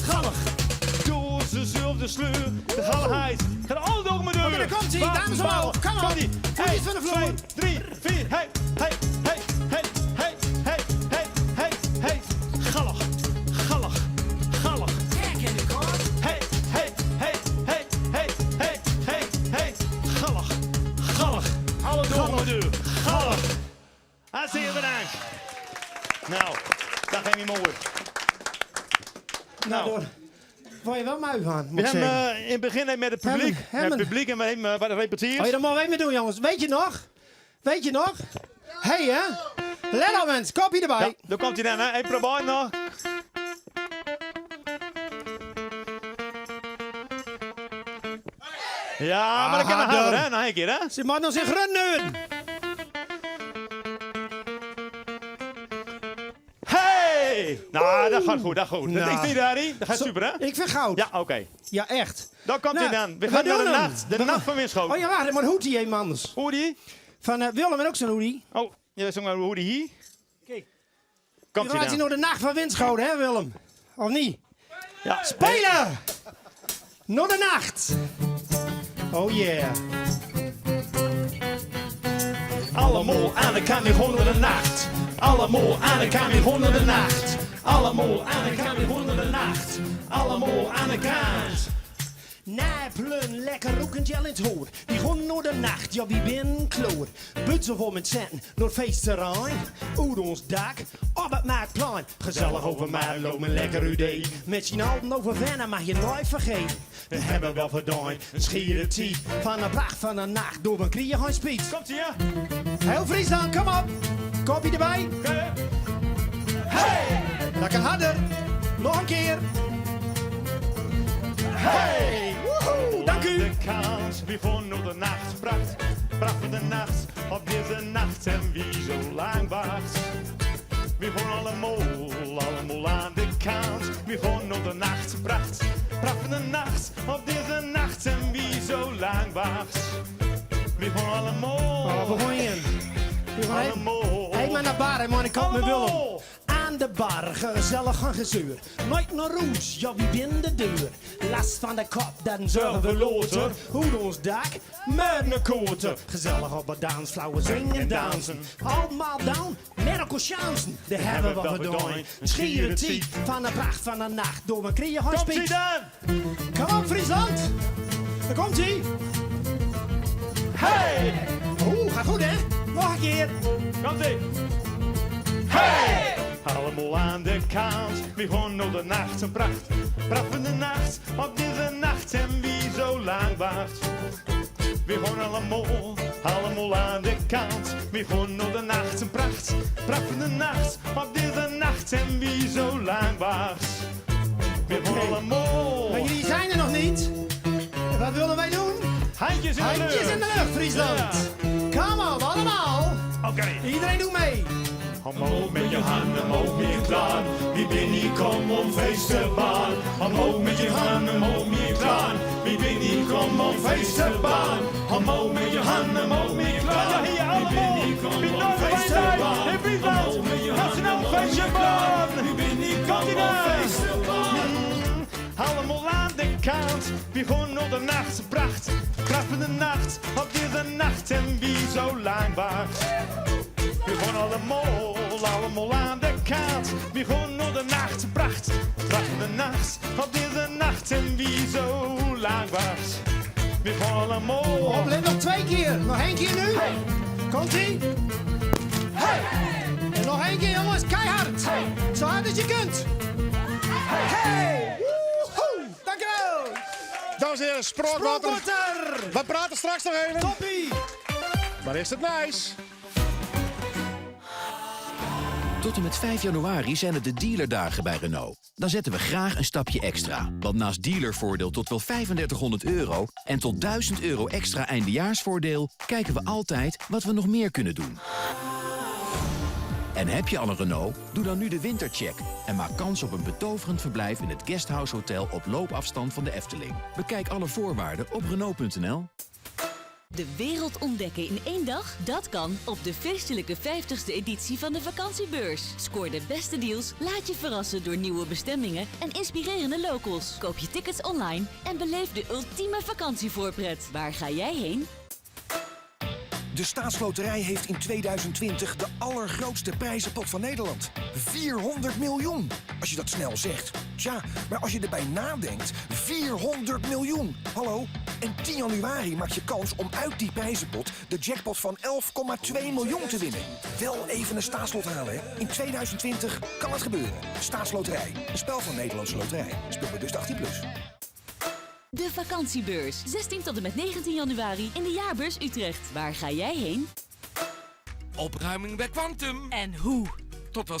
gallig. Door dezelfde sleur, de galligheid. Gaat al door mijn deur. Oké, daar komt-ie, Wat dames een bal. omhoog. Come on. Komt-ie. Voetjes Hey, van de vloer. 2, 3, 4, hey, hey, hey, hey, hey, hey, hey, hey, hey. Gallig, gallig, gallig. Gek in de kop. Hey, hey, hey, hey, hey, hey, hey, hey. Gallig, gallig. Alle door mijn deur. Gallig. Hartstikke bedankt. Nou, dat ging niet mooi. Nou, door. Word je wel mui van, moet We ik hebben zeggen. in het begin even met het publiek. Hebben- hebben. Met het publiek en we hebben wat gerepeteerd. Oh, ja, dat mogen we even doen, jongens. Weet je nog? Weet je nog? Hé, hey, hè? Let op, mensen. Kopje erbij. Ja, daar komt hij dan, hè. Hey, probeer nog. Ja, maar dat kan nog harder, hè? Nog een keer, hè? Ze mag nog zich runnen. Hey! Nou, dat gaat goed, dat gaat goed. Dat Nou. is niet, Harry. Dat gaat Zo, super, hè? Ik vind goud. Ja, oké. Ja, echt. Dan komt hij Nou, dan. We gaan doen naar de hem. nacht. De We nacht gaan- van Winschoten. Oh ja, wacht. Maar hoedie even anders. Hoedie? Van Willem en ook zo'n hoedie. Oh, ja, zo'n hoedie hier. Kijk. Komt Je hij gaat dan. nog de nacht van Winschoten, hè Willem? Of niet? Ja. Spelen! Nog de nacht! Oh yeah. Allemaal aan de kant onder de nacht. Allemaal aan de kant onder de nacht. Allemaal aan de kant onder de nacht. Allemaal aan de kant. Nijp Plun, lekker roekend jel in het hoor. Wie gaan door de nacht, ja wie bin kloor. Butzen vol met centen, door het feestterrein. Oer ons dak, op het marktplein. Gezellig over mij, loop een lekker idee. Met z'n allen over Vennen mag je nooit vergeten. We hebben wel verdoin, een schiere tijd. Van de pracht van de nacht, door een krieën gaan spiet. Komt ie, ja? Heel Friesland, kom op. Kopje erbij. Hey! Lekker harder. Nog een keer. Hey! Woehoe, dank u. De kans, wie gewoon door de nacht bracht. Bracht van de nacht op deze nacht en wie zo lang wacht. We gewoon allemaal, allemaal aan de kant. We gewoon door de nacht bracht. Bracht van de nacht op deze nacht en wie zo lang wacht. We gewoon allemaal. Oh, we gaan in. We gaan even- Allemaal. Hey, maar naar bar, hè, man, ik kom met Willem. Allemaal. Aan de bar, gezellig en gezeur. Nooit naar roes, ja, wie binnen de deur. Last van de kop, dan zorgen we loter. Hoe ons dak, met een koter. Gezellig op het dansflauwe zingen en dansen. Allemaal down, met elkaar chansen. Daar hebben we gedaan. Schieren tijd van de pracht van de nacht. Door mijn krieën gaan Komt ie dan! Kom op, Friesland. Daar komt ie. Hey! Oeh, gaat goed, hè? Nog een keer. Komt ie! Hey! Allemaal aan de kant, wie gewoon door de nacht een pracht. Pracht van de nacht, op deze nacht en wie zo lang wacht. We gewoon allemaal, allemaal aan de kant. Wie gewoon door de nacht een pracht. Pracht van de nacht, op deze nacht en wie zo lang wacht. We gewoon allemaal. Maar jullie zijn er nog niet. En wat willen wij doen? Handjes in de Handjes lucht. in de lucht, Friesland. Kom op, allemaal. Oké. Iedereen doet mee. Omhoog met je handen, omhoog met je klaar. Wie ben niet kom om feest te baan. Omhoog met je handen, omhoog met je klaar. Wie ben niet kom om feest te baan. Omhoog met je handen, omhoog met je klaar. Ja, hier allemaal. Wie ben niet kom Wie om nog feest te zijn baan. in Friesland. Omhoog met je Nationaal handen, omhoog met feestje je klaar. baan. Wie ben niet kom Komt ie om dan. feest te baan. Allemaal aan de kant, wie gewoon door de nacht bracht. Pracht van de nacht, op deze nacht en wie zo lang wacht. We gewoon allemaal, allemaal aan de kant. Wie gewoon door de nacht bracht. Pracht van de nacht, op deze nacht en wie zo lang wacht. We gewoon allemaal. Oplet nog twee keer. Nog één keer nu. Komt ie. Hey. En nog één keer, jongens. Keihard. Zo hard als je kunt. Hey. Woehoe. Dank u wel. Dames en heren, Sprookwater. Sprookwater. We praten straks nog even. Toppie. Maar is het nice? Tot en met 5 januari zijn het de dealerdagen bij Renault. Dan zetten we graag een stapje extra. Want naast dealervoordeel tot wel 3500 euro en tot 1000 euro extra eindejaarsvoordeel... kijken we altijd wat we nog meer kunnen doen. En heb je al een Renault? Doe dan nu de wintercheck en maak kans op een betoverend verblijf in het Guesthouse Hotel op loopafstand van de Efteling. Bekijk alle voorwaarden op Renault.nl. De wereld ontdekken in één dag? Dat kan op de feestelijke 50ste editie van de vakantiebeurs. Scoor de beste deals, laat je verrassen door nieuwe bestemmingen en inspirerende locals. Koop je tickets online en beleef de ultieme vakantievoorpret. Waar ga jij heen? De Staatsloterij heeft in 2020 de allergrootste prijzenpot van Nederland. 400 miljoen. Als je dat snel zegt. Tja, maar als je erbij nadenkt, 400 miljoen. Hallo? En 10 januari maak je kans om uit die prijzenpot de jackpot van 11,2 miljoen te winnen. Wel even een staatslot halen, hè? In 2020 kan het gebeuren. Staatsloterij. Een spel van Nederlandse Loterij. Speel bewust 18+. Plus. De vakantiebeurs. 16 tot en met 19 januari in de Jaarbeurs Utrecht. Waar ga jij heen? Opruiming bij Quantum. En hoe? Tot wel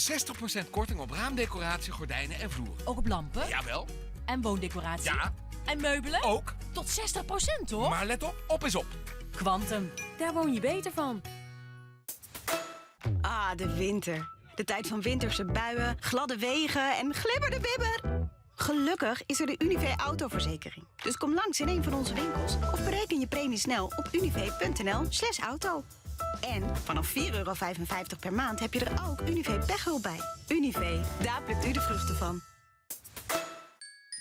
60% korting op raamdecoratie, gordijnen en vloer. Ook op lampen? Jawel. En woondecoratie? Ja. En meubelen? Ook. Tot 60% toch? Maar let op, op is op. Quantum, daar woon je beter van. Ah, de winter. De tijd van winterse buien, gladde wegen en glibber de bibber. Gelukkig is er de Univé Autoverzekering. Dus kom langs in een van onze winkels of bereken je premie snel op univé.nl slash auto. En vanaf 4,55 euro per maand heb je er ook Univé pechhulp bij. Univé, daar plukt u de vruchten van.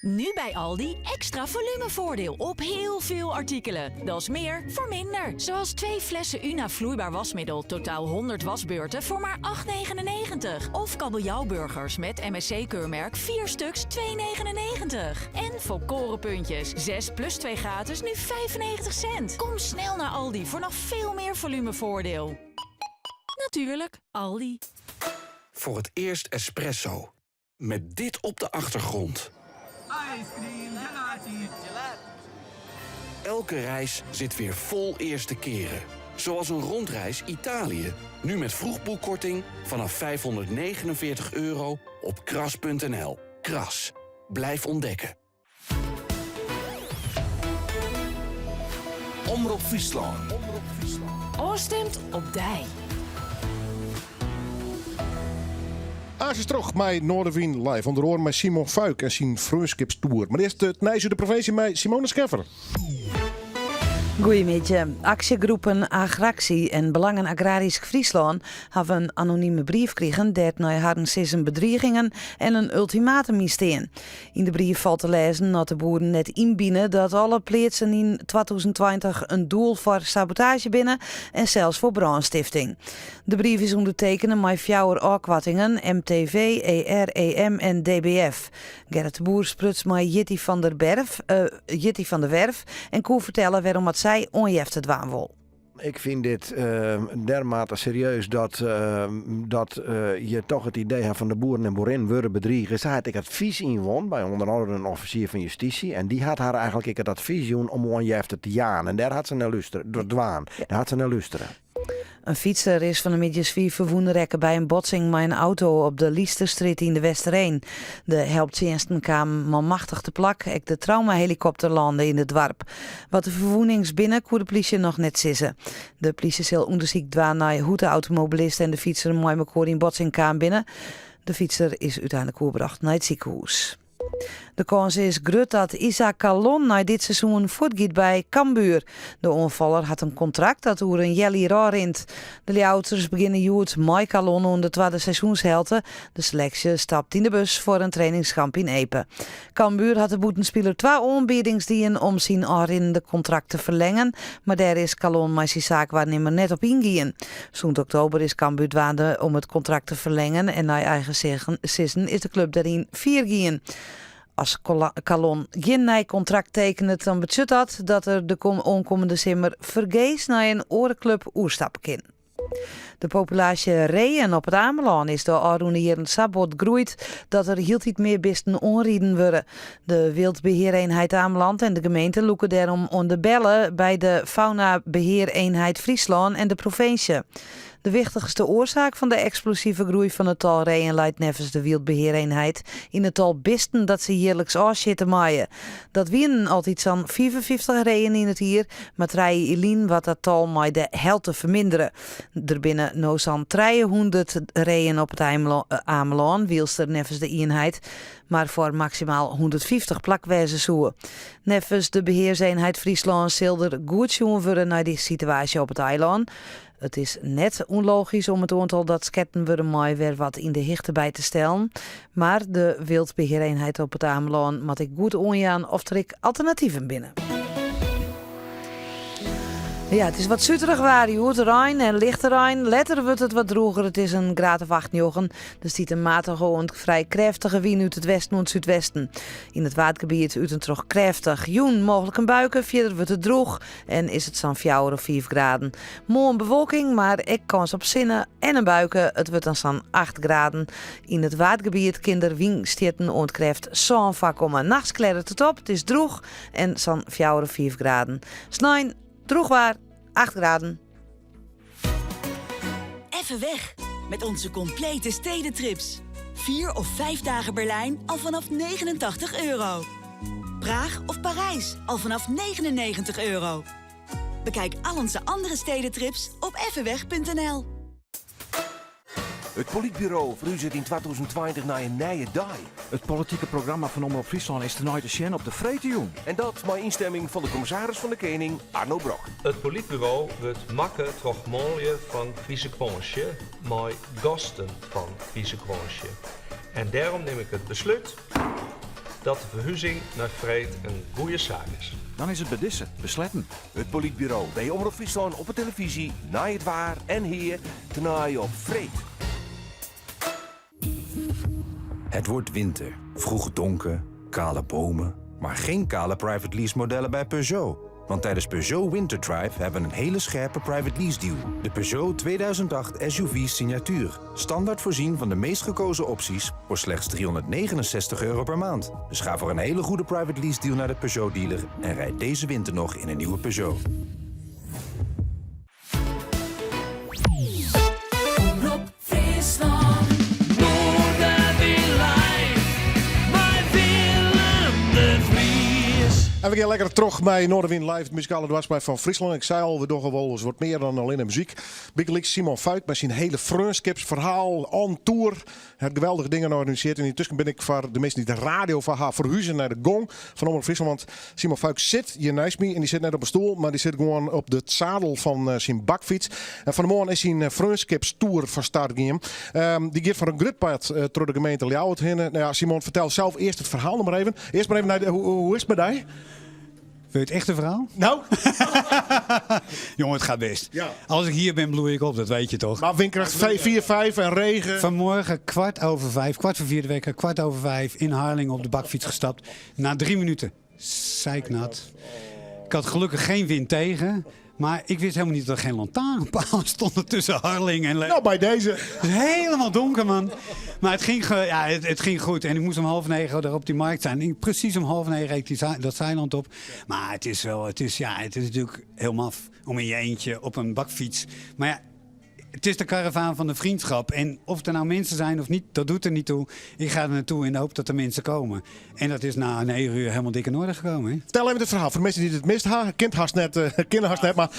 Nu bij Aldi extra volumevoordeel op heel veel artikelen. Dat is meer voor minder. Zoals twee flessen Una vloeibaar wasmiddel, totaal 100 wasbeurten voor maar 8,99. Of kabeljauwburgers met MSC-keurmerk 4 stuks 2,99. En volkorenpuntjes 6 plus 2 gratis nu 95 cent. Kom snel naar Aldi voor nog veel meer volumevoordeel. Natuurlijk, Aldi. Voor het eerst espresso. Met dit op de achtergrond. Elke reis zit weer vol eerste keren. Zoals een rondreis Italië. Nu met vroegboekkorting vanaf 549 euro op kras.nl. Kras. Blijf ontdekken. Omrop Fryslân. Ofstimd op dy. Aanst troch mei Noardewyn live. Ûnder oare mei Simon Vuyk en syn Freonskipstoer. Mar earst it nijs út de provinsje mei Simone Scheffer. Goeiemiddei. Aksjegroepen Agractie en Belangen Agrarysk Fryslân hawwe in anonime brief krigen dêr't nei harren sizzen bedrigingen en in ultimatum yn stean. Yn de brief falt te lêzen dat de boeren net ynbine dat alle pleatsen yn 2020 in doel foar sabotaazje binne en sels foar brânstifting. De brief is ûndertekene mei fjouwer ôfkoartingen, MTV, ER, EM en DBF. Gerrit de Boer spruts mei Jitty van der Berf, Jitty van der Werf en koe fertelle wêrom at sy oanjefte dwaan wol. Ik fyn dit dermate serieus dat, dat je toch it idee ha fan de boeren en boerinnen wurde bedrige. Sy hat ek advys ynwûn by ûnder oare in offisier fan justysje en dy hat har eigenlik ek it advys jûn om oanjefte te jaan en dêr hat se nei lústere, dwaan, dêr hat se nei lústere. In fytser is fan 'e middei swier ferwûne rekke by in botsing mei in auto op de Lysterstrjitte yn De Westereen. De helptsjinsten kamen manmachtich te plak, ek de traumahelikopter lâne yn it doarp. Wat de ferwûnings binne, koe de plysje noch net sizze. De plysje sil ûndersyk dwaan nei hoe't de automobilist en de fytser mei mekoar yn botsing kaam binne. De fytser is úteinlik oerbrocht nei it sikehûs. De kâns is grut dat Isaac Kallon nei dit seizoen fuortgiet by Cambuur. De oanfaller hat in kontrakt dat oer in healjier ôfrint. De Ljouwerters begjinne hjoed mei Kallon oan de twadde seizoenshelte. De seleksje stapt yn de bus foar in trainingskamp yn Epe. Cambuur hat de bûtenspiler twa oanbiedings dien om syn ôfrinnende kontrakt te ferlengen, mar dêr is Kallon mei syn saakwaarnimmer net op yngien. Sûnt oktober is Cambuur dwaande om it kontrakt te ferlengen en nei eigen sizzen is de klup dêryn fier gien. As Kallon gjin nij kontrakt tekenet, dan betsjut dat dat er de oankommende simmer fergees nei in oare klup oerstappe kin. De populaasje reeën op It Amelân is de ôfrûne jierren sa bot groeid dat der hieltyd mear bisten oanriden wurde. De Wildbeheereenheid Ameland en de gemeente lûke dêrom oan de belle by de Faunabeheereenheid Fryslân en de provinsje. De wichtichste oarsaak fan de eksplosive groei fan it tal reeën leit neffens de Wildbeheereenheid yn it tal bisten dat se jierliks ôfsjitte meie. Dat wienen altyd sa'n 55 reeën yn it jier, mar trije jier lyn waard dat tal mei de helte fermindere. Der binne no sa'n 300 reeën op it Amelân, wylst der neffens de ienheid mar foar maksimaal 150 plak wêze soe. Neffens de Beheerseenheid Fryslân sil der goed sjoen wurde nei de situaasje op it eilân. It is net ûnlogysk om it oantal dat sketten wurde mei wer wat yn de hichte by te stellen. Mar de Wildbeheereenheid op It Amelân moat ek goed oanjaan oft der ek alternativen binne. Ja, it is wat suterich waar hjoed. Rein en lichte rein. Letter wurdt it wat drûger. It is in graad of 8, 9. Der stiet in matige oant frij krêftige wyn út it westen oant súdwesten. Yn it Waadgebiet út en troch krêftich. Jûn mooglik in buike. Fierder wurdt it drûch en is it sa'n 4 of 5 graden. Moarn bewolking, mar ek kâns op sinne en in buike. It wurdt dan sa'n 8 graden. Yn it Waadgebiet kin der wynstjitten oant krêft 7 foarkomme. Nachts klearret it op, it is drûch en sa'n 4 of 5 graden. Snein drûch waar, 8 graden. Even weg met onze complete stedentrips. 4 of 5 dagen Berlijn al vanaf 89 euro. Praag of Parijs al vanaf 99 euro. Bekijk al onze andere stedentrips op effenweg.nl. It Polytburo ferhuzet yn 2020 nei in nije dei. It politike programma fan Omrop Fryslân is tenei te sjen op de freedtejûn. En dat mei ynstimming fan de kommissaris fan de Kening, Arno Brok. It Polytburo wurdt makke troch manlju fan Kwizekwânsje mei gasten fan Kwizekwânsje. En dêrom nim ik it beslút. dat de ferhuzing nei freed in goede saak is. Dan is it by dizze besletten. It Polytburo by Omrop Fryslân op 'e telefyzje, nei it waar en hea, tenei op freed. Het wordt winter, vroeg donker, kale bomen, maar geen kale private lease modellen bij Peugeot. Want tijdens Peugeot Winter Drive hebben we een hele scherpe private lease deal. De Peugeot 2008 SUV Signatuur. Standaard voorzien van de meest gekozen opties voor slechts 369 euro per maand. Dus ga voor een hele goede private lease deal naar de Peugeot dealer en rijd deze winter nog in een nieuwe Peugeot. Omrop Fryslân. Noardewyn live mei Willem de Vries. En we gean lekker troch mei Noardewyn Live, it muzikale doarpspleit fan Fryslân. Ik sei al, we dogge wolris wat mear dan allinne muzyk. Bygelyks Simon Vuyk mei syn hiele freonskipsferhaal on tour. Hat geweldige dingen organisearre. En yntusken bin ik foar de minsken dy't de radio foar ha ferhuze nei de gong fan Omrop Fryslân. Want Simon Vuyk sit hjir neist my en dy sit net op in stoel, mar dy sit gewoan op de sadel fan eh, syn bakfyts. En fan 'e moarn is syn eh, freonskipstoer fan start gien. Ehm, dy giet foar in grut part eh, troch de gemeente Ljouwert hinne. Nou ja, Simon, fertel sels earst it ferhaal noch mar even. Earst mar even nei de, hoe, hoe is it mei dy? Wil je het echte verhaal? Nou? Jongen, het gaat best. Ja. Als ik hier ben, bloei ik op, dat weet je toch? Maar windkracht 4, 5 en regen. Vanmorgen 5:15, 3:45 de wekker, 5:15 in Harlingen op de bakfiets gestapt. Na 3 minuten, zeiknat. Ik had gelukkig geen wind tegen. Maar ik wist helemaal niet dat er geen lantaarnpalen stonden tussen Harlingen en... Le Nou, bij deze. Het is helemaal donker, man. Maar het ging, ge- ja, het ging goed. En ik moest om 8:30 daar op die markt zijn. En precies om 8:30 reed ik dat Zaailand op. Maar het is wel, het is, ja, het is natuurlijk heel maf om in je eentje op een bakfiets. Maar ja, het is de karavaan van de vriendschap. En of er nou mensen zijn of niet, dat doet er niet toe. Ik ga er naartoe in de hoop dat er mensen komen. En dat is na 9 uur helemaal dik in orde gekomen. Hè? Vertel even het verhaal. Voor de mensen die het mist ha, kind haast net, kind haast net, maar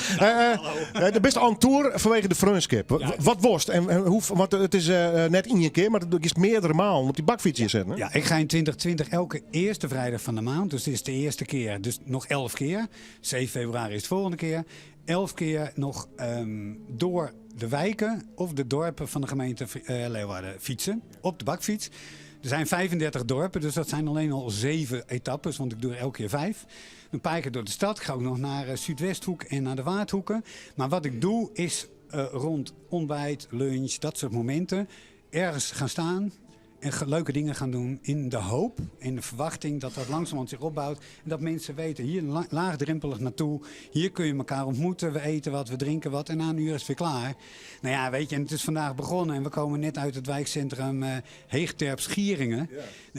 de beste on tour vanwege de freonskip. Wat worst en hoe, want het is net één keer, maar het is meerdere malen op die bakfiets hier zitten. Hè? Ja, ik ga in 2020 elke eerste vrijdag van de maand. Dus dit is de eerste keer, dus nog 11 keer. 7 februari is de volgende keer. 11 keer nog door de wijken of de dorpen van de gemeente Leeuwarden fietsen. Op de bakfiets. Er zijn 35 dorpen, dus dat zijn alleen al 7 etappes, want ik doe er elke keer 5. Een paar keer door de stad. Ik ga ook nog naar Zuidwesthoek en naar de Waardhoeken. Maar wat ik doe is rond ontbijt, lunch, dat soort momenten ergens gaan staan en leuke dingen gaan doen in de hoop en de verwachting dat dat langzamerhand zich opbouwt. En dat mensen weten, hier laagdrempelig naartoe, hier kun je elkaar ontmoeten, we eten wat, we drinken wat en na een uur is het weer klaar. En het is vandaag begonnen en we komen net uit het wijkcentrum Heechterp-Schieringen.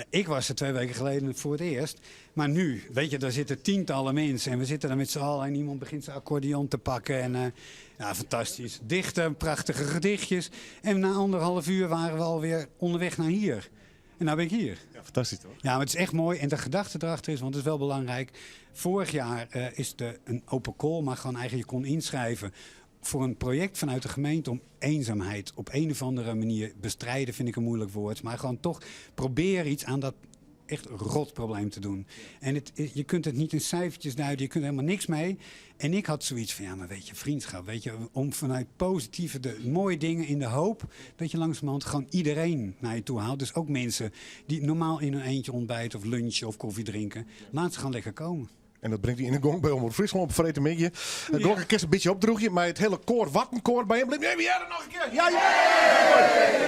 Ik was er 2 weken geleden voor het eerst. Maar nu, daar zitten tientallen mensen en we zitten daar met z'n allen en iemand begint zijn accordeon te pakken. En ja, fantastisch. Dichten, prachtige gedichtjes. En na anderhalf uur waren we alweer onderweg naar hier. En nou ben ik hier. Ja, fantastisch toch? Ja, maar het is echt mooi. En de gedachte erachter is, want het is wel belangrijk. Vorig jaar is er een open call, maar gewoon eigenlijk je kon inschrijven voor een project vanuit de gemeente om eenzaamheid op een of andere manier bestrijden, vind ik een moeilijk woord. Maar gewoon toch proberen iets aan dat echt rot probleem te doen. En je kunt het niet in cijfertjes duiden, je kunt er helemaal niks mee. En ik had zoiets van, ja, maar vriendschap, om vanuit positieve, de mooie dingen in de hoop dat je langzamerhand gewoon iedereen naar je toe haalt. Dus ook mensen die normaal in hun eentje ontbijten of lunchen of koffie drinken. Laat ze gewoon lekker komen. En dat brengt hij in de gong bij Omrop Fryslân op Freed de Middei. Het klok is een beetje opdroegje, maar het hele koor, wat een koor bij hem. Nee, wie er nog een keer? Ja, ja!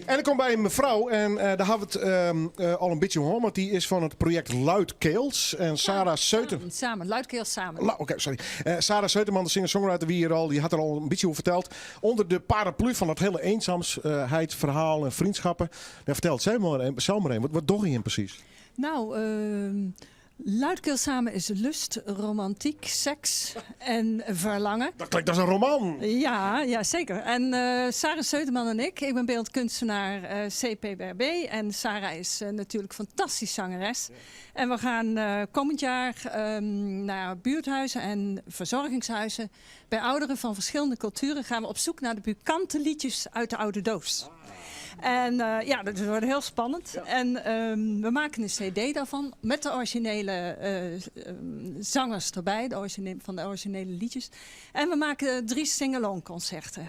En ik kom bij een mevrouw en daar hebben we het al een beetje over, want die is van het project Luidkeels. En Sarah Seuter. Samen, samen, Luidkeels samen. Oké, sorry. Sarah Seuterman, de singer-songwriter, wie hier al, die had er al een beetje over verteld. Onder de paraplu van dat hele eenzaamheidsverhaal en vriendschappen. Daar vertelt zij maar een, zelf maar een. Wat doe je in precies? Luidkeels samen is lust, romantiek, seks en verlangen. Dat klinkt als een roman. Ja, ja, zeker. En Sarah Seuterman en ik, ik ben beeldkunstenaar CPBRB en Sarah is natuurlijk fantastisch zangeres. En we gaan komend jaar naar buurthuizen en verzorgingshuizen. Bij ouderen van verschillende culturen gaan we op zoek naar de pikante liedjes uit de oude doos. En dat wordt heel spannend. En we maken een cd daarvan met de originele zangers erbij, de van de originele liedjes. En we maken 3 sing-along concerten.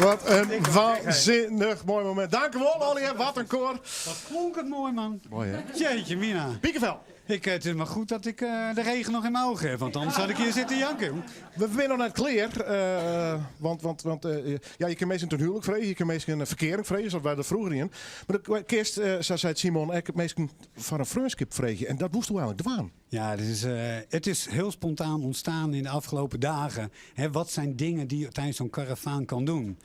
Wat in waanzinnig moai momint. Dankewol allegear, wat in koar. Wat klonk it moai man. Moai hè? Jeetje mina. Piekenvel. Ik, het is maar goed dat ik de regen nog in mijn ogen heb, want anders had ik hier zitten janken. We zijn nog net klear. Want ja, je kunt meestal een huwelijk vregen, je kunt meestal een verkering vregen, zoals wij dat vroeger in. Maar de kerst, zo zei Simon, ik heb meestal van een vriendschap vregen. En dat moest toen eigenlijk dwaan. Ja, het is heel spontaan ontstaan in de afgelopen dagen. Hè, wat zijn dingen die je tijdens zo'n karavaan kan doen?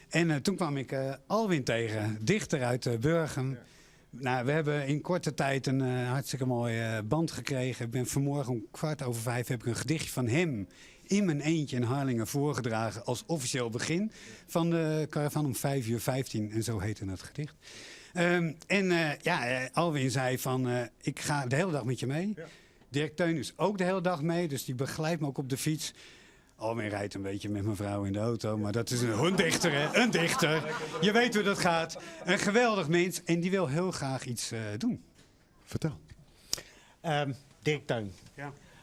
En toen kwam ik Alwin tegen, dichter uit Burgum. We hebben in korte tijd een hartstikke mooie band gekregen. Ik ben vanmorgen om 5:15 heb ik een gedichtje van hem in mijn eentje in Harlingen voorgedragen als officieel begin van de karavaan om 5:15. En zo heette het gedicht. En Alwin zei van, ik ga de hele dag met je mee. Dirk Teun is ook de hele dag mee, dus die begeleidt me ook op de fiets. Alwin rijdt een beetje met mijn vrouw in de auto, maar dat is een dichter, hè? Een dichter. Je weet hoe dat gaat. Een geweldig mens en die wil heel graag iets doen. Vertel. Dirk Teun.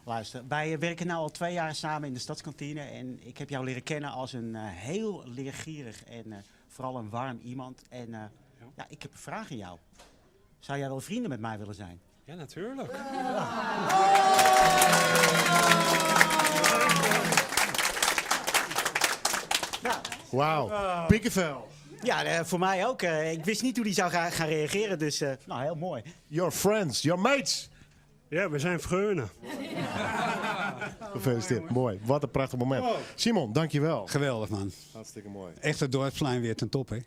Luister, wij werken nu al 2 jaar samen in de stadskantine en ik heb jou leren kennen als een heel leergierig en vooral een warm iemand. En ik heb een vraag aan jou. Zou jij wel vrienden met mij willen zijn? Ja, natuurlijk. Wauw, Piekenvel. Ja, voor mij ook. Ik wist niet hoe die zou gaan reageren, dus heel mooi. Your friends, your mates. Ja, we zijn freonen. Gefeliciteerd, mooi. Wat een prachtig moment. Simon, dankjewel. Geweldig, man. Hartstikke mooi. Echt het dorpsplein weer ten top, hè.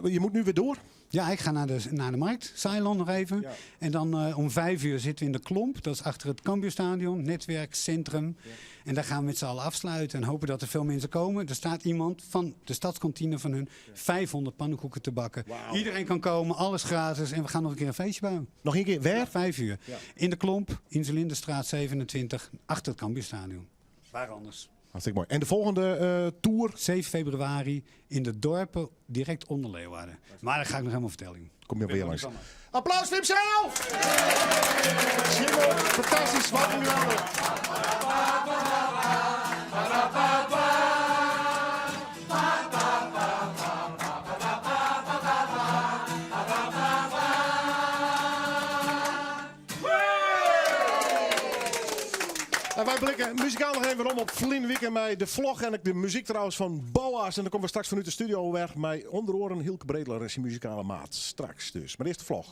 Je moet nu weer door? Ja, ik ga naar de markt, Ceylon nog even. En dan om 5 uur zitten we in de Klomp. Dat is achter het Cambuurstadion, netwerkcentrum. En daar gaan we met z'n allen afsluiten en hopen dat er veel mensen komen. Er staat iemand van de stadskantine van hun 500 pannenkoeken te bakken. Iedereen kan komen, alles gratis. En we gaan nog een keer een feestje bouwen. Nog een keer, waar? Ja, 5 uur. In de Klomp, Insulindestraat 27, achter het Cambuurstadion. Waar anders? Hartstikke mooi. En de volgende tour? 7 februari in de dorpen direct onder Leeuwarden. Maar dat ga ik nog helemaal vertellen. Kom je weer Ik ben langs. nog niet Applaus voor hemzelf! Simon, fantastisch. Wat een geweldig. En wij blikken muzikaal nog even om op Vlien Weekend met de vlog en de muziek trouwens van Boa's. En dan komen we straks vanuit de studio weg met onder oren Hielke Breedler en zijn muzikale maat. Straks dus. Maar eerst de vlog.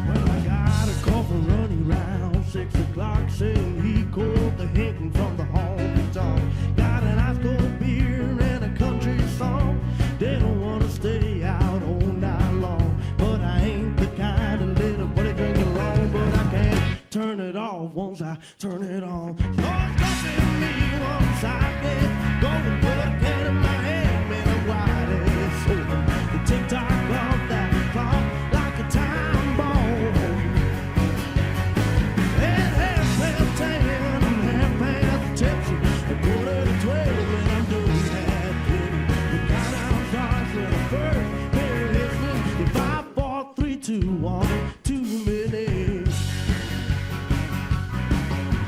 Well, I got a call from running round 6 o'clock saying he caught the hinting from the honky tonk. Got an ice cold beer and a country song. They don't want to stay out all night long. But I ain't the kind of little buddy drink alone. But I can't turn it off once I turn it on. No stopping me once I get going. Put a can in my hand, man, I'm wide as open. The tick tock of that clock like a time bomb. At 10:30, half past tipsy, 11:45, and I'm doing that pity. The countdown starts when the first beer hits me. 5, 4, 3, 2, 1, 2 minutes.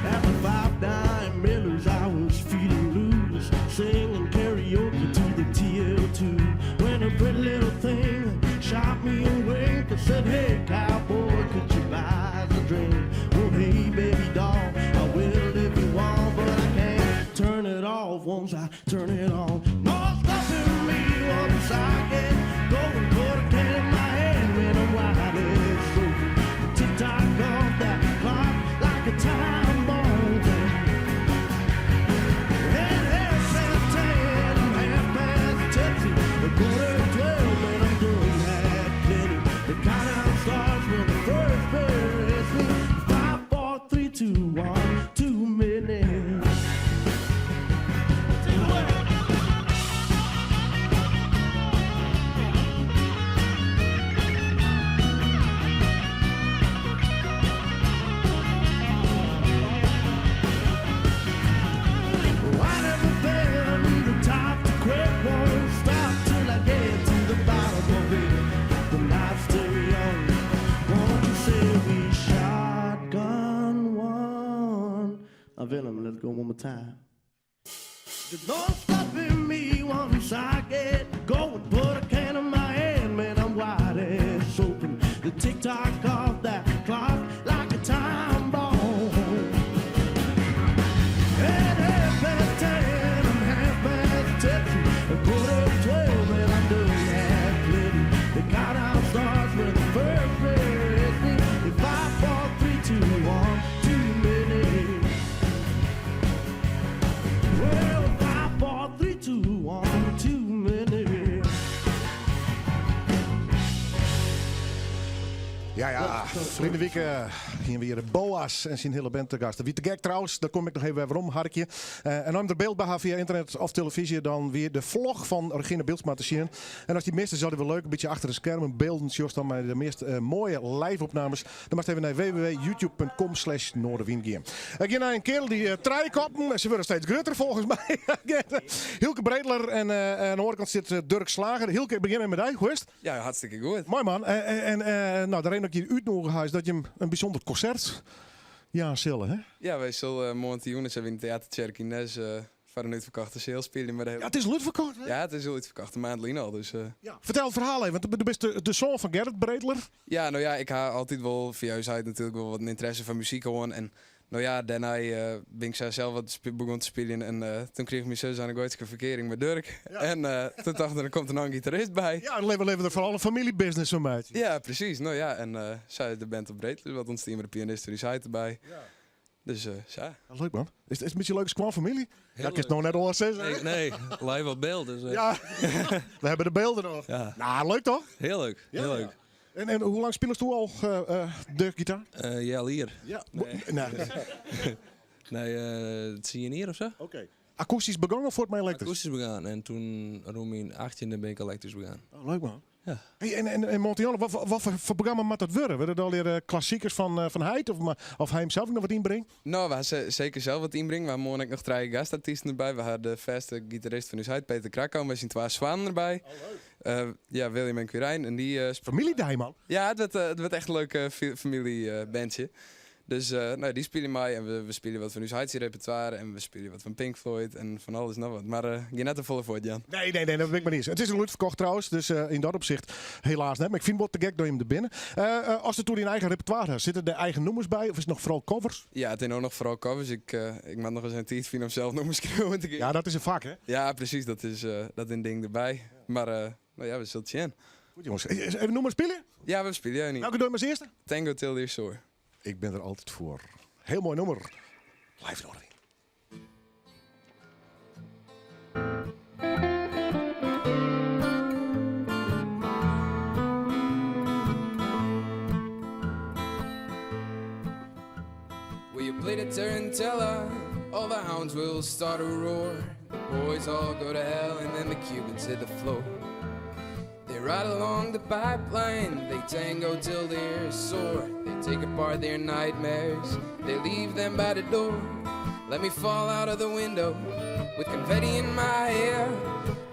After 5 dime Millers, I was feeling loose, singing karaoke to the TL2. When a pretty little thing shot me a wink and said, Hey, cowboy, could you buy us a drink? Well, hey, baby doll, I will if you want, but I can't turn it off once I turn it on. No stopping me once I get going. Put a can in my hand when I'm wide as open. The tick tock of that clock like a time bomb. At 10:30, half past tipsy, 11:45, and I'm doing that plenty. The countdown starts when the first beer hits me. 5, 4, 3, 2, 1, 2 minutes. Take it away. I never been the type to quit, won't stop till I get to the bottom of it. The night's still young, won't you say we shine? Willem, let's go one more time. There's no stopping me once I get going. Put a can in my hand, man, I'm wide as open. The tick tock of that clock like a time bomb. At 10:30, I'm 10:30. 11:45, man, I'm doing that living. The countdown starts when the first prayer hits me. 5, 4, 3, 2, 1, 2 minutes. Well, 5, 4, 3, 2, 1, 2 minutes. Ja, ferline wike hiene we hjir de Boas en syn hiele band te gast. Wie te gek trouwens, dêr kom ik noch even wer werom, harkje. En as jim der byld by ha fia ynternet of telefyzje, dan wie de vlog fan Regine Bilsma te sjen. En as dy mist is altyd wol leuk, in bytsje achter de skermen bylden sjochst dan mei de meast moaie live-opnames. Dan moatst even nei www.youtube.com/noardewyn gean. Ik gean nei in keardel dy't trije koppen en se wurde steeds grutter folgens my. Hylke Breteler en oan de oare kant sit Durk Slager. Hylke, ik begjin even mei dy. Hoe is it? Ja, hartstikke goed. Moai man. En no, de reden dat ik dy útnûge ha is dat jim in bysûnder konsert jaan sille, hè? Ja, wy sille moarntejûn yn de Teatertsjerke yn Nes foar in útferkochte seal spylje. Mei de Ja, it is al útferkocht, hè? Ja, it is al útferkocht, in maand lyn al. Dus. Ja, fertel it ferhaal even, want do bist de soan fan Gerrit Breteler. Ja, no ja, ik ha altyd wol fia ús heit natuerlik wol wat in ynteresse foar muzyk hân. En no ja, dêrnei bin ik sa sels wat begûn te spyljen. En toen krige myn sus Anne-Goaitske ferkearing mei Durk. En toen tocht ik, der komt der noch in gitarist by. Ja, litte we der foaral in famyljebusiness fan meitsje. Ja, presys. No ja, en sa is de band op Breteler wat ûntstien mei de pianist fan ús heit derby. Dus sa. Leuk man. Is it in bytsje leuke skoanfamylje? Dat kinst no net oars sizze. Nee, nee, live op byld. Dus. Ja, we hebben de beelden nog. Ja. Nou, leuk toch? Hiel leuk, hiel leuk. En hoe lang spylest do al de gitaar? Healjier. Ja. Nee. Nee. Nee, 10 jier of sa. Oké. Akoestysk begûn of fuort mei elektrysk? Akoestysk begûn en toen rûn myn 18e bin ik elektrysk begûn. Oh, leuk man. Ja. Hey, en Montiano, wat foar programma moat dat wurde? Wurde it allegear klassikers fan heit of hy himsels noch wat ynbringt? No, we ha seker sels wat ynbringen. We ha moarn ek noch trije gastartysten derby. We ha de fêste gitarist fan ús heit, Peter Krakau, mei syn twa soannen derby. Ja, William en Quirijn. En dy Famyljedei, man. Ja, it wurdt echt in leuk famyljebandje. Dus no, dy spylje mei en we spylje wat fan ús heit syn repertoire en we spylje wat fan Pink Floyd en fan alles noch wat. Mar gean net te folle fuort, Jan. Nee, nee, nee, dat wit ik mar net. It is al útferkocht trouwens, dus yn dat opsicht helaas net. Mar ik fyn it wol te gek dat jim der binne. Ast it oer dyn eigen repertoire hast, sitte der eigen nûmers by of is it noch foaral covers? Ja, it is no noch foaral covers. Ik moat noch ris in tiid fine om sels nûmers skriuwen te gean. Ja, dat is in fak, hè? Ja, presys. Dat is in ding derby. Mar no ja, we sille it sjen. Goed jonges, even nûmer spylje? Ja, we spylje ien. Welke dogge we as earste? Tango Till They're Sore. Ik bin der altyd foar. Hiel moai nûmer. Live Noardewyn. Will you play the tarantella? All the hounds will start a roar. The boys all go to hell and then the Cubans hit the floor. They ride along the pipeline, they tango till they're sore. They take apart their nightmares, they leave them by the door. Let me fall out of the window with confetti in my hair.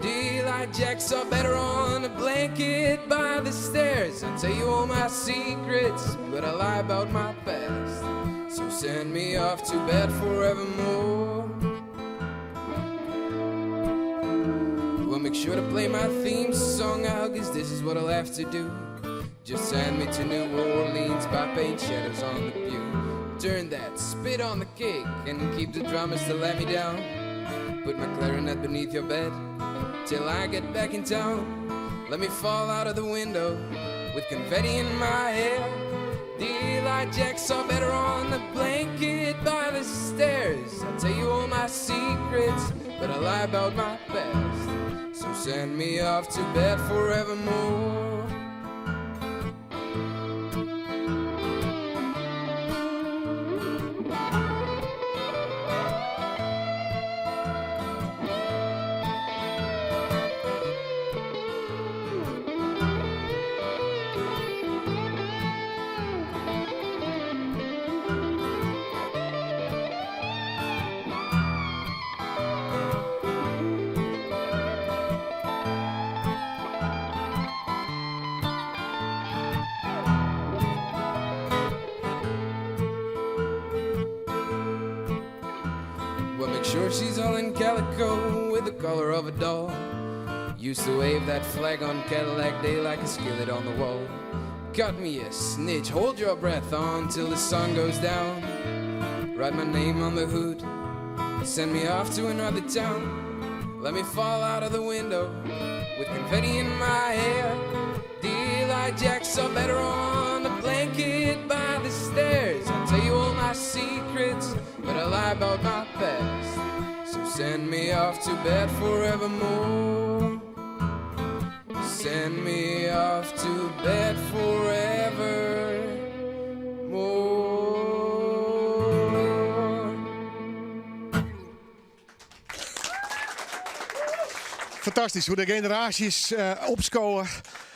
Daylight jacks are better on a blanket by the stairs. I tell you all my secrets, but I lie about my past. So send me off to bed forevermore. Well, make sure to play my theme song out, 'cause this is what I'll have to do. Just send me to New Orleans by paint shadows on the pew. Turn that spit on the cake and keep the drummers to let me down. Put my clarinet beneath your bed till I get back in town. Let me fall out of the window with confetti in my hair. Daylight jacks are better on the blanket by the stairs. I tell you all my secrets, but I lie about my past. So send me off to bed forevermore. sure she's all in calico with the color of a doll. Used to wave that flag on Cadillac Day like a skillet on the wall. Cut me a snitch, hold your breath on till the sun goes down. Write my name on the hood, send me off to another town. Let me fall out of the window with confetti in my hair. Daylight jacks are better on a blanket by the stairs. I'll tell you all my secrets, but I lie about my past. So send me off to bed forevermore. Send me off to bed forevermore. Fantastysk hoe't de generaasjes opskowe.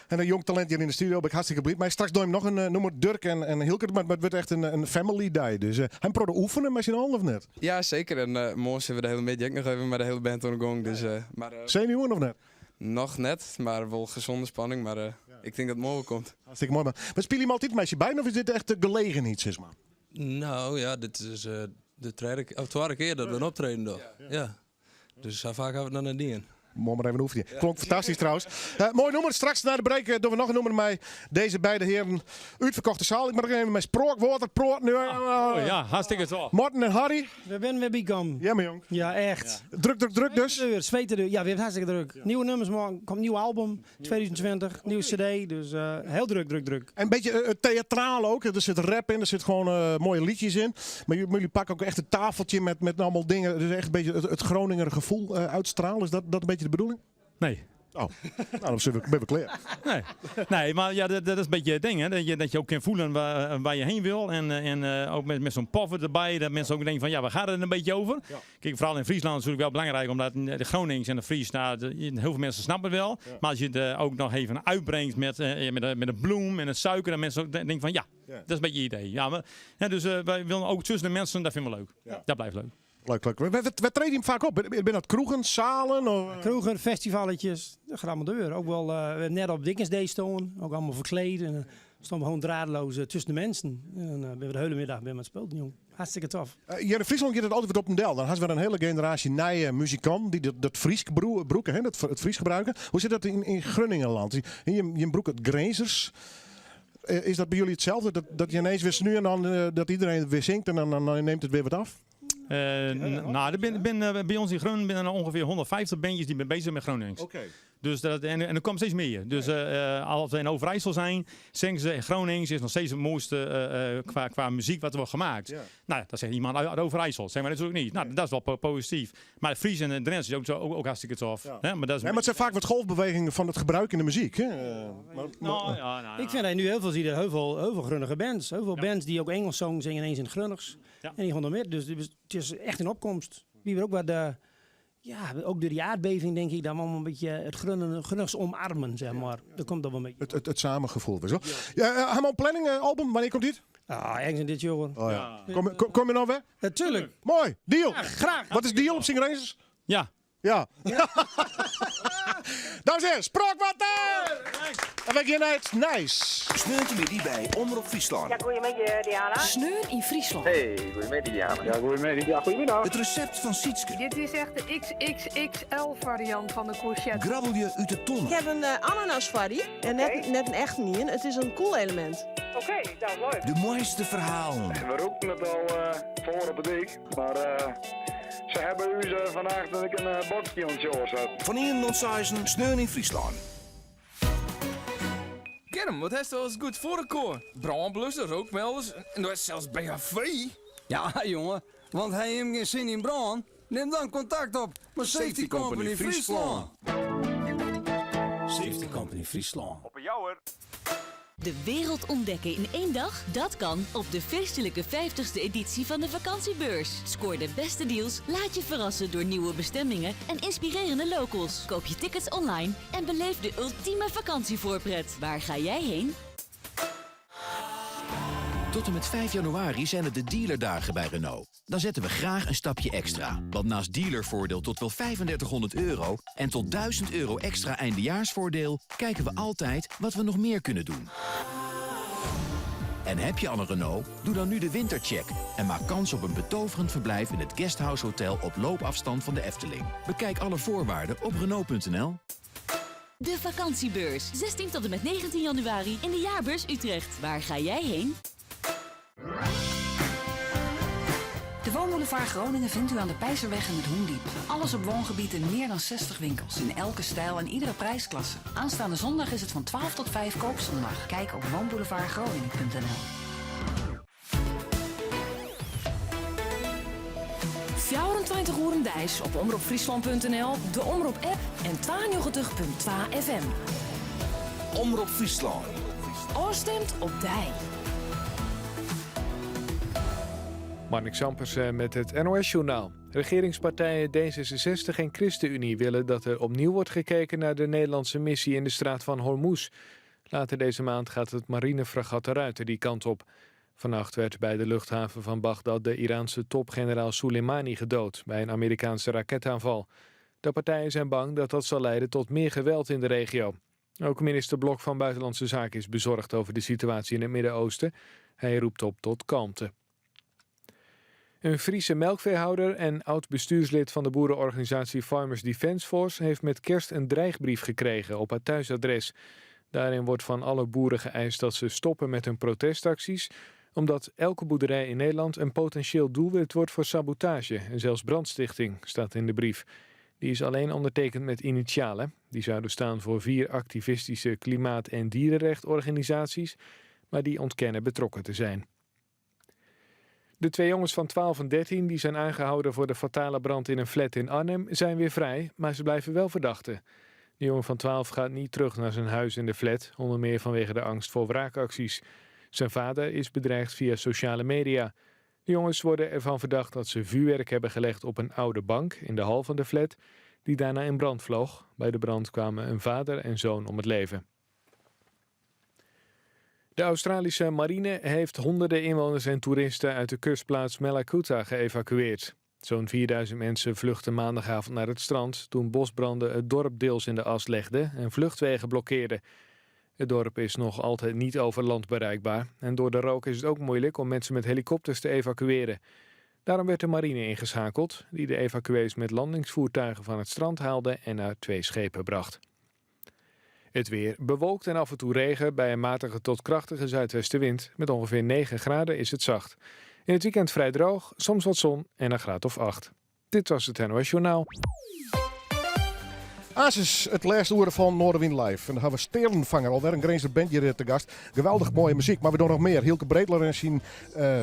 En in jong talint hjir yn de studio, bin ik hartstikke bliid mei. Straks dogge we noch in nûmer, Durk en Hilke, mar it wurdt echt in family day. Dus ha jim in protte oefene mei syn allen of net? Ja, seker. En moarn sille we de hiele middei ek noch even mei de hiele band oan de gong. Dus, mar, Senuwen of net? Noch net, mar wol gezonde spanning. Mar ik tink dat it moai wol komt. Hartstikke moai man. Mar spylje jim altyd mei syn beiden of is dit echt de gelegenheid sis mar? No ja, dit is de tredde, of twadde kear dat we in optreden dogge. Ja. Dus sa faak ha we it noch net dien. Moat mar even oefenje. Klonk fantastysk trouwens. Moai nûmer. Straks nei de break dogge we noch in nûmer mei dizze beide hearen. Útferkochte saal. Ik moat noch even mei Sprookwater praten. Oh, ja, hartstikke tof. Marten en Harry. We binne wer bykommen. Ja, myn jong. Ja, echt. Druk, druk, druk dus. Sweten deur. Ja, we hawwe it hartstikke druk. Nieuwe nummers morgen. Komt nieuw album. 2020, nieuwe cd. Dus heel druk, druk, druk. En een beetje theatraal ook. Er zit rap in, er zit gewoon mooie liedjes in. Maar jullie pakken ook echt een tafeltje met allemaal dingen. Dus echt een beetje het Groninger gevoel uitstralen. Is dat een beetje de bedoeling? Nee. Oh, nou, dan zijn we, ben we klaar. Nee. Nee, maar ja, dat is een beetje het ding. Hè? Dat je ook kan voelen waar je heen wil. En ook met zo'n poffer erbij. Dat mensen ook denken van, ja, waar gaat het een beetje over? Kijk, vooral in Friesland is het natuurlijk wel belangrijk. Omdat de Gronings en de Fries, nou, heel veel mensen snappen het wel. Maar als je het ook nog even uitbrengt met een bloem en een suiker. Dan mensen ook denken van, ja, dat is een beetje het idee. Ja, maar, hè, dus wij willen ook tussen de mensen, dat vinden we leuk. Dat blijft leuk. Leuk, leuk. Waar treed je hem vaak op? Ben dat kroegen, zalen? Of? Kroegen, festivalletjes, dat gaat allemaal door. Ook wel net op Dickens Day stonden, ook allemaal verkleed. En stonden we gewoon draadloos tussen de mensen. En dan ben we de hele middag bij met spelen, jong. Hartstikke tof. Hier in Friesland gaat het altijd wat op een del. Dan hebben we een hele generatie nieuwe muzikanten die dat Fries broeken, hè, dat, het Fries gebruiken. Hoe zit dat in Groningenland? Je broek het Grinzers. Is dat bij jullie hetzelfde? Dat je ineens weer nu en dan dat iedereen weer zingt en dan neemt het weer wat af? Nou, er ben, bij ons in Groningen binnen ongeveer 150 bandjes die zijn bezig met Gronings. Dus dat, en er komt steeds meer. Dus, als we in Overijssel zijn, zeggen ze Gronings is nog steeds het mooiste qua muziek wat er wordt gemaakt. Nou, dat zegt iemand uit Overijssel. Zeg maar natuurlijk niet. Nou, dat is wel positief. Maar Fries en Drents is ook hartstikke tof. Hè? Maar dat is Ja, maar het zijn vaak wat golfbewegingen van het gebruik in de muziek. Hè? Nou, ja, nou, ja. Ik vind dat je nu heel veel ziet, heel veel, heel veel Grunnige bands. Heel veel bands die ook Engels zongen, zingen ineens in het Grunnegs. En die gaan er met. Dus het is echt een opkomst. Wie wil ook wat de, ja, ook door die aardbeving denk ik, dat we allemaal een beetje het Grunnegs omarmen, zeg maar. Dat komt dan wel een beetje. Het samengevoel, weet je wel. Ja Hamon Planning album, wanneer komt dit? Ah, ergens in dit jaar. Oh, ja. Kom je nou weer? Natuurlijk. Mooi, deal. Ja, graag. Wat is deal op Sint Rangers? Ja. Ja. Dames en heren, Sprookwater! En wij gaan naar het nice. Sneeuwtje bij Omrop Friesland. Ja, goedemiddag Diana. Sneun in Friesland. Hey, goedemiddag Diana. Ja, goedemiddag. Ja, goedemiddag. Het recept van Sietske. Dit is echt de XXXL variant van de courgette. Grabbel je uit de ton. Ik heb een ananasvarie. En net een echt niet. Het is een koel element. Oké, dat is leuk. De mooiste verhalen. We roepen het al voor op de dik, maar ze hebben u vandaag dat ik een bokje aan het joor zet. Van 1 tot 6, Sneun in Friesland. Kerm, wat heeft alles goed voor elkaar? Brandblusser, rookmelders en dat is zelfs BHV. Ja, jongen, want hij heeft geen zin in brand. Neem dan contact op met Safety Company Friesland. Safety Company Friesland. Op een jouwer. De wereld ontdekken in één dag? Dat kan op de feestelijke 50ste editie van de vakantiebeurs. Scoor de beste deals, laat je verrassen door nieuwe bestemmingen en inspirerende locals. Koop je tickets online en beleef de ultieme vakantievoorpret. Waar ga jij heen? Tot en met 5 januari zijn het de dealerdagen bij Renault. Dan zetten we graag een stapje extra. Want naast dealervoordeel tot wel 3500 euro en tot 1000 euro extra eindejaarsvoordeel, kijken we altijd wat we nog meer kunnen doen. En heb je al een Renault? Doe dan nu de wintercheck en maak kans op een betoverend verblijf in het Guesthouse Hotel op loopafstand van de Efteling. Bekijk alle voorwaarden op Renault.nl. De vakantiebeurs. 16 tot en met 19 januari in de Jaarbeurs Utrecht. Waar ga jij heen? De Woonboulevard Groningen vindt u aan de Pijzerweg en het Hoendiep. Alles op woongebied in meer dan 60 winkels. In elke stijl en iedere prijsklasse. Aanstaande zondag is het van 12 tot 5 koopzondag. Kijk op woonboulevardgroningen.nl. 24 oeren deis op omropfriesland.nl, de Omrop app en 92.2 FM. Omrop Fryslân. Ofstimd op dei. Marnik Zampersen met het NOS-journaal. Regeringspartijen D66 en ChristenUnie willen dat er opnieuw wordt gekeken naar de Nederlandse missie in de straat van Hormuz. Later deze maand gaat het marinefregat de Ruiter die kant op. Vannacht werd bij de luchthaven van Bagdad de Iraanse topgeneraal Soleimani gedood bij een Amerikaanse raketaanval. De partijen zijn bang dat dat zal leiden tot meer geweld in de regio. Ook minister Blok van Buitenlandse Zaken is bezorgd over de situatie in het Midden-Oosten. Hij roept op tot kalmte. Een Friese melkveehouder en oud-bestuurslid van de boerenorganisatie Farmers Defence Force heeft met kerst een dreigbrief gekregen op haar thuisadres. Daarin wordt van alle boeren geëist dat ze stoppen met hun protestacties, omdat elke boerderij in Nederland een potentieel doelwit wordt voor sabotage en zelfs brandstichting, staat in de brief. Die is alleen ondertekend met initialen. Die zouden staan voor vier activistische klimaat- en dierenrechtorganisaties, maar die ontkennen betrokken te zijn. De twee jongens van 12 en 13 die zijn aangehouden voor de fatale brand in een flat in Arnhem zijn weer vrij, maar ze blijven wel verdachten. De jongen van 12 gaat niet terug naar zijn huis in de flat, onder meer vanwege de angst voor wraakacties. Zijn vader is bedreigd via sociale media. De jongens worden ervan verdacht dat ze vuurwerk hebben gelegd op een oude bank in de hal van de flat, die daarna in brand vloog. Bij de brand kwamen een vader en zoon om het leven. De Australische marine heeft honderden inwoners en toeristen uit de kustplaats Mallacoota geëvacueerd. Zo'n 4000 mensen vluchtten maandagavond naar het strand toen bosbranden het dorp deels in de as legden en vluchtwegen blokkeerden. Het dorp is nog altijd niet over land bereikbaar en door de rook is het ook moeilijk om mensen met helikopters te evacueren. Daarom werd de marine ingeschakeld, die de evacuees met landingsvoertuigen van het strand haalde en naar twee schepen bracht. Het weer bewolkt en af en toe regen bij een matige tot krachtige zuidwestenwind. Met ongeveer 9 graden is het zacht. In het weekend vrij droog, soms wat zon en een graad of 8. Dit was het NOS Journaal. Asis, het laatste uur van Noardewyn Live. En dan hebben we Sterenvanger, alweer een Grinzer band hier te gast. Geweldig mooie muziek, maar we doen nog meer. Hielke Breedler en zijn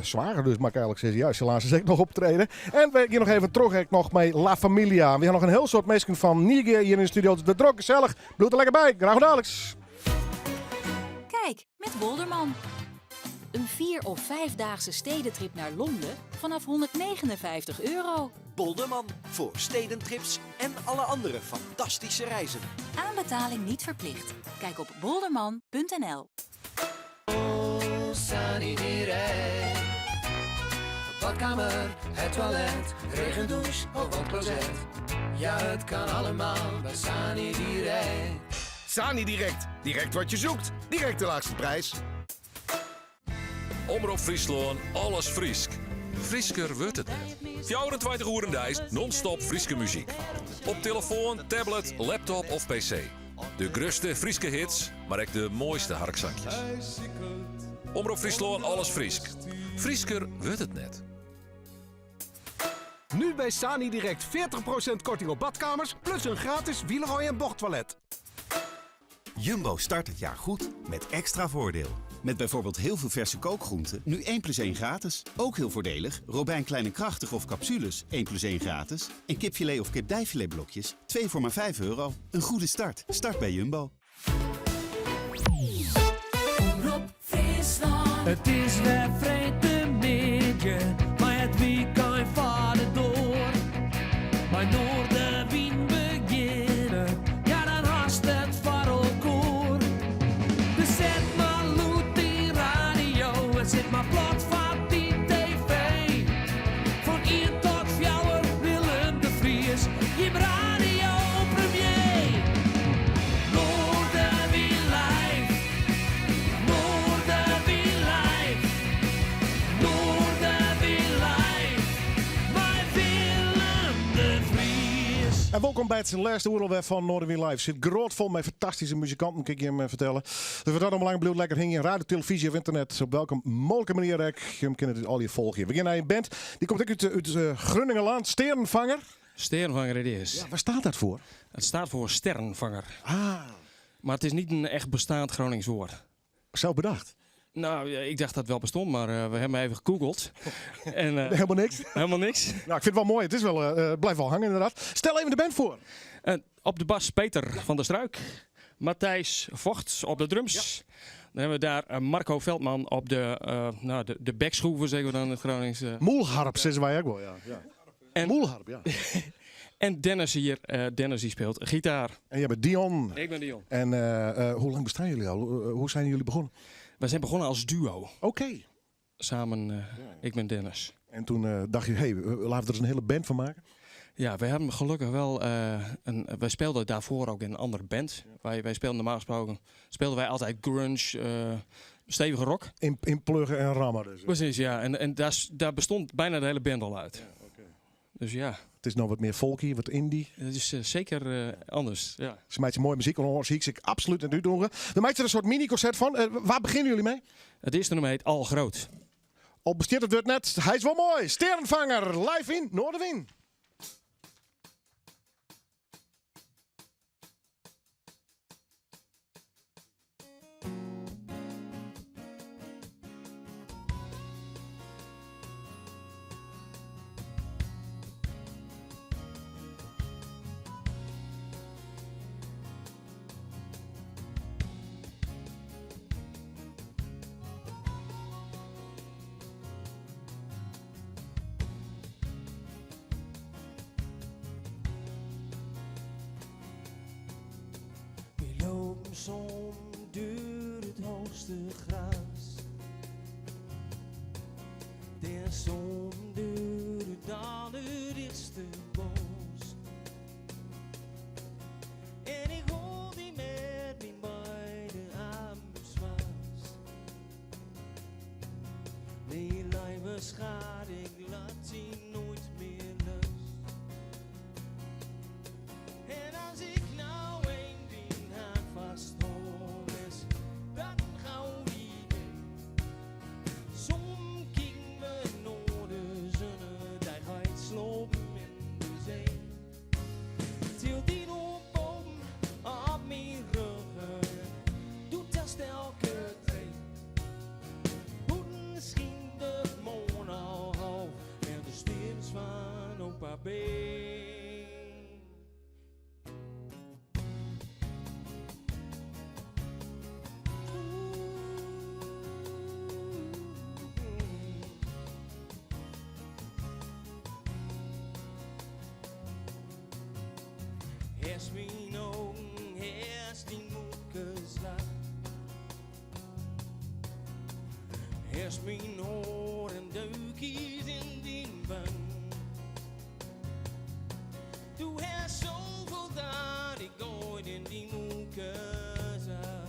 zwager dus, mag ik eigenlijk zeggen. Ja, helaas is ook nog optreden. En we gaan nog even terug ik nog met La Familia. We hebben nog een heel soort mensen van Niger hier in de studio. De druk gezellig. Bloed er lekker bij. Graag dadelijk. Kijk, met Bolderman. Een 4- of 5-daagse stedentrip naar Londen vanaf 159 euro. Bolderman, voor stedentrips en alle andere fantastische reizen. Aanbetaling niet verplicht. Kijk op bolderman.nl. Sani Direct. Badkamer, het toilet, regendouche of wandcloset. Ja, het kan allemaal bij Sani Direct. Sani Direct. Direct wat je zoekt. Direct de laagste prijs. Omrop Fryslân, alles Frysk. Frysker wurdt it net. 24 oeren deis, non-stop Fryske muzyk. Op telefoan, tablet, laptop of PC. De grutste Fryske hits, mar ek de moaiste harksankjes. Omrop Fryslân, alles Frysk. Frysker wurdt it net. Nu bij Sani Direct 40% korting op badkamers, plus een gratis Villeroy en Boch toilet. Jumbo start het jaar goed met extra voordeel. Met bijvoorbeeld heel veel verse kookgroenten, nu 1 plus 1 gratis. Ook heel voordelig, Robijn Klein en Krachtig of capsules, 1 plus 1 gratis. En kipfilet of kipdijfiletblokjes, 2 voor maar 5 euro. Een goede start. Start bij Jumbo. Omrop Fryslân. It is wer freedtemiddei, mar it wykein foar de doar. Mei Noardewyn begjinne, ja dan hast it foar elkoar. Dus set mar lûd dyn radio en sit mar plat foar dyn TV. Fan ien tot fjouwer Willem de Vries, jim radio premier. Noardewyn Live, Noardewyn Live. En welkom by it lêste oere alwer fan Noardewyn Live. Sit grôtfol mei fantastyske muzikanten, kin ik jim fertelle. Dus wat dat oanbelanget bliuwt lekker hingjen. Radio, televyzje of ynternet, op welke mooglike manier ek. Jim kinne it allegear folgje. We gean nei in band, dy komt ek út Grunningerland, Sterenvanger. Sterenvanger it is. Ja, waar staat dat voor? Het staat voor sterrenvanger. Ah. Maar het is niet een echt bestaand Gronings woord. Zelf bedacht? Nou, ja, ik dacht dat het wel bestond, maar we hebben even gegoogeld. En, Helemaal niks? Helemaal niks. Nou, ik vind het wel mooi. Het is wel, blijft wel hangen inderdaad. Stel even de band voor. Op de bas Peter van der Struik. Matthijs Vogt op de drums. Dan hebben we daar Marco Veldman op de bekschroeven, zeggen we dan in het Gronings. Moelharp, zeggen wij ook wel, ja. Ja. Moelharp, ja. En Dennis hier, Dennis die speelt gitaar. En jij bent Dion. Ik ben Dion. En hoe lang bestaan jullie al? Hoe zijn jullie begonnen? Wij zijn begonnen als duo. Samen, ik ben Dennis. En toen dacht je, hey, laten we er eens een hele band van maken? Ja, we hebben gelukkig wel een, wij speelden daarvoor ook in een andere band. Wij speelden normaal gesproken, speelden wij altijd grunge, stevige rock. In pluggen en rammen dus. Precies, ja. En daar bestond bijna de hele band al uit. Dus ja. Het is nog wat meer folky, wat indie. Het is zeker anders, ja. Ze maakt mooie muziek, want zie ik ze absoluut net doen. We maken er een soort mini-concert van. Waar beginnen jullie mee? Het eerste nummer heet Al Groot. Al besteedt het net. Hij is wel mooi. Sterenvanger, live in Noardewyn. Som door het hoogste gras. De som door het allerdichtste bos. En ik hol die met mijn beide armen vast. Die lijve schaar, ik laat die nooit meer los. En als ik nou een ding haak vasthoud, is dat een gouden idee. Som king we noorden zonne, daar gaat slopen in de zee. Til die nog boven op mijn rug, doet dat elke tree. Boeten schijnt de maan al half en de sterren van opa B. Eerst mijn ogen, eerst die moekeslag. Eerst mijn oren en duikies in die bank. Toen er zoveel dat ik ooit in die moeke zag.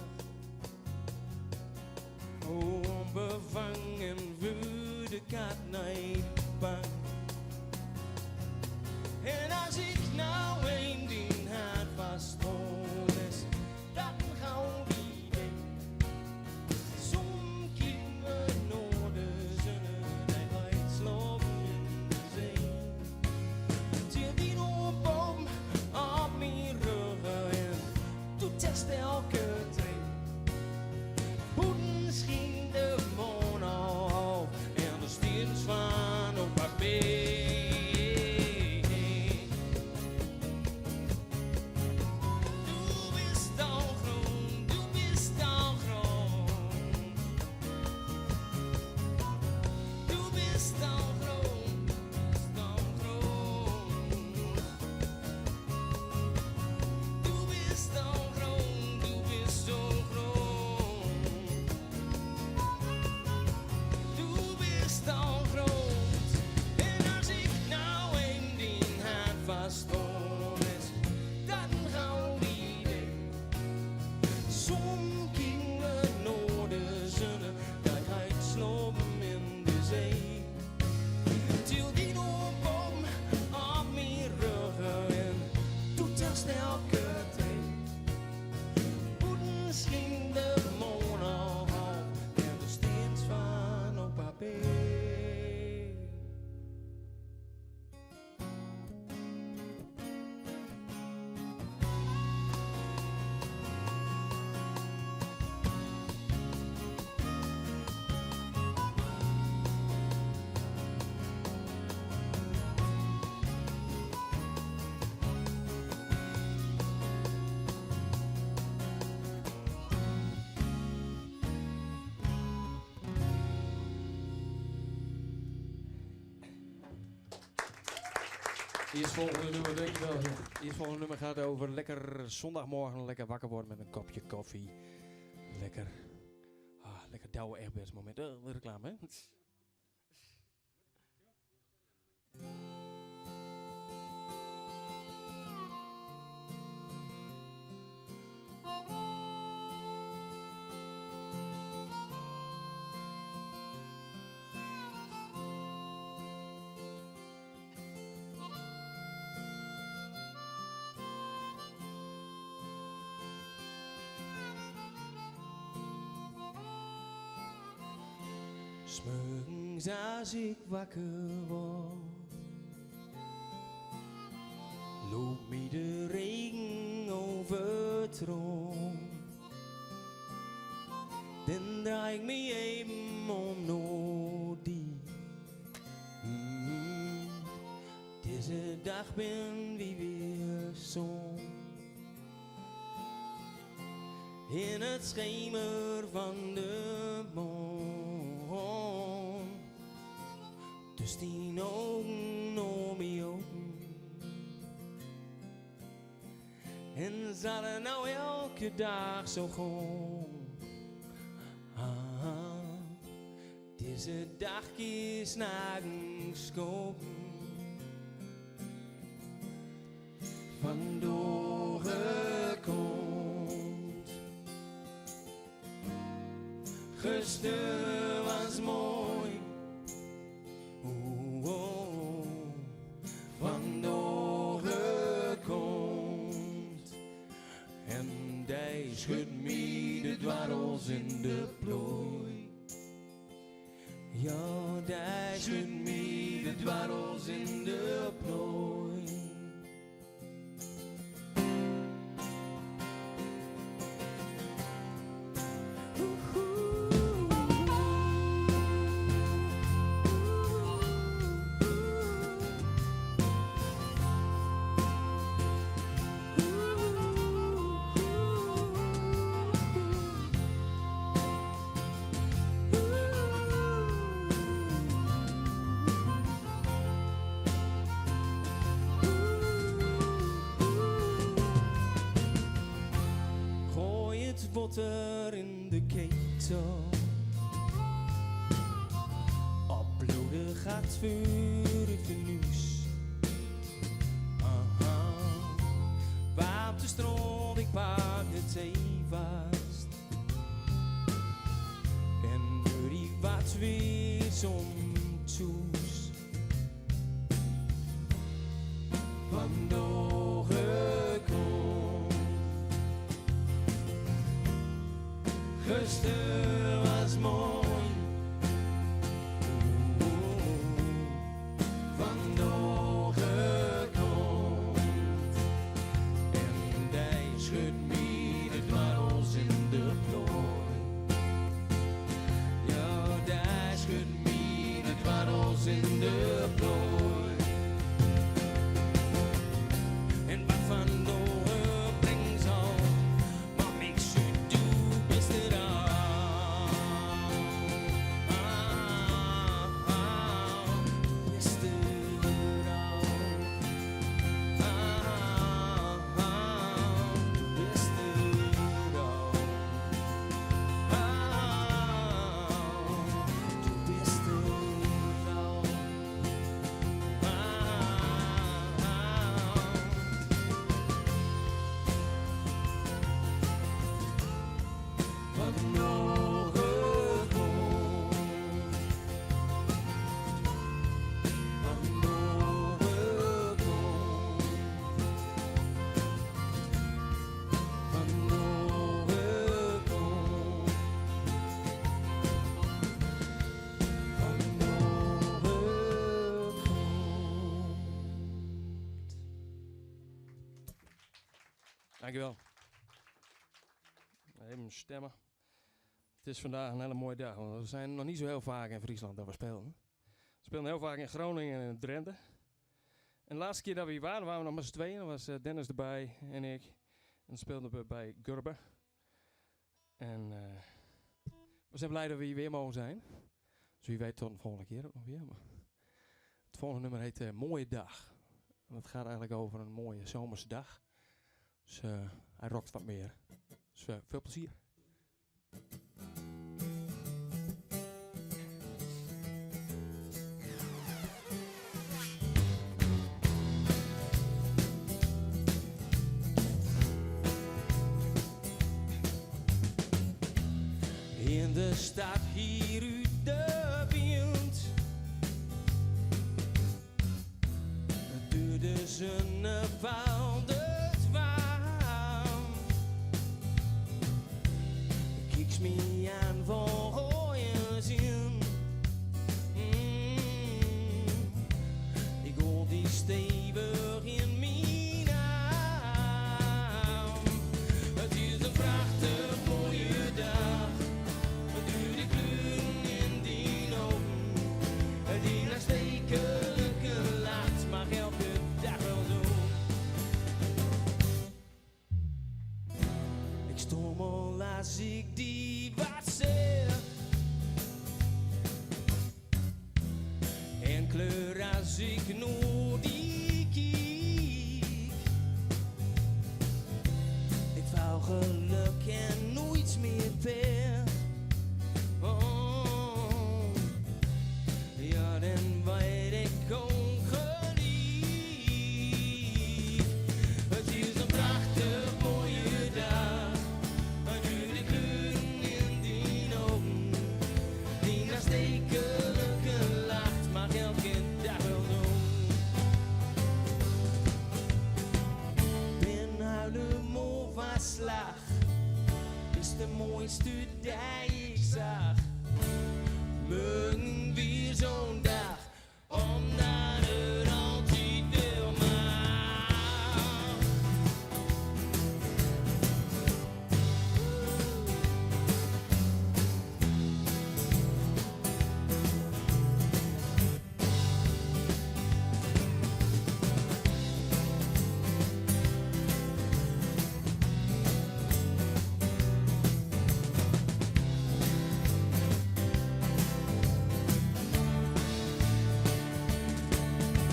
Onbevangen voor de kat niet bang. En als ik nou een ding had vasthoud, is dat een gouden idee. Som kiemen noorden zonne, die gaat slopen in de zee. Til die nog boom op mijn rug en doet test elke tree. Boeten schijnt de maan al en de sterren van Eerstvolgende nummer, dankjewel. Eerstvolgende nummer gaat over lekker zondagmorgen lekker wakker worden met een kopje koffie. Lekker. Ah, lekker Douwe Egberts moment. Reclame, hè? Smorgens als ik wakker word, loopt me de regen over het raam. Dan draai ik me even om naar die. Deze dag ben wie weer zon. In het schemer van de maan. Dus die ogen om me open. En zal het nou elke dag zo gaan? Ah, deze dag is nergens kopen. Vandoor komt. Gisteren was mooi. Oeh, oh, vandoor komt. En die schudt me de dwarrels in de plooi. Ja, die schudt me de dwarrels in de plooi. Gooi het water in de ketel. Opbloeden gaat vuur het fornuis. Aha. Warmte stroomt, ik pak de thee vast. En door die wat weer om toes. Vandoor komt. Gisteren was mooi. Vandoor komt. En die schudt me de dwarrels in de plooi. Ja, die schudt me de dwarrels in de plooi. En wat vandoor brengt zal, maar ik zoet doe best eraan. Best eraan. Best eraan. Best eraan. Vandoor komt. Vandoor komt. Vandoor komt. Vandoor komt. Dankjewel. Even stemmen. Het is vandaag een hele mooie dag, want we zijn nog niet zo heel vaak in Friesland dat we spelen. We spelen heel vaak in Groningen en in Drenthe. En de laatste keer dat we hier waren, waren we nog met z'n tweeën. Dan was Dennis erbij en ik. En dan speelden we bij Gurbe. En we zijn blij dat we hier weer mogen zijn. Dus wie weet tot de volgende keer ook nog weer. Maar het volgende nummer heet Mooie Dag. En dat gaat eigenlijk over een mooie zomerse dag. Dus hij rockt wat meer. Dus veel plezier. In de stad hier uit de wind. Door de zonne valt het warm. Kijk me aan voor rode zin. Ik hoor die stevig in mijn arm. Het is een prachtig mooie dag. Door de kleuren in die ogen. Die aanstekelijke lacht mag elke dag wel zo. Ik stommel als ik die wat zeg. En kleur als ik naar die kijk. Ik wou geluk en nooit meer pech. Oh, ja, dan weet ik ongelijk. Het is een prachtig mooie dag. Door de kleuren in die ogen. Die aanstekelijke lacht mag elke dag wel doen. Ben helemaal van slag. Is de mooiste die ik zag. Morgen weer zo'n dag, omdat het altijd wil mag.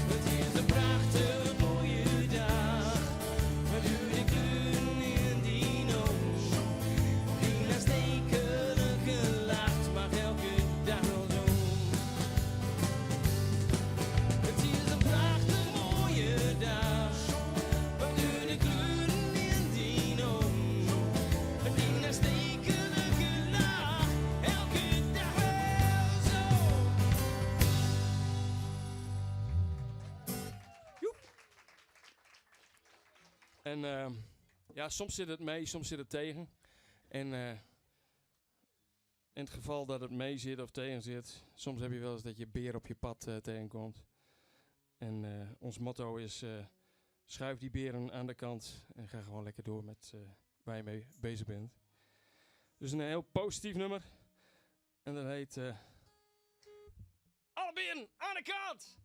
Het is een prachtig mooie dag. Met de kleuren in die ogen. Die aanstekelijke lacht mag elke dag wel zo. Het is een prachtig mooie dag. Met de kleuren in die ogen. Die aanstekelijke lach, elke dag wel zo. En ja, soms zit het mee, soms zit het tegen. En in het geval dat het mee zit of tegen zit, soms heb je wel eens dat je beer op je pad tegenkomt. En ons motto is, schuif die beren aan de kant en ga gewoon lekker door met waar je mee bezig bent. Dus een heel positief nummer. En dat heet Alle beren aan de kant!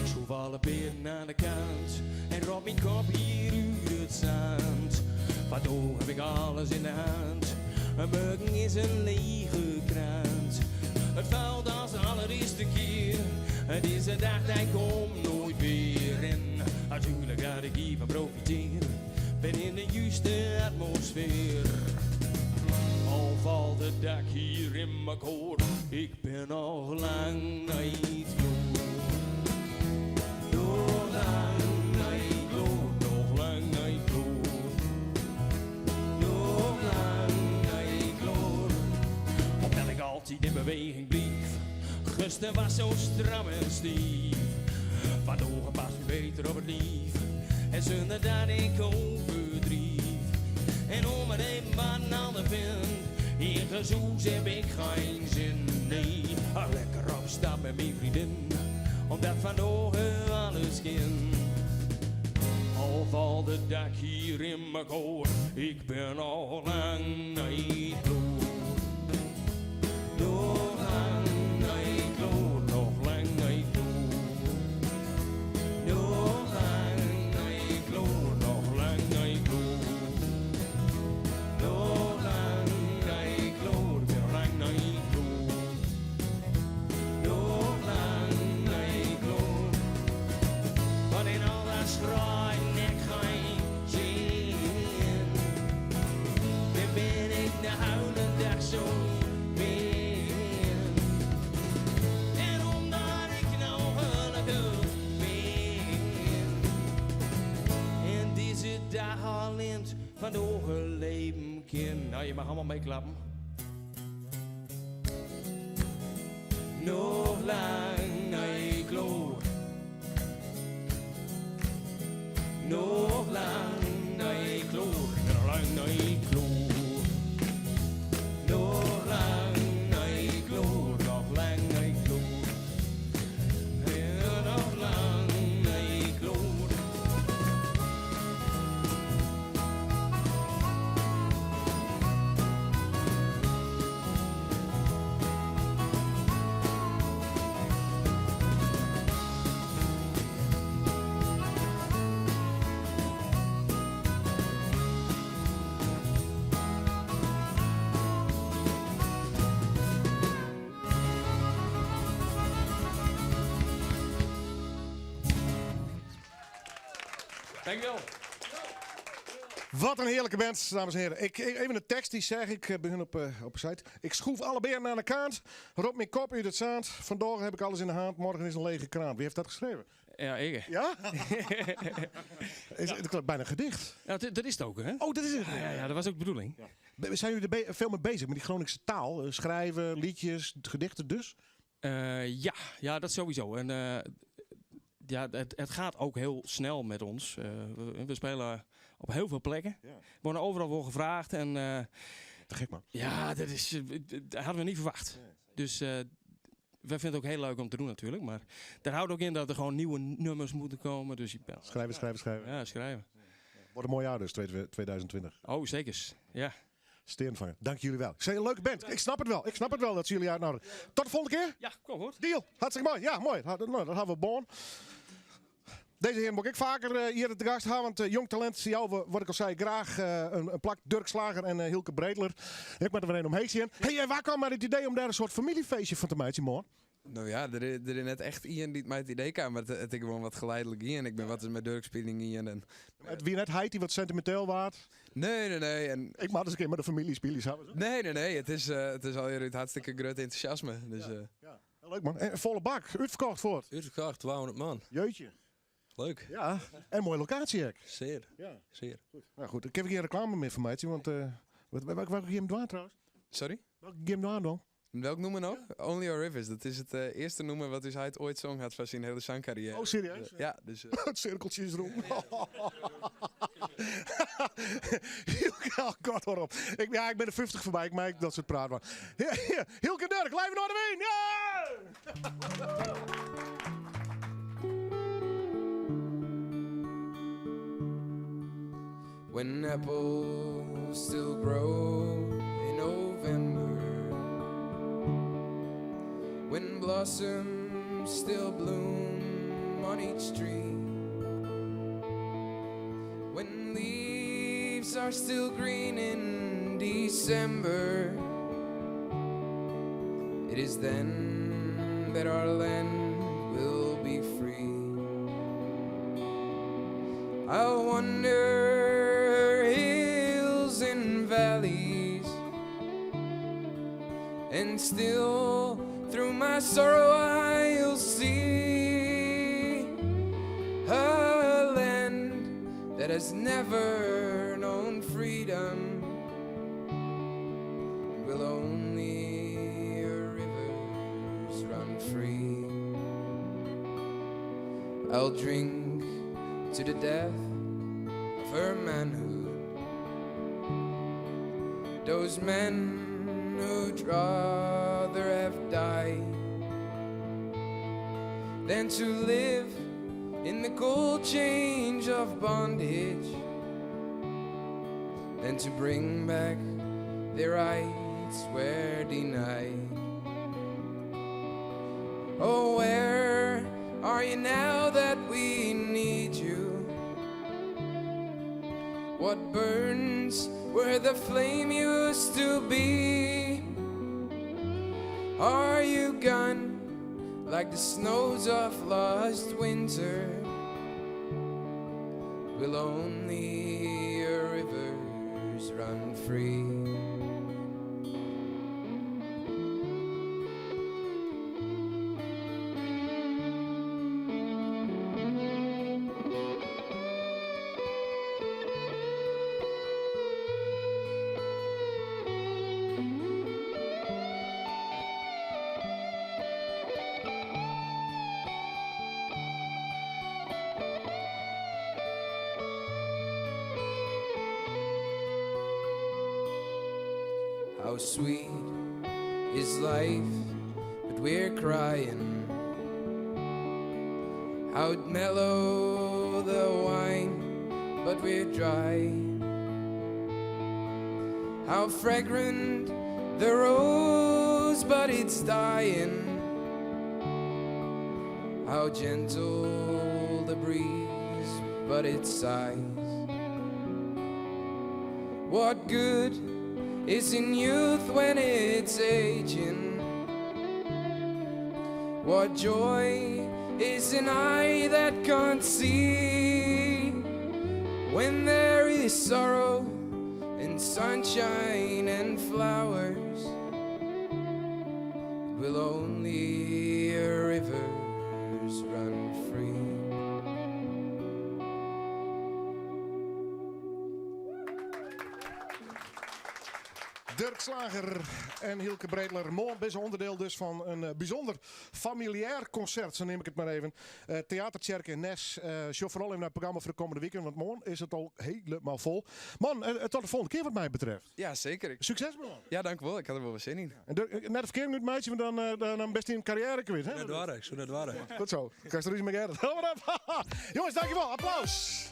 Ik schoof alle beren aan de kant en rob mijn kop hier uit het zand. Waardoor heb ik alles in de hand. Een muggen is een lege krant. Het valt als de allereerste keer. Het is een dag die komt nooit weer. En natuurlijk dat ik hiervan profiteer. Ben in de juiste atmosfeer. Al valt het dak hier in mijn koor. Ik ben nog lang niet klaar. Nog lang niet klaar, nog lang niet klaar. Nog lang niet klaar. Omdat ik altijd in beweging blief. Gisteren was zo stram en stief. Waardoor past nu beter op het lief. En zonder dat ik overdrief. En om het een maar ander vind. In gezoes heb ik geen zin, nee. Lekker op stap met mijn vriendin. Omdat van ogen alles kind. Al valt het dak hier in mekoar. Ik bin al lang net klear. Noch lang net klear, noch lang net klear. Noch lang net klear, noch lang net klear. Noch lang net klear, bin al lang net klear. Noch lang net klear. Want in al dat schreien ik geen zin. Wêr bin ik nou de dag zo min? En omdat ik nou gelukkig ben. En dizze dag al fan leven kin. Nou, je mag allemaal meeklappen. Noch lang net klear. Noch lang net klear. Noch lang net klear. Noch lang net klear. Noch lang net klear. Ja, noch lang net klear. Dankjewel. Wat een heerlijke band, dames en heren. Ik, even een tekst die zeg ik, begin op de site. Ik schroef alle beren aan de kant, rop mijn kop uit het zand. Vandaag heb ik alles in de hand, morgen is een lege kraan. Wie heeft dat geschreven? Ja, ik. Ja? Het klinkt bijna een gedicht. Ja, dat is het ook, hè? Oh, dat is het. Ja, dat was ook de bedoeling. Ja. Zijn jullie er veel mee bezig met die Groningse taal? Schrijven, liedjes, gedichten dus? Ja, ja, dat sowieso. En ja, het gaat ook heel snel met ons. We spelen op heel veel plekken. We worden overal voor gevraagd. En, Te gek, man. Ja, dat hadden we niet verwacht. Dus wij vinden het ook heel leuk om te doen natuurlijk. Maar daar houdt ook in dat er gewoon nieuwe nummers moeten komen. Dus je bent Schrijven, schrijven, schrijven. Ja, schrijven. Wordt een mooi jaar dus, 2020. Oh, zeker. Ja. Steenvanger, dank jullie wel. Ik zei een leuke band. Ik snap het wel. Ik snap het wel dat ze jullie uitnodigen. Tot de volgende keer. Ja, kom hoor. Deal. Hartstikke mooi. Ja, mooi. Nou, dat hebben we bon. Deze heer moet ik vaker hier te gast hebben, want jong talent, jou, wat ik al zei, graag een plak. Durk Slager en Hylke Breteler. Ik moet er weer een omheen zien. Hey, en waar kwam maar het idee om daar een soort familiefeestje van te maken, morgen? Nou ja, er is net echt iemand die mij het idee kwam, maar het is gewoon wat geleidelijk in. Ik ben wat eens met Durk speling in. En Het wie net heit die wat sentimenteel waard? Nee, nee, nee. En ik maak eens een keer met de familie spelen samen. Nee, nee, nee. Het is alweer het hartstikke groot enthousiasme. Dus, Ja, leuk man. En volle bak, uitverkocht voor het. Uitverkocht, 200 man. Jeutje. Leuk. Ja, en mooie locatie ook. Zeer. Ja. Zeer. Goed. Nou goed, ik heb geen reclame meer van mij, want welke game doen trouwens? Sorry? Welke game doen dan? Welk nummer nog? Only Our Rivers. Dat is het eerste nummer wat hij ooit zong had van zijn hele zangcarrière. Oh, serieus? Ja, dus, Het cirkeltje is rond. Hylke, kort hoor op. Ik ben er 50 voorbij. Ik merk dat soort praat. Maar. Ja, ja. Hylke en Durk, live Noardewyn! Ja! When apples still grow in November, when blossoms still bloom on each tree, when leaves are still green in December, it is then that our land will be free. I'll wander hills and valleys, and still through my sorrow I'll see a land that has never known freedom, and will only rivers run free. I'll drink to the death of her manhood, those men who'd rather have died than to live in the cold change of bondage. Than to bring back their rights were denied. Oh, where are you now that we need you? What burns where the flame used to be? Are you gone like the snows of last winter? Will only your rivers run free? How sweet is life, but we're crying. How mellow the wine, but we're dry. How fragrant the rose, but it's dying. How gentle the breeze, but it sighs. What good is in youth when it's aging? What joy is an eye that can't see? When there is sorrow and sunshine and flowers, will only rivers run free. Durk Slager en Hylke Breteler. Moarn binne se ûnderdiel dus fan in eh, bysûnder familiêr konsert, sa neam ik it mar even. Uh, Teatertsjerke in Nes. Uh, sjoch foaral even nei it programma foar de kommende wiken, want moarn is it al hielendal fol. Man, uh, tot de folgjende kear wat my betreft. Ja, seker. Sukses man. Ja, dankjewol. Ik ha der wol wer sin yn. En Durk, net de ferkearing útmeitsje, want dan, dan, dan bist dyn karriêre kwyt. Hè? Net doarre, ik soe net doarre. Goed zo. Krijst er iets mei Gerrit. Hou mar op. Jonges, dankjewol. Applaus.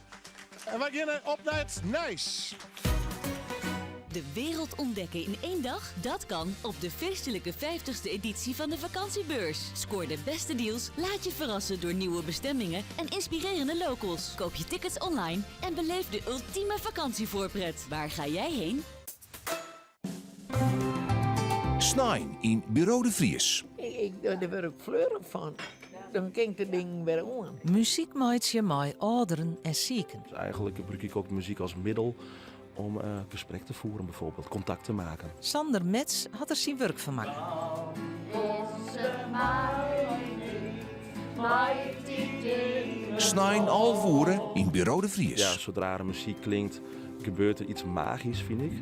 En wy geane op nei it nijs. De wereld ontdekken in één dag? Dat kan op de feestelijke 50ste editie van de vakantiebeurs. Scoor de beste deals, laat je verrassen door nieuwe bestemmingen en inspirerende locals. Koop je tickets online en beleef de ultieme vakantievoorpret. Waar ga jij heen? Snein yn Buro de Vries. Ik, dêr wurd ik fleurich fan. Dan kin ik de dingen wer oan. Muzyk meitsje mei âlderen en siken. Dus eigenlijk gebruik ik ook muziek als middel om uh, gesprek te voeren bijvoorbeeld, contact te maken. Sander Metz hat der syn wurk fan makke. Snein 11 oere yn Buro de Vries. Ja, zodra er muziek klinkt, gebeurt er iets magisch, vind ik.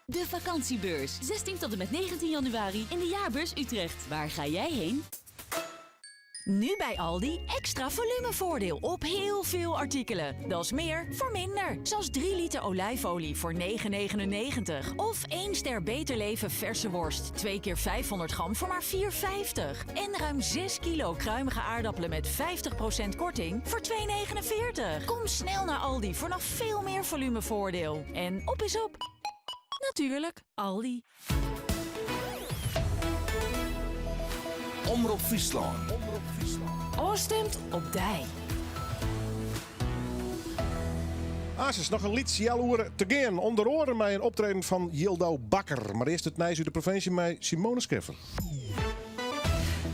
De vakantiebeurs. 16 tot en met 19 januari in de Jaarbeurs Utrecht. Waar ga jij heen? Nu bij Aldi extra volumevoordeel op heel veel artikelen. Dat is meer voor minder. Zoals 3 liter olijfolie voor 9,99. Of 1 ster Beter Leven verse worst. 2 keer 500 gram voor maar 4,50. En ruim 6 kilo kruimige aardappelen met 50% korting voor 2,49. Kom snel naar Aldi voor nog veel meer volumevoordeel. En op is op. Natuurlijk, Aldi. Omrop Fryslân. Ofstimd op dy. Asis, noch in lyts healoere te gean. Under oare mei in optreden fan Jildou Bakker. Mar earst it nijs út de provinsje mei Simone Scheffer.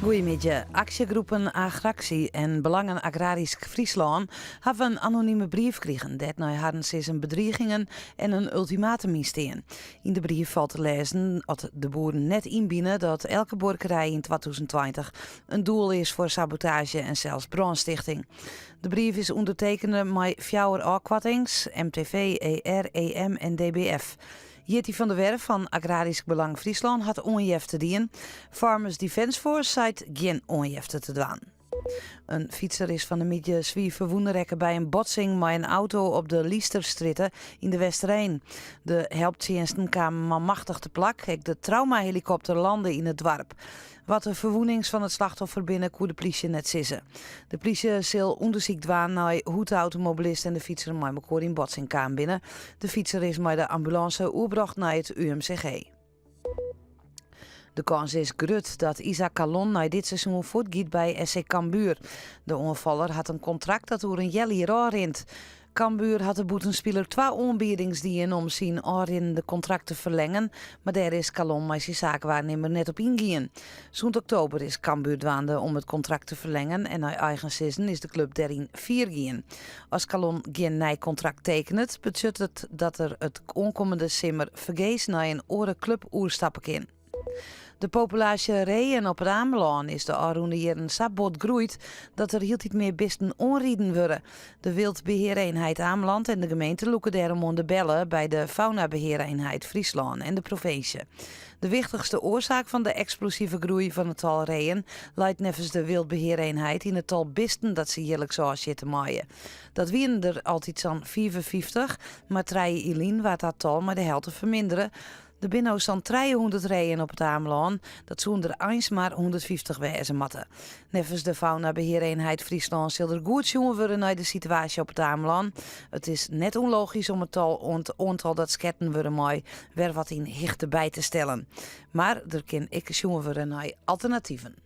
Goeiemiddei. Aksjegroepen Agractie en Belangen Agrarysk Fryslân hawwe in anonime brief krigen dêr't nei harren sizzen bedrigingen en in ultimatum yn stean. Yn de brief falt te lêzen at de boeren net ynbine dat elke buorkerij yn 2020 in doel is foar sabotaazje en sels brânstichting. De brief is ûndertekene mei fjouwer ôfkoartings, MTV, ER, EM en DBF. Jitty van der Werf fan Agrarysk Belang Fryslân hat oanjefte dien. Farmers Defence Force seit gjin oanjefte te dwaan. In fytser is fan 'e middei swier ferwûne rekke by in botsing mei in auto op de Lysterstrjitte yn De Westereen. De helptsjinsten kamen manmachtich te plak, ek de traumahelikopter lande yn it doarp. Wat de ferwûnings fan it slachtoffer binne, koe de plysje net sizze. De plysje sil ûndersyk dwaan nei hoe't de automobilist en de fytser mei mekoar yn botsing kaam binne. De fytser is mei de ambulânse oerbrocht nei it UMCG. De kâns is grut dat Isaac Kallon nei dit seizoen fuortgiet by SC Cambuur. De oanfaller hat in kontrakt dat oer in healjier ôfrint. Cambuur hat de bûtenspiler twa oanbiedings dien om syn ôfrinnende kontrakt te ferlengen, mar dêr is Kallon mei syn saakwaarnimmer net op yngien. Sûnt oktober is Cambuur dwaande om it kontrakt te ferlengen en nei eigen sizzen is de klup dêryn fier gien. As Kallon gjin nij kontrakt tekenet, betsjut it dat er it oankommende simmer fergees nei in oare klup oerstappe kin. De populaasje reeën op It Amelân is de ôfrûne jierren sa bot groeid dat der hieltyd mear bisten oanriden wurde. De Wildbeheereenheid Ameland en de gemeente lûke dêrom oan de belle by de Faunabeheereenheid Fryslân en de provinsje. De wichtichste oarsaak fan de eksplosive groei fan it tal reeën leit neffens de Wildbeheereenheid yn it tal bisten dat se jierliks ôfsjitte meie. Dat wienen der altyd sa'n 55, mar trije jier lyn waard dat tal mei de helte fermindere. Der binne no sa'n 300 reeën op It Amelân, dat soene der eins mar 150 wêze moatte. Neffens de Faunabeheereenheid Fryslân sil der goed sjoen wurde nei de situaasje op It Amelân. It is net ûnlogysk om it tal oantal dat sketten wurde mei wer wat yn hichte by te stellen. Mar der kin ek sjoen wurde nei alternativen.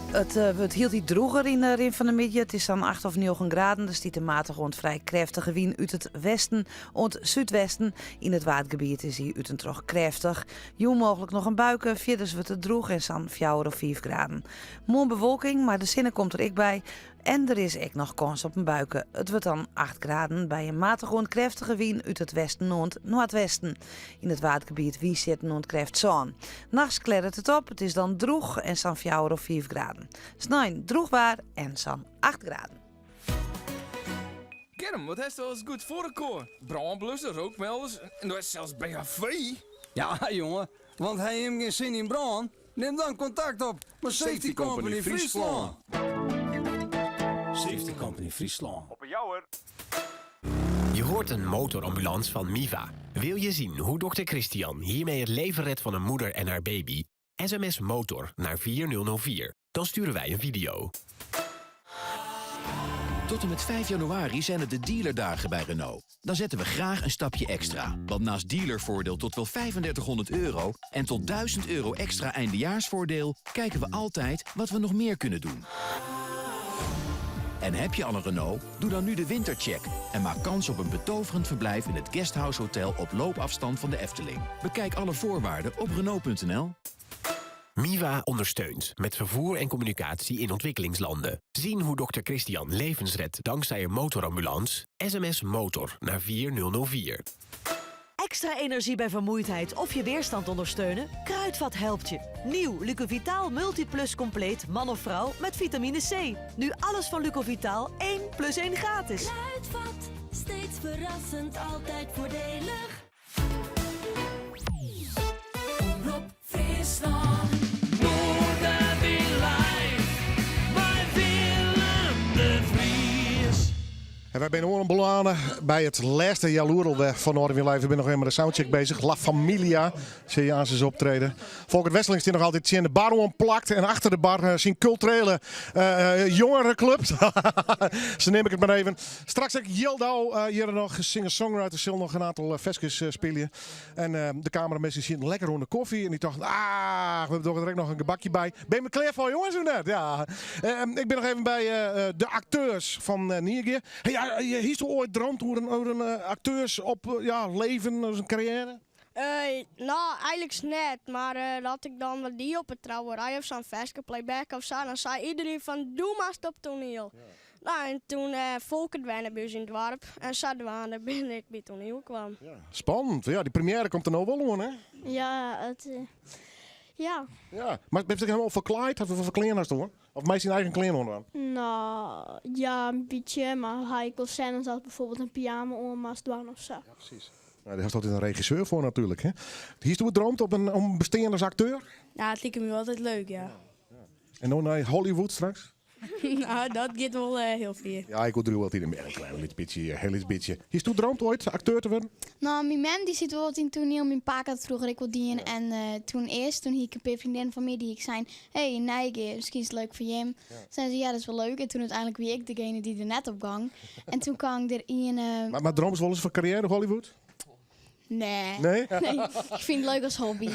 It wurdt hieltyd drûger yn de rin fan de middei. It is sa'n 8 of 9 graden. Der stiet in matige oant frij krêftige wyn út it westen oant súdwesten. Yn it Waadgebiet is hy út en troch krêftich. Jûn mooglik noch in buike, fierders wurdt it drûch en sa'n 4 of 5 graden. Moarn bewolking, mar de sinne komt der ek by. En der is ek noch kâns op in buike. It wurdt dan 8 graden by in matige oant krêftige wyn út it westen oant noardwesten. Yn it Waadgebiet wynstjitten oant krêft sân. Nachts klearret it op, it is dan drûch en sa'n 4 of 5 graden. Snein drûch waar en sa'n 8 graden. Germ, wat hast alles goed foar elkoar? Brânblusser, rookmelders en do hast sels BHV. Ja, jonge, want ha jim gjin sin yn brân? Nim dan kontakt op mei Safety Company Fryslân. Safety Company Fryslân. Op 'e Jouwer. Je hoort een motorambulance van Miva. Wil je zien hoe dokter Christian hiermee het leven redt van een moeder en haar baby? SMS motor naar 4004. Dan sturen wij een video. Tot en met 5 januari zijn het de dealerdagen bij Renault. Dan zetten we graag een stapje extra. Want naast dealervoordeel tot wel 3500 euro en tot 1000 euro extra eindejaarsvoordeel... kijken we altijd wat we nog meer kunnen doen. En heb je al een Renault? Doe dan nu de wintercheck en maak kans op een betoverend verblijf in het Guesthouse Hotel op loopafstand van de Efteling. Bekijk alle voorwaarden op Renault.nl. Miva ondersteunt met vervoer en communicatie in ontwikkelingslanden. Zien hoe dokter Christian levens redt dankzij een motorambulance? SMS motor naar 4004. Extra energie bij vermoeidheid of je weerstand ondersteunen? Kruidvat helpt je. Nieuw Lucovitaal Multiplus Compleet man of vrouw met vitamine C. Nu alles van Lucovitaal 1 plus 1 gratis. Kruidvat, steeds verrassend, altijd voordelig. Omrop Fryslân. Noardewyn live mei Willem de Vries. En wy binne oanbelanne by it lêste healoer alwer fan Noardewyn Live. We binne noch even mei de soundcheck bezich. La Familia sil je aansens optrede. Folkert Wesseling stiet noch altyd tsjin de bar oanplakt. En achter de bar eh, syn kulturele uh, jongerenclub. Sa neam ik it mar even. Straks ek Jildau uh, hjir noch. Singer-songwriter sil noch in oantal ferskes spylje. En de kameraminsken sieten lekker oan de kofje. En dy tochten, ah, we dogge der ek noch in gebakje by. Binne we klear foar jonges of net? Ja. ik bin noch even by de akteurs fan Nyegea. Hey, ja, hiest oait dreamd oer in, oer in akteurs op ja, leven, in karriêre? Uh, no, eigenlik net. Mar uh, dat ik dan wat die op 'e trouwerij of sa'n ferske playback of sa, dan sei iedereen fan doe moatst op toaniel. Ja. No, en toen uh, Folkert wenne by ús yn it doarp en sadwaande bin ik by toaniel kwam. Ja, spannend. Ja, dy premiêre komt der no wol oan, hè? Ja, it, uh, ja. Ja, mar bist ek hielendal ferklaaid? Wat foar klean hast oan? Of meist dyn eigen klean oandwaan? No, ja, in bytsje, mar ha ik wol sênes dat bijvoorbeeld in pyjama oan moatst dwaan of sa. Ja, presys. No, dêr hast altyd in regisseur foar natuerlik, hè? Hiest oait dreamd op in, om bestean as akteur? Ja, it like my altyd leuk, ja. En no nei Hollywood straks? Nou, dat giet wol hiel fier. Ja, ik oerdriuw altyd in klein lyts bytsje, hiel lyts bytsje. Hiest dreamd oait akteur te wurden? No, myn mem dy sit wol wat yn toaniel. Myn pake hat froeger ek wol dien. En toen earst, toen hie ik in pear freondinnen fan my dy't ek seinen, hey, Nijegea, miskien is it leuk foar jim. Seinen se, ja, dat is wol leuk. En toen úteinlik wie ik degene dy't der net op gong. En toen kaam der ien. Mar dreamst wolris fan karriêre Hollywood? Nee. Nee? Nee, ik fyn it leuk as hobby.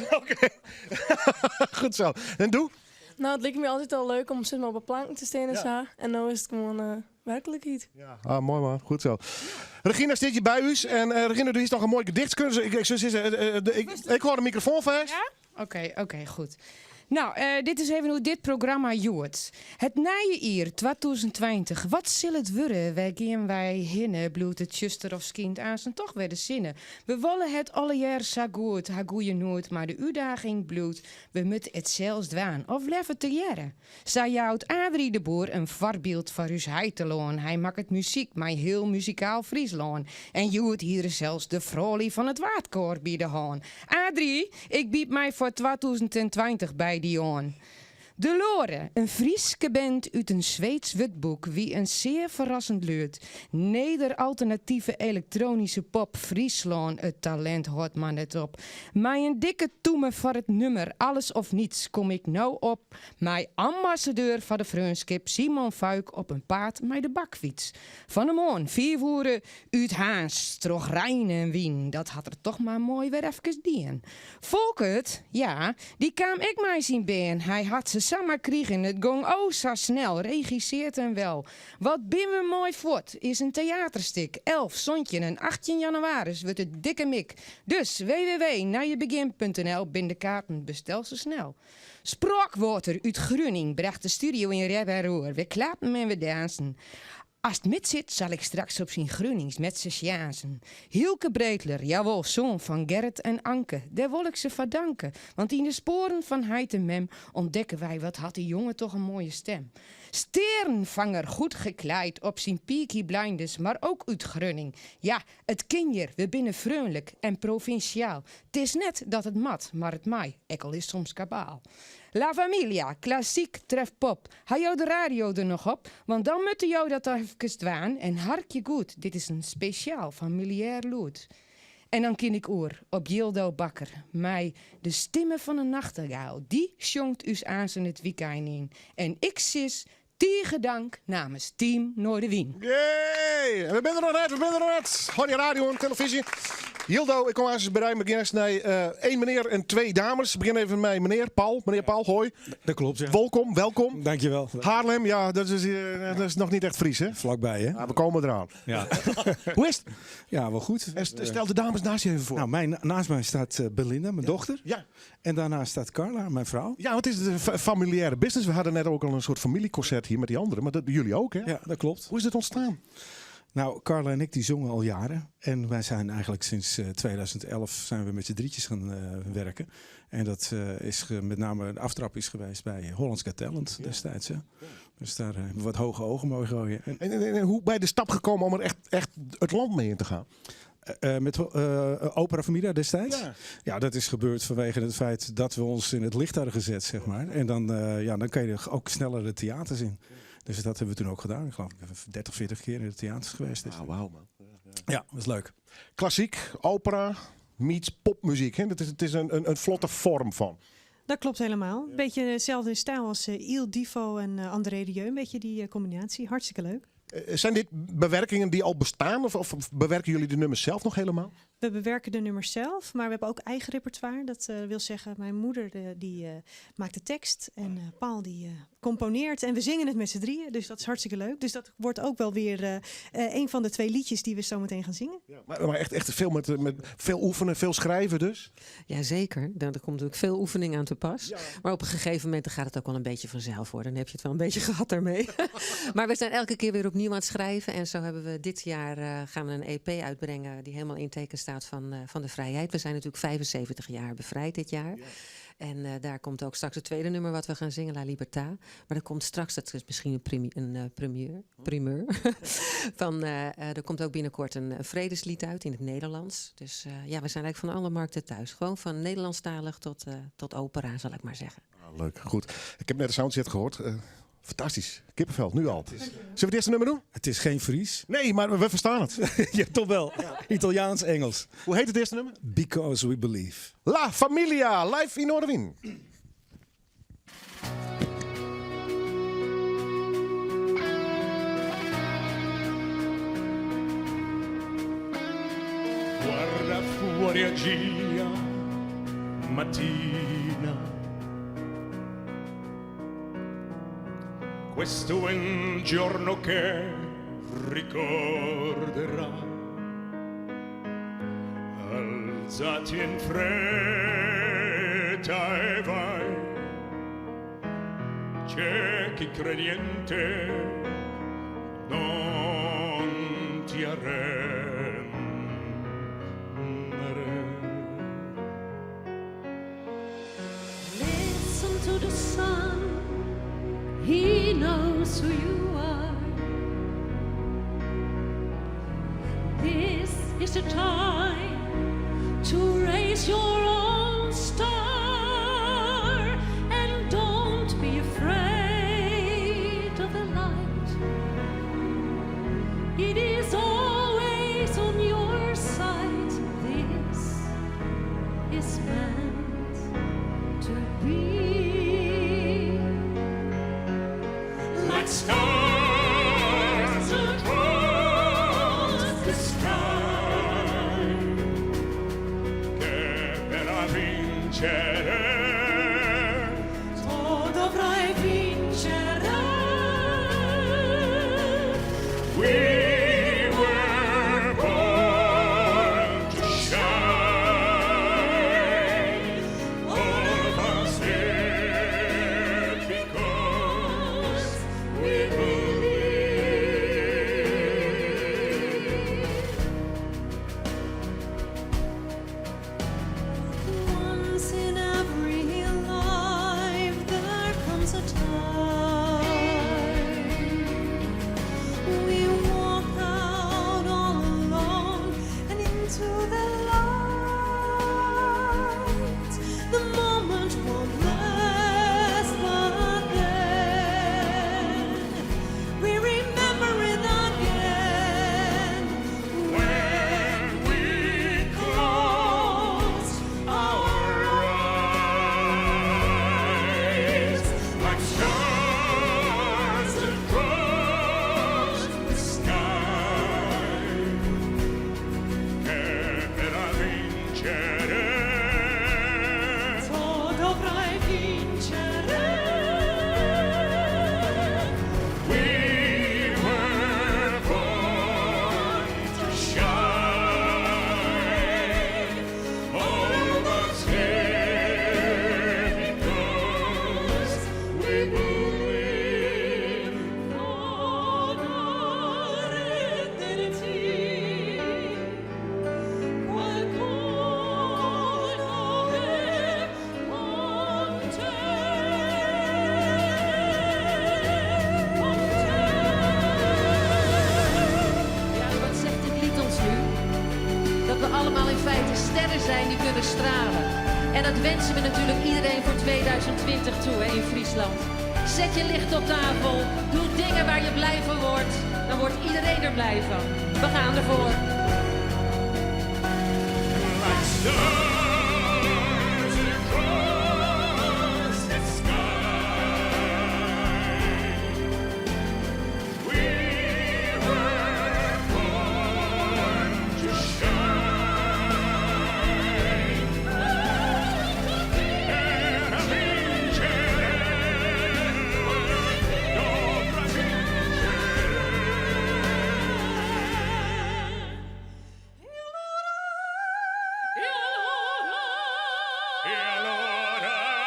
Goed zo. En doe? No, it like my altyd al leuk om sis mar op 'e planken te stean en sa. En no is it gewoan eh, werklikheid. Ah, moai man. Goed zo. Regina stiet hjir by ús. En eh, Regina, do hiest noch in moai gedicht. Ik, ik, eh, ik, ik hâld de mikrofoan fêst. Ja? Oké, oké, goed. No, eh, dit is even oer dit programma hjoed. It nije jier 2020, wat sil it wurde? Wêr gean wy hinne? Bliuwt it tsjuster of skynt aansten toch wer de sinne? We wolle it allegear sa goed, ha goeie noed, mar de útdaging bliuwt, we moatte it sels dwaan of leaver tegearre. Sa jout Adrie de Boer in foarbyld foar ús heitelân. Hy makket muzyk mei hiel muzikaal Fryslân. En hjoed hie er sels de froulju fan it Waadkoar by de hân. Adrie, ik bied my foar 2020 by dy oan. De Lore, in Fryske band út in Sweeds wurdboek, wie in sear ferrassend lûd. Neder-alternative elektronyske pop Fryslân, it talint hâldt mar net op. Mei in dikke tûme foar it nummer Alles of Niets kom ik no op mei ambassadeur foar de freonskip Simon Vuyk op 'en paad mei de bakfyts. Fan 'e moarn fiif oere út Harns troch rein en wyn, dat hat er toch mar moai wer efkes dien. Folkert, ja, dy kaam ek mei syn bern, hy hat se samar krigen, it gong o sa snel, regisseard en wel. Wat bin we moai fuort is in teaterstik, 11, 17 en 18 jannewaris wurdt it dikke mik. Dus www.nijebegjin.nl bin de kaarten, bestel se snel. Spraakwater út Gruning bracht de studio yn rep en roer. We klappen en we dansen. Ast mitsit, sal ik straks op syn Grunings met se sjaansen. Hylke Breteler, jawol, soan fan Gerrit en Anke, dêr wol ik se foar danke, want yn de spoaren fan heit en mem ûntdekke wy wat hat dy jonge toch in moaie stem. Sterenvanger, goed gekleid op syn Peaky Blinders, mar ook út Grunning. Ja, it kin hjir, we binne freonlik en provinsjaal. 't Is net dat it moat, mar it mei, ek al is soms kabaal. La Familia, klassyk treft pop. Ha jo de radio der noch op? Want dan moatte jo dat efkes dwaan en harkje goed, dit is in spesjaal familiêr lûd. En dan kin ik oer op Jildo Bakker mei de stimme fan in nachtegaal. Dy sjongt ús aansen it wykein yn. En ik sis tige dank namens Team Noardewyn. Yay! En we binne der noch net, we binne der noch net. Hâld je radio en televyzje. Jildo, ik kom aansens by dy. We begjinne earst nei één menear en twee dames. We begjinne even mei menear Paul. Menear Paul, hoi. Dat klopt, ja. Wolkom, welkom. Dankjewel. Haarlem, ja, dat is noch niet echt Fries, hè? Vlakbij, hè? Maar we komen eraan. Ja. Hoe is het? Ja, wel goed. En stel de dames naast je even voor. Nou, naast mij staat Belinda, mijn dochter. Ja. En daarnaast staat Carla, mijn vrouw. Ja, want het is een familiaire business. We hadden net ook al een soort familieconcert hier met die anderen. Maar dat, jullie ook, hè? Ja, dat klopt. Hoe is dit ontstaan? Nou, Carla en ik die zongen al jaren. En wij zijn eigenlijk sinds 2011 zijn we met z'n drietjes gaan werken. En dat is met name de aftrap is geweest bij Hollands Got Talent destijds. Hè? Dus daar hebben we wat hoge ogen mogen gooien. En hoe ben je de stap gekomen om er echt het land mee in te gaan? Met Opera Familia destijds? Ja. Ja, dat is gebeurd vanwege het feit dat we ons in het licht hadden gezet, zeg maar. En dan kan je ook sneller de theaters in. Dus dat hebben we toen ook gedaan. Ik geloof ik even 30, 40 keer in de theaters geweest. Ah, wauw, man. Ja, dat is leuk. Klassiek, opera, meets popmuziek. Hè? Dat is, het is een vlotte vorm van. Dat klopt helemaal. Een beetje hetzelfde in stijl als Il Divo en André Rieu. Een beetje die combinatie. Hartstikke leuk. Zijn dit bewerkingen die al bestaan? Of bewerken jullie de nummers zelf nog helemaal? We bewerken de nummers zelf, maar we hebben ook eigen repertoire. Dat wil zeggen, mijn moeder die maakt de tekst en Paul die componeert. En we zingen het met z'n drieën, dus dat is hartstikke leuk. Dus dat wordt ook wel weer een van de twee liedjes die we zo meteen gaan zingen. Ja, maar echt veel met veel oefenen, veel schrijven dus? Jazeker, er komt natuurlijk veel oefening aan te pas. Maar op een gegeven moment dan gaat het ook wel een beetje vanzelf hoor. Dan heb je het wel een beetje gehad daarmee. Maar we zijn elke keer weer opnieuw aan het schrijven. En zo hebben we dit jaar gaan we een EP uitbrengen die helemaal in teken staat van de vrijheid. We zijn natuurlijk 75 jaar bevrijd dit jaar. En daar komt ook straks het tweede nummer wat we gaan zingen, La Libertà. Maar er komt straks, dat is misschien een een première, primeur. Van, er komt ook binnenkort een vredeslied uit in het Nederlands. Dus we zijn eigenlijk van alle markten thuis. Gewoon van Nederlandstalig tot opera, zal ik maar zeggen. Oh, Leuk, goed. Ik heb net de soundset gehoord. Fantastisch. Kippenvel, nu al. Zullen we het eerste nummer doen? Het is geen Fries. Nee, maar we verstaan het. Ja, toch wel. Italiaans, Engels. Hoe heet het eerste nummer? Because We Believe. La Familia, live in Noardewyn. Guarda fuori a gia mattina. Questo è un giorno che ricorderà. Alzati in fretta e vai. C'è chi crede in te, non ti arrendere. Listen to the sun, he knows who you are. This is the time to raise your own star. And don't be afraid of the light. It is always on your side. This is meant to be. Like stars across the sky, che per vincere Tu dovrai vincere. We were born to shine. All of us here because we believe. Once in every life there comes a time we walk out all alone and into the light. The moment won't last, but then we remember it again when we close our eyes, like stars across the sky, che per vincere Tu dovrai vincere. We were born to shine. All of us here because we believe. Non arrenderti, qualcuno è con te, con te. Ja, wat zegt dit lied ons nu? Dat we allemaal in feite sterren zijn die kunnen stralen. En dat wensen we natuurlijk iedereen voor 2020 toe hè, in Friesland. Zet je licht op tafel, doe dingen waar je blij van wordt. Dan wordt iedereen er blij van. We gaan ervoor. Like stars across the sky, we were born to shine. Per vincere, dovrai vincere. E allora vincerà.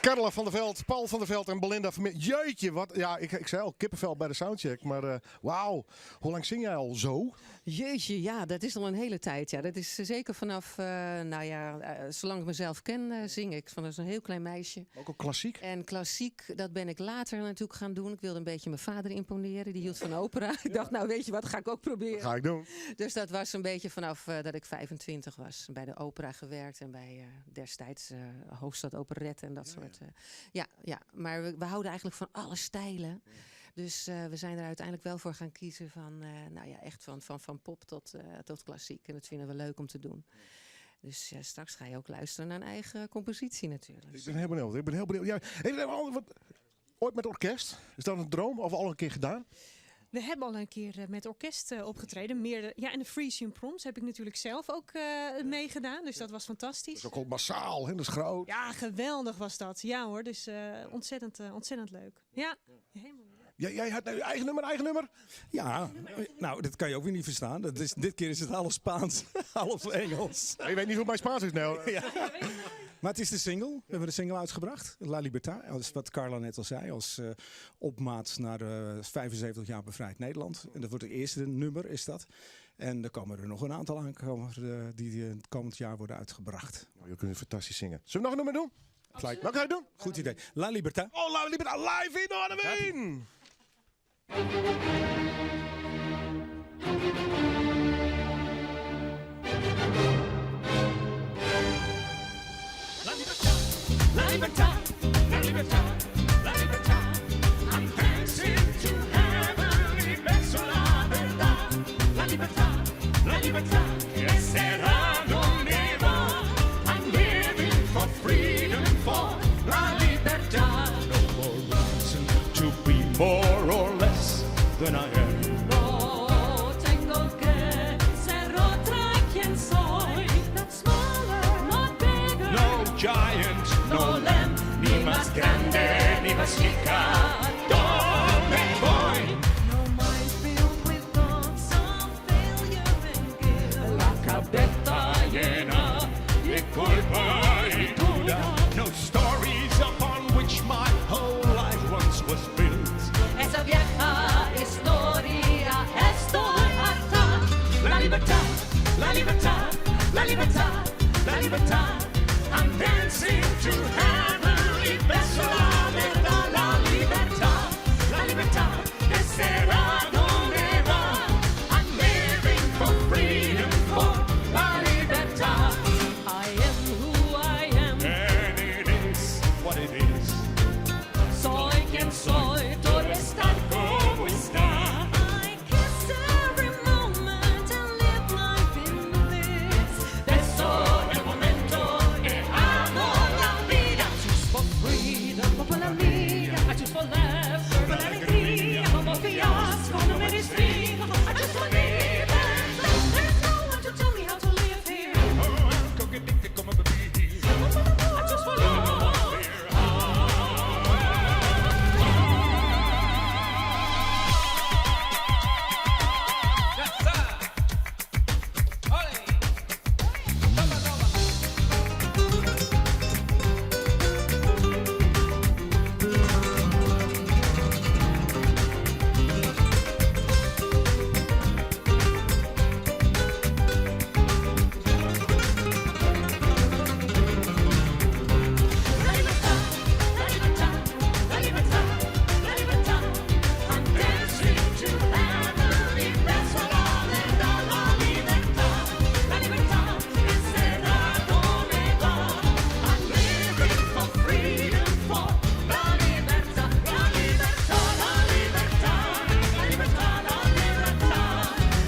Carla van der Veld, Paul van der Veld en Belinda Vermeer. Jeetje, wat. Ja, ik zei al, kippenvel bij de soundcheck. Maar wauw, hoe lang zing jij al zo? Jeetje, ja, dat is al een hele tijd. Ja. Dat is zeker vanaf, nou ja, zolang ik mezelf ken, zing ik. Van als een heel klein meisje. Ook al klassiek? En klassiek, dat ben ik later natuurlijk gaan doen. Ik wilde een beetje mijn vader imponeren. Die hield van opera. Ik dacht, nou weet je wat, ga ik ook proberen. Dat ga ik doen. Dus dat was een beetje vanaf dat ik 25 was. Bij de opera gewerkt en bij destijds Hoofdstad Operette en dat soort. Ja, ja, maar we houden eigenlijk van alle stijlen. Dus we zijn er uiteindelijk wel voor gaan kiezen van nou ja, echt van pop tot klassiek. En dat vinden we leuk om te doen. Dus ja, straks ga je ook luisteren naar een eigen compositie natuurlijk. Ik ben heel benieuwd. Ik ben heel benieuwd. Ja, even een ander, wat, ooit met orkest? Is dat een droom of al een keer gedaan? We hebben al een keer met orkest opgetreden. Meerdere, ja, en de Frisian Proms heb ik natuurlijk zelf ook meegedaan. Dus dat was fantastisch. Dat is ook al massaal, hè? Dat is groot. Ja, geweldig was dat. Ja hoor, dus ontzettend leuk. Ja, helemaal leuk. Jij had nou je eigen nummer, eigen nummer? Ja, nou, dat kan je ook weer niet verstaan. Dit keer is het half Spaans, half Engels. Ja, je weet niet hoe mijn Spaans is, nou. Ja. Maar het is de single. We hebben de single uitgebracht. La Libertad, als wat Carla net al zei, als opmaat naar 75 jaar bevrijd Nederland. En dat wordt het eerste nummer, is dat. En er komen er nog een aantal aan die het komend jaar worden uitgebracht. Nou, je kunt fantastisch zingen. Zullen we nog een nummer doen? Gelijk. Wat ga je doen? Goed idee. La Libertad. Oh, La Libertad live in Noardewyn! La libertà, la libertà, la libertà, la libertà. I'm dancing to heaven, verso la verità. La libertà, la libertà, che sarà donde va. I'm living for freedom, for la libertà. No more reason to be more or less than I am. No tengo que ser otra quien soy. Not smaller, not bigger. No giant, no lamb, ni más grande, ni más chica. ¿Dónde voy? No mind filled with thoughts of failure and guilt. La cabeza llena de culpa y duda. No stories upon which my whole life once was built. Esa vieja historia estoy harta. La libertad, la libertad, la libertad, la libertad. I'm dancing to heaven y beso la verdad, la libertad, la libertad. Que será donde va. I'm living for freedom, for la libertad. I am who I am. And it is what it is. Soy quien soy, todo está como está. I kiss every moment and live life in bliss. Beso el momento e amo la vida. Choose for freedom, por la mía. I choose for laughter, por la alegría. Como fiasco, no me restringo. I choose for libertad. There's no one to tell me how to live here. I choose for love. La libertad, la libertad, la libertad, la libertad. I'm dancing to heaven y beso la verdad, la libertad, la libertad. Que será donde va. I'm living for freedom, for la libertad, la libertad, la libertad, la libertad, la libertad.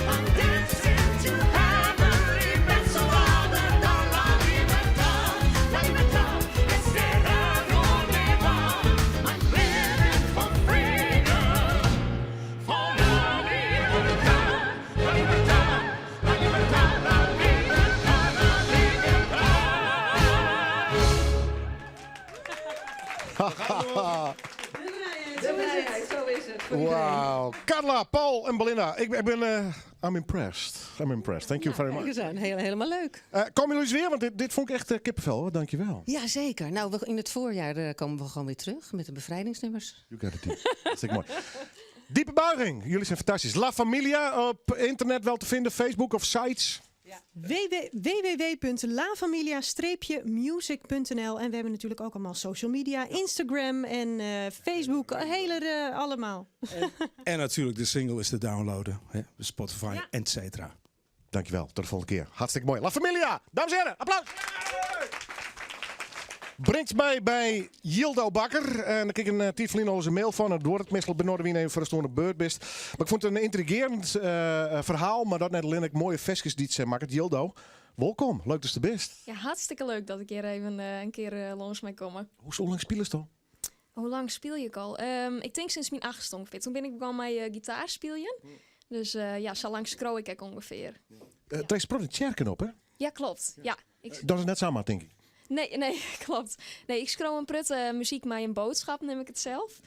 I'm dancing to heaven y beso la verdad, la libertad, la libertad. Que será donde va. I'm living for freedom, for la libertad, la libertad, la libertad, la libertad, la libertad. De vrijheid, zo is het voor iedereen. Wauw. Carla, Paul en Belinda. Ik ben... I'm impressed. I'm impressed. Thank you very Kijk much. eens aan, helemaal leuk. Komen jullie eens weer? Want dit vond ik echt kippenvel. Hoor. Dankjewel. Ja, zeker. Nou, in het voorjaar komen we gewoon weer terug met de bevrijdingsnummers. You got it, deep. Dat is mooi. Diepe buiging. Jullie zijn fantastisch. La Familia op internet wel te vinden. Facebook of sites. www.lafamilia-music.nl. En we hebben natuurlijk ook allemaal social media, Instagram en Facebook. Hele allemaal. En natuurlijk de single is te downloaden. Hè? Spotify, et cetera. Dankjewel. Tot de volgende keer. Hartstikke mooi. La Familia. Dames en heren, applaus. Brengt mij bij Jildau Bakker. En dan kreeg ik een Tiflino zijn mail van. Het door het meestal bij Noardewyn even voor de stoande beurt bist. Maar ik vond het een intrigerend verhaal. Maar dat net alleen ik mooie versjes die het zijn maken. Jildau, welkom. Leuk dat je er bent. Ja, hartstikke leuk dat ik hier even een keer langs mij komen. Hoe lang speel je het al? Hoe lang speel ik al? Ik denk sinds mijn 8e ongeveer. Toen ben ik begonnen met gitaar spelen. Dus ja, zo lang scroll ik ook ongeveer. Trek je het tjerken op, hè? Ja, klopt. Ja. Ik Dat is net samen, denk ik. Nee, nee, klopt. Nee, ik scroll een prut muziek, maar een boodschap neem ik het zelf.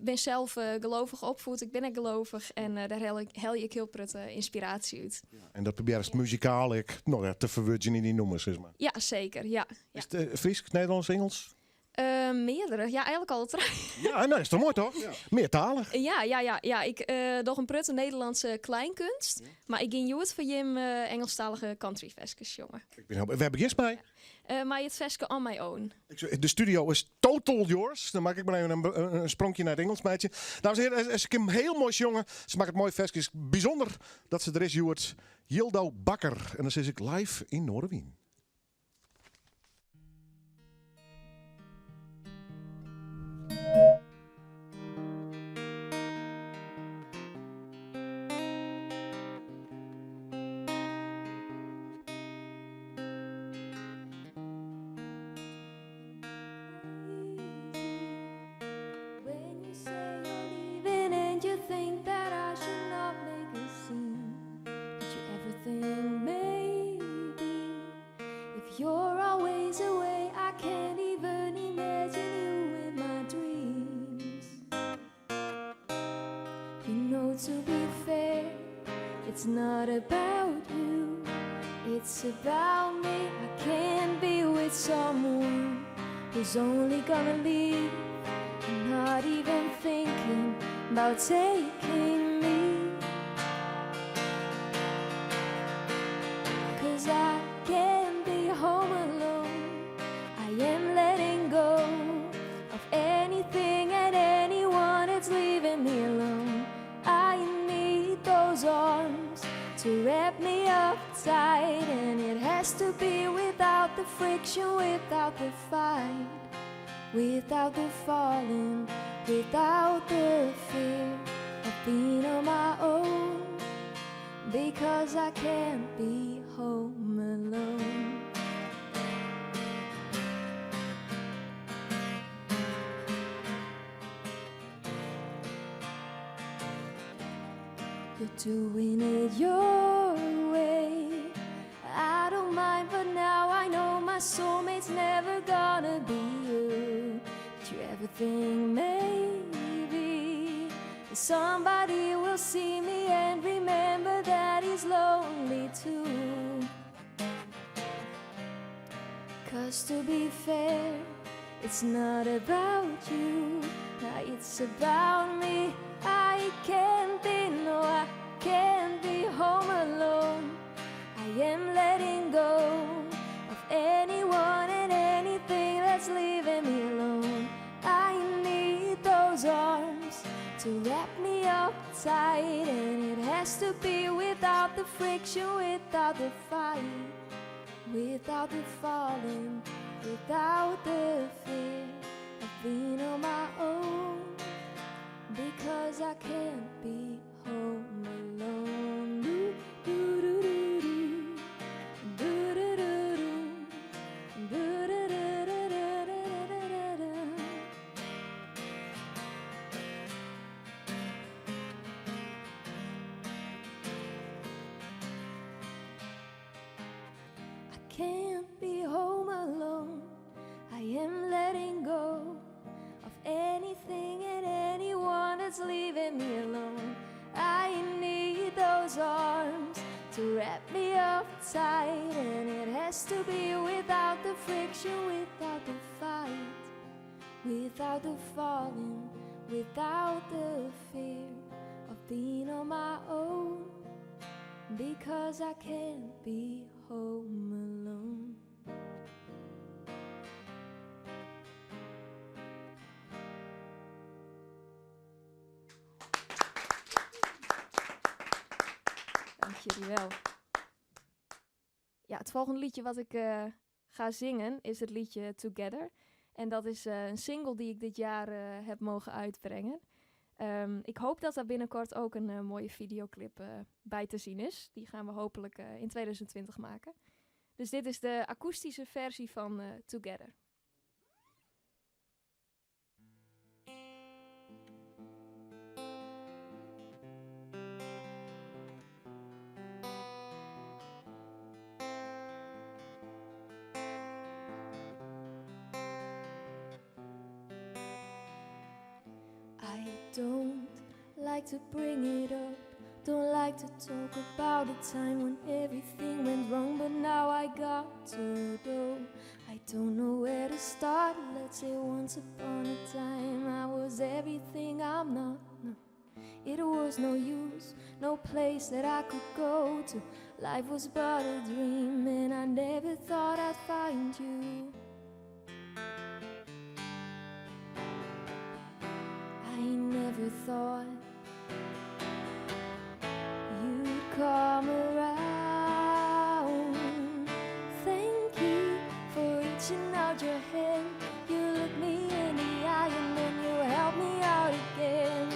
Ben zelf gelovig opgevoed, ik ben ook gelovig en daar haal ik heel prut inspiratie uit. Ja, en dat probeer je muzikaal ik, nou ja, te verwurgen in die nummers, zeg maar. Ja, zeker. Ja, ja. Is het Fries, Nederlands, Engels? Meerdere, ja, eigenlijk alle drie. Ja, nou is toch mooi toch? Ja. Meertalig. Ja, ja, ja, ja. Ik doe een prutte Nederlandse kleinkunst. Maar ik ging nooit van Jim Engelstalige countryveskes, jongen. Ik ben heel, we hebben gist bij. Maar het veske on my own. De studio is total yours. Dan maak ik maar even een sprongje naar het Engels, meidje. Dames en heren, ze kan heel mooi jongen. Ze maakt het mooi veskes. Bijzonder dat ze er is, Joert. Jildau Bakker. En dan zit ik live in Noardewyn. Think that I should not make a scene. Did you ever think maybe if you're always away, I can't even imagine you in my dreams? You know, to be fair, it's not about you, it's about me. I can't be with someone who's only going to leave and not even thinking about taking me. Because I can't be home alone. I am letting go of anything and anyone that's leaving me alone. I need those arms to wrap me up tight, and it has to be without the friction, without the fight, without the falling, without the fear of being on my own, because I can't be home alone. You're doing it your way. I don't mind, but now I know my soulmate's never going to be you. Did you ever think maybe somebody will see me and remember that he's lonely too? Because to be fair, it's not about you, now it's about me. I can't be, no, I can't be home alone. I am letting go of anyone and anything that's leaving me alone. I need those arms to wrap me up tight, and it has to be without the friction, without the fight, without the falling, without the fear of being on my own, because I can't be home alone. Do, do, do, do, do. Do, do, do, do. Do, do, do, do, do, do, do, do, do. I can't be home alone. I am letting go of anything and anyone. Wrap me up tight, and it has to be without the friction, without the fight, without the falling, without the fear of being on my own. Because I can't be home alone. Dank jullie wel. Ja, het volgende liedje wat ik eh, ga zingen is het liedje Together. En dat is eh, een single die ik dit jaar eh, heb mogen uitbrengen. Ehm, ik hoop dat daar binnenkort ook een mooie videoclip bij te zien is. Die gaan we hopelijk in 2020 maken. Dus dit is de akoestische versie van Together. I don't like to bring it up. Don't like to talk about the time when everything went wrong, but now I got to go. I don't know where to start. Let's say once upon a time I was everything I'm not. No. It was no use, no place that I could go to. Life was but a dream, and I never thought I'd find you. I never thought you'd come around. Thank you for reaching out your hand. You looked me in the eye and then you helped me out again.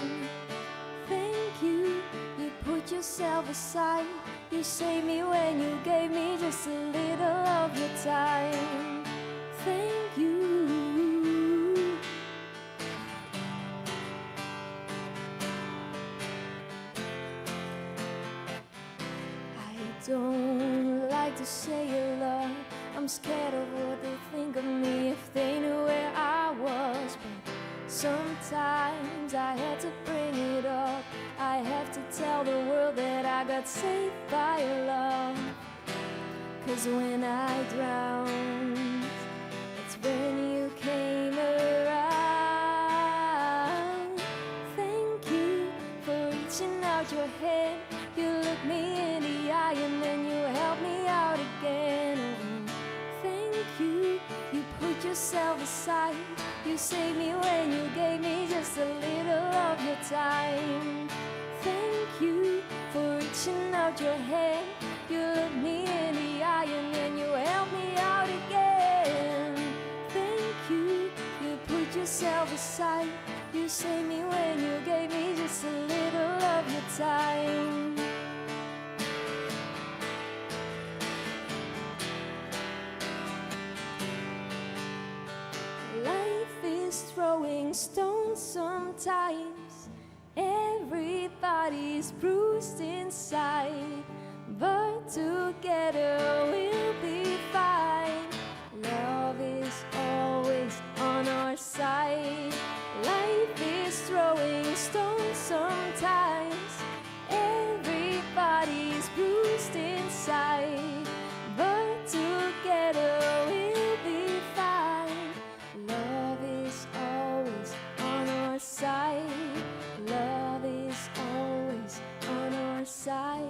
Thank you, you put yourself aside. You saved me when you gave me just a little of your time. Thank you. I don't like to say a lot. I'm scared of what they think of me if they knew where I was. But sometimes I had to bring it up. I have to tell the world that I got saved by your love. Cause when I drowned, it's when you came around. Thank you for reaching out your hand. You looked me in the eye and then you helped me out again. Oh, thank you, you put yourself aside. You saved me when you gave me just a little of your time. Thank you for reaching out your hand. You looked me in the eye and then you helped me out again. Thank you, you put yourself aside. You saved me when you gave me just a little of your time. Life is throwing stones sometimes. Everybody's bruised inside, but together we'll be fine. Love is always on our side. Life is throwing stones sometimes. Everybody's bruised inside, but together we'll be fine. Love is always on our side. Love is always on our side.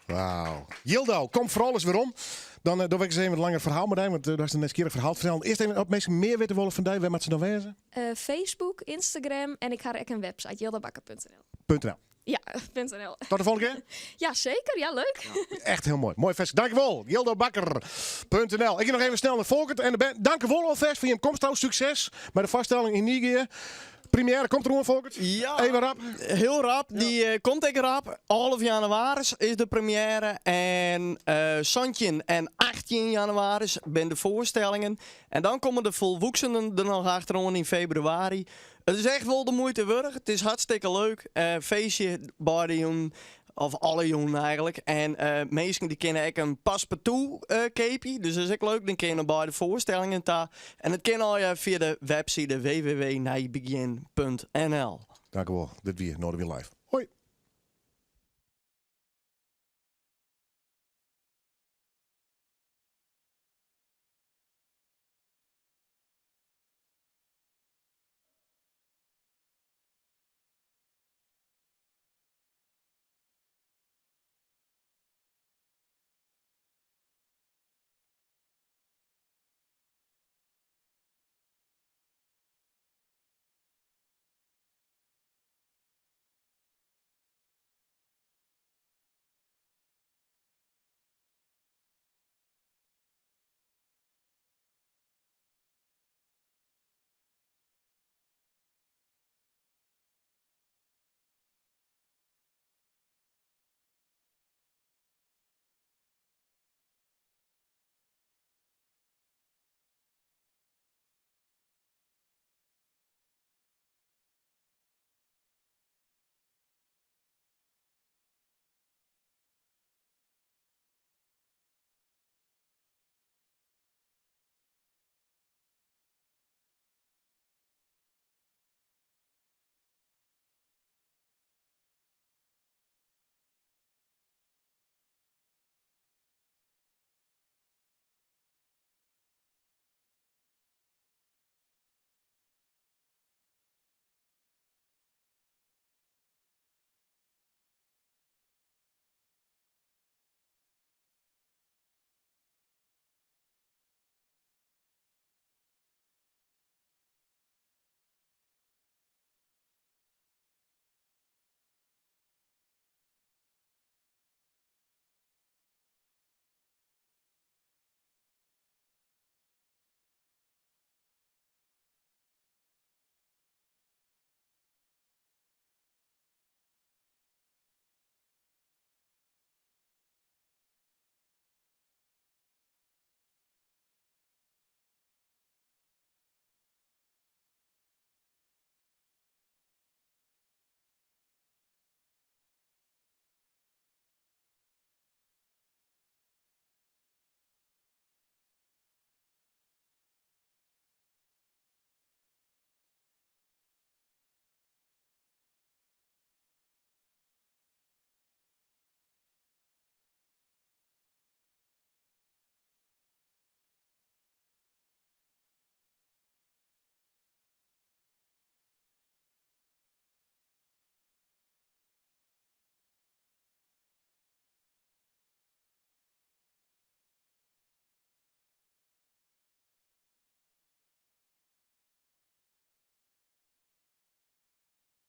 Wauw. Jildau, kom vooral eens weer om. Dan, eh, dan wil ik eens even een langer verhaal met want uh, daar is een keer een verhaal te vertellen. Eerst even op mensen meer weten willen van die, waar moet ze dan wezen? Eh, Facebook, Instagram en ik ga ook een website, jildabakker.nl. .nl. Ja, .nl. Tot de volgende keer. Ja, zeker. Ja, leuk. Echt heel mooi. Mooi vest. Dankjewel. Jildobakker.nl. Ik ga nog even snel naar Volkert. En de band. Dank je wel alvast voor je komst. Trouwens, succes bij de vaststelling in Nigeria. Première komt er gewoon, Volkert. Ja. Even rap. Heel rap. Die eh, komt ik rap. 11 januari is de première. En eh Santje en 18 januari zijn de voorstellingen. En dan komen de volwassenen er nog achterom in februari. Het is echt wel de moeite waard. Het is hartstikke leuk. Eh, feestje bij de jongen. Of alle jongen eigenlijk. En eh mensen die kennen ook een paspartout eh capeje. Dus dat is ook leuk. Dan kennen bij de voorstellingen daar. En dat kan al eh, via de website www.nijbegin.nl. Dank u wol. Dit wie Noardewyn Live.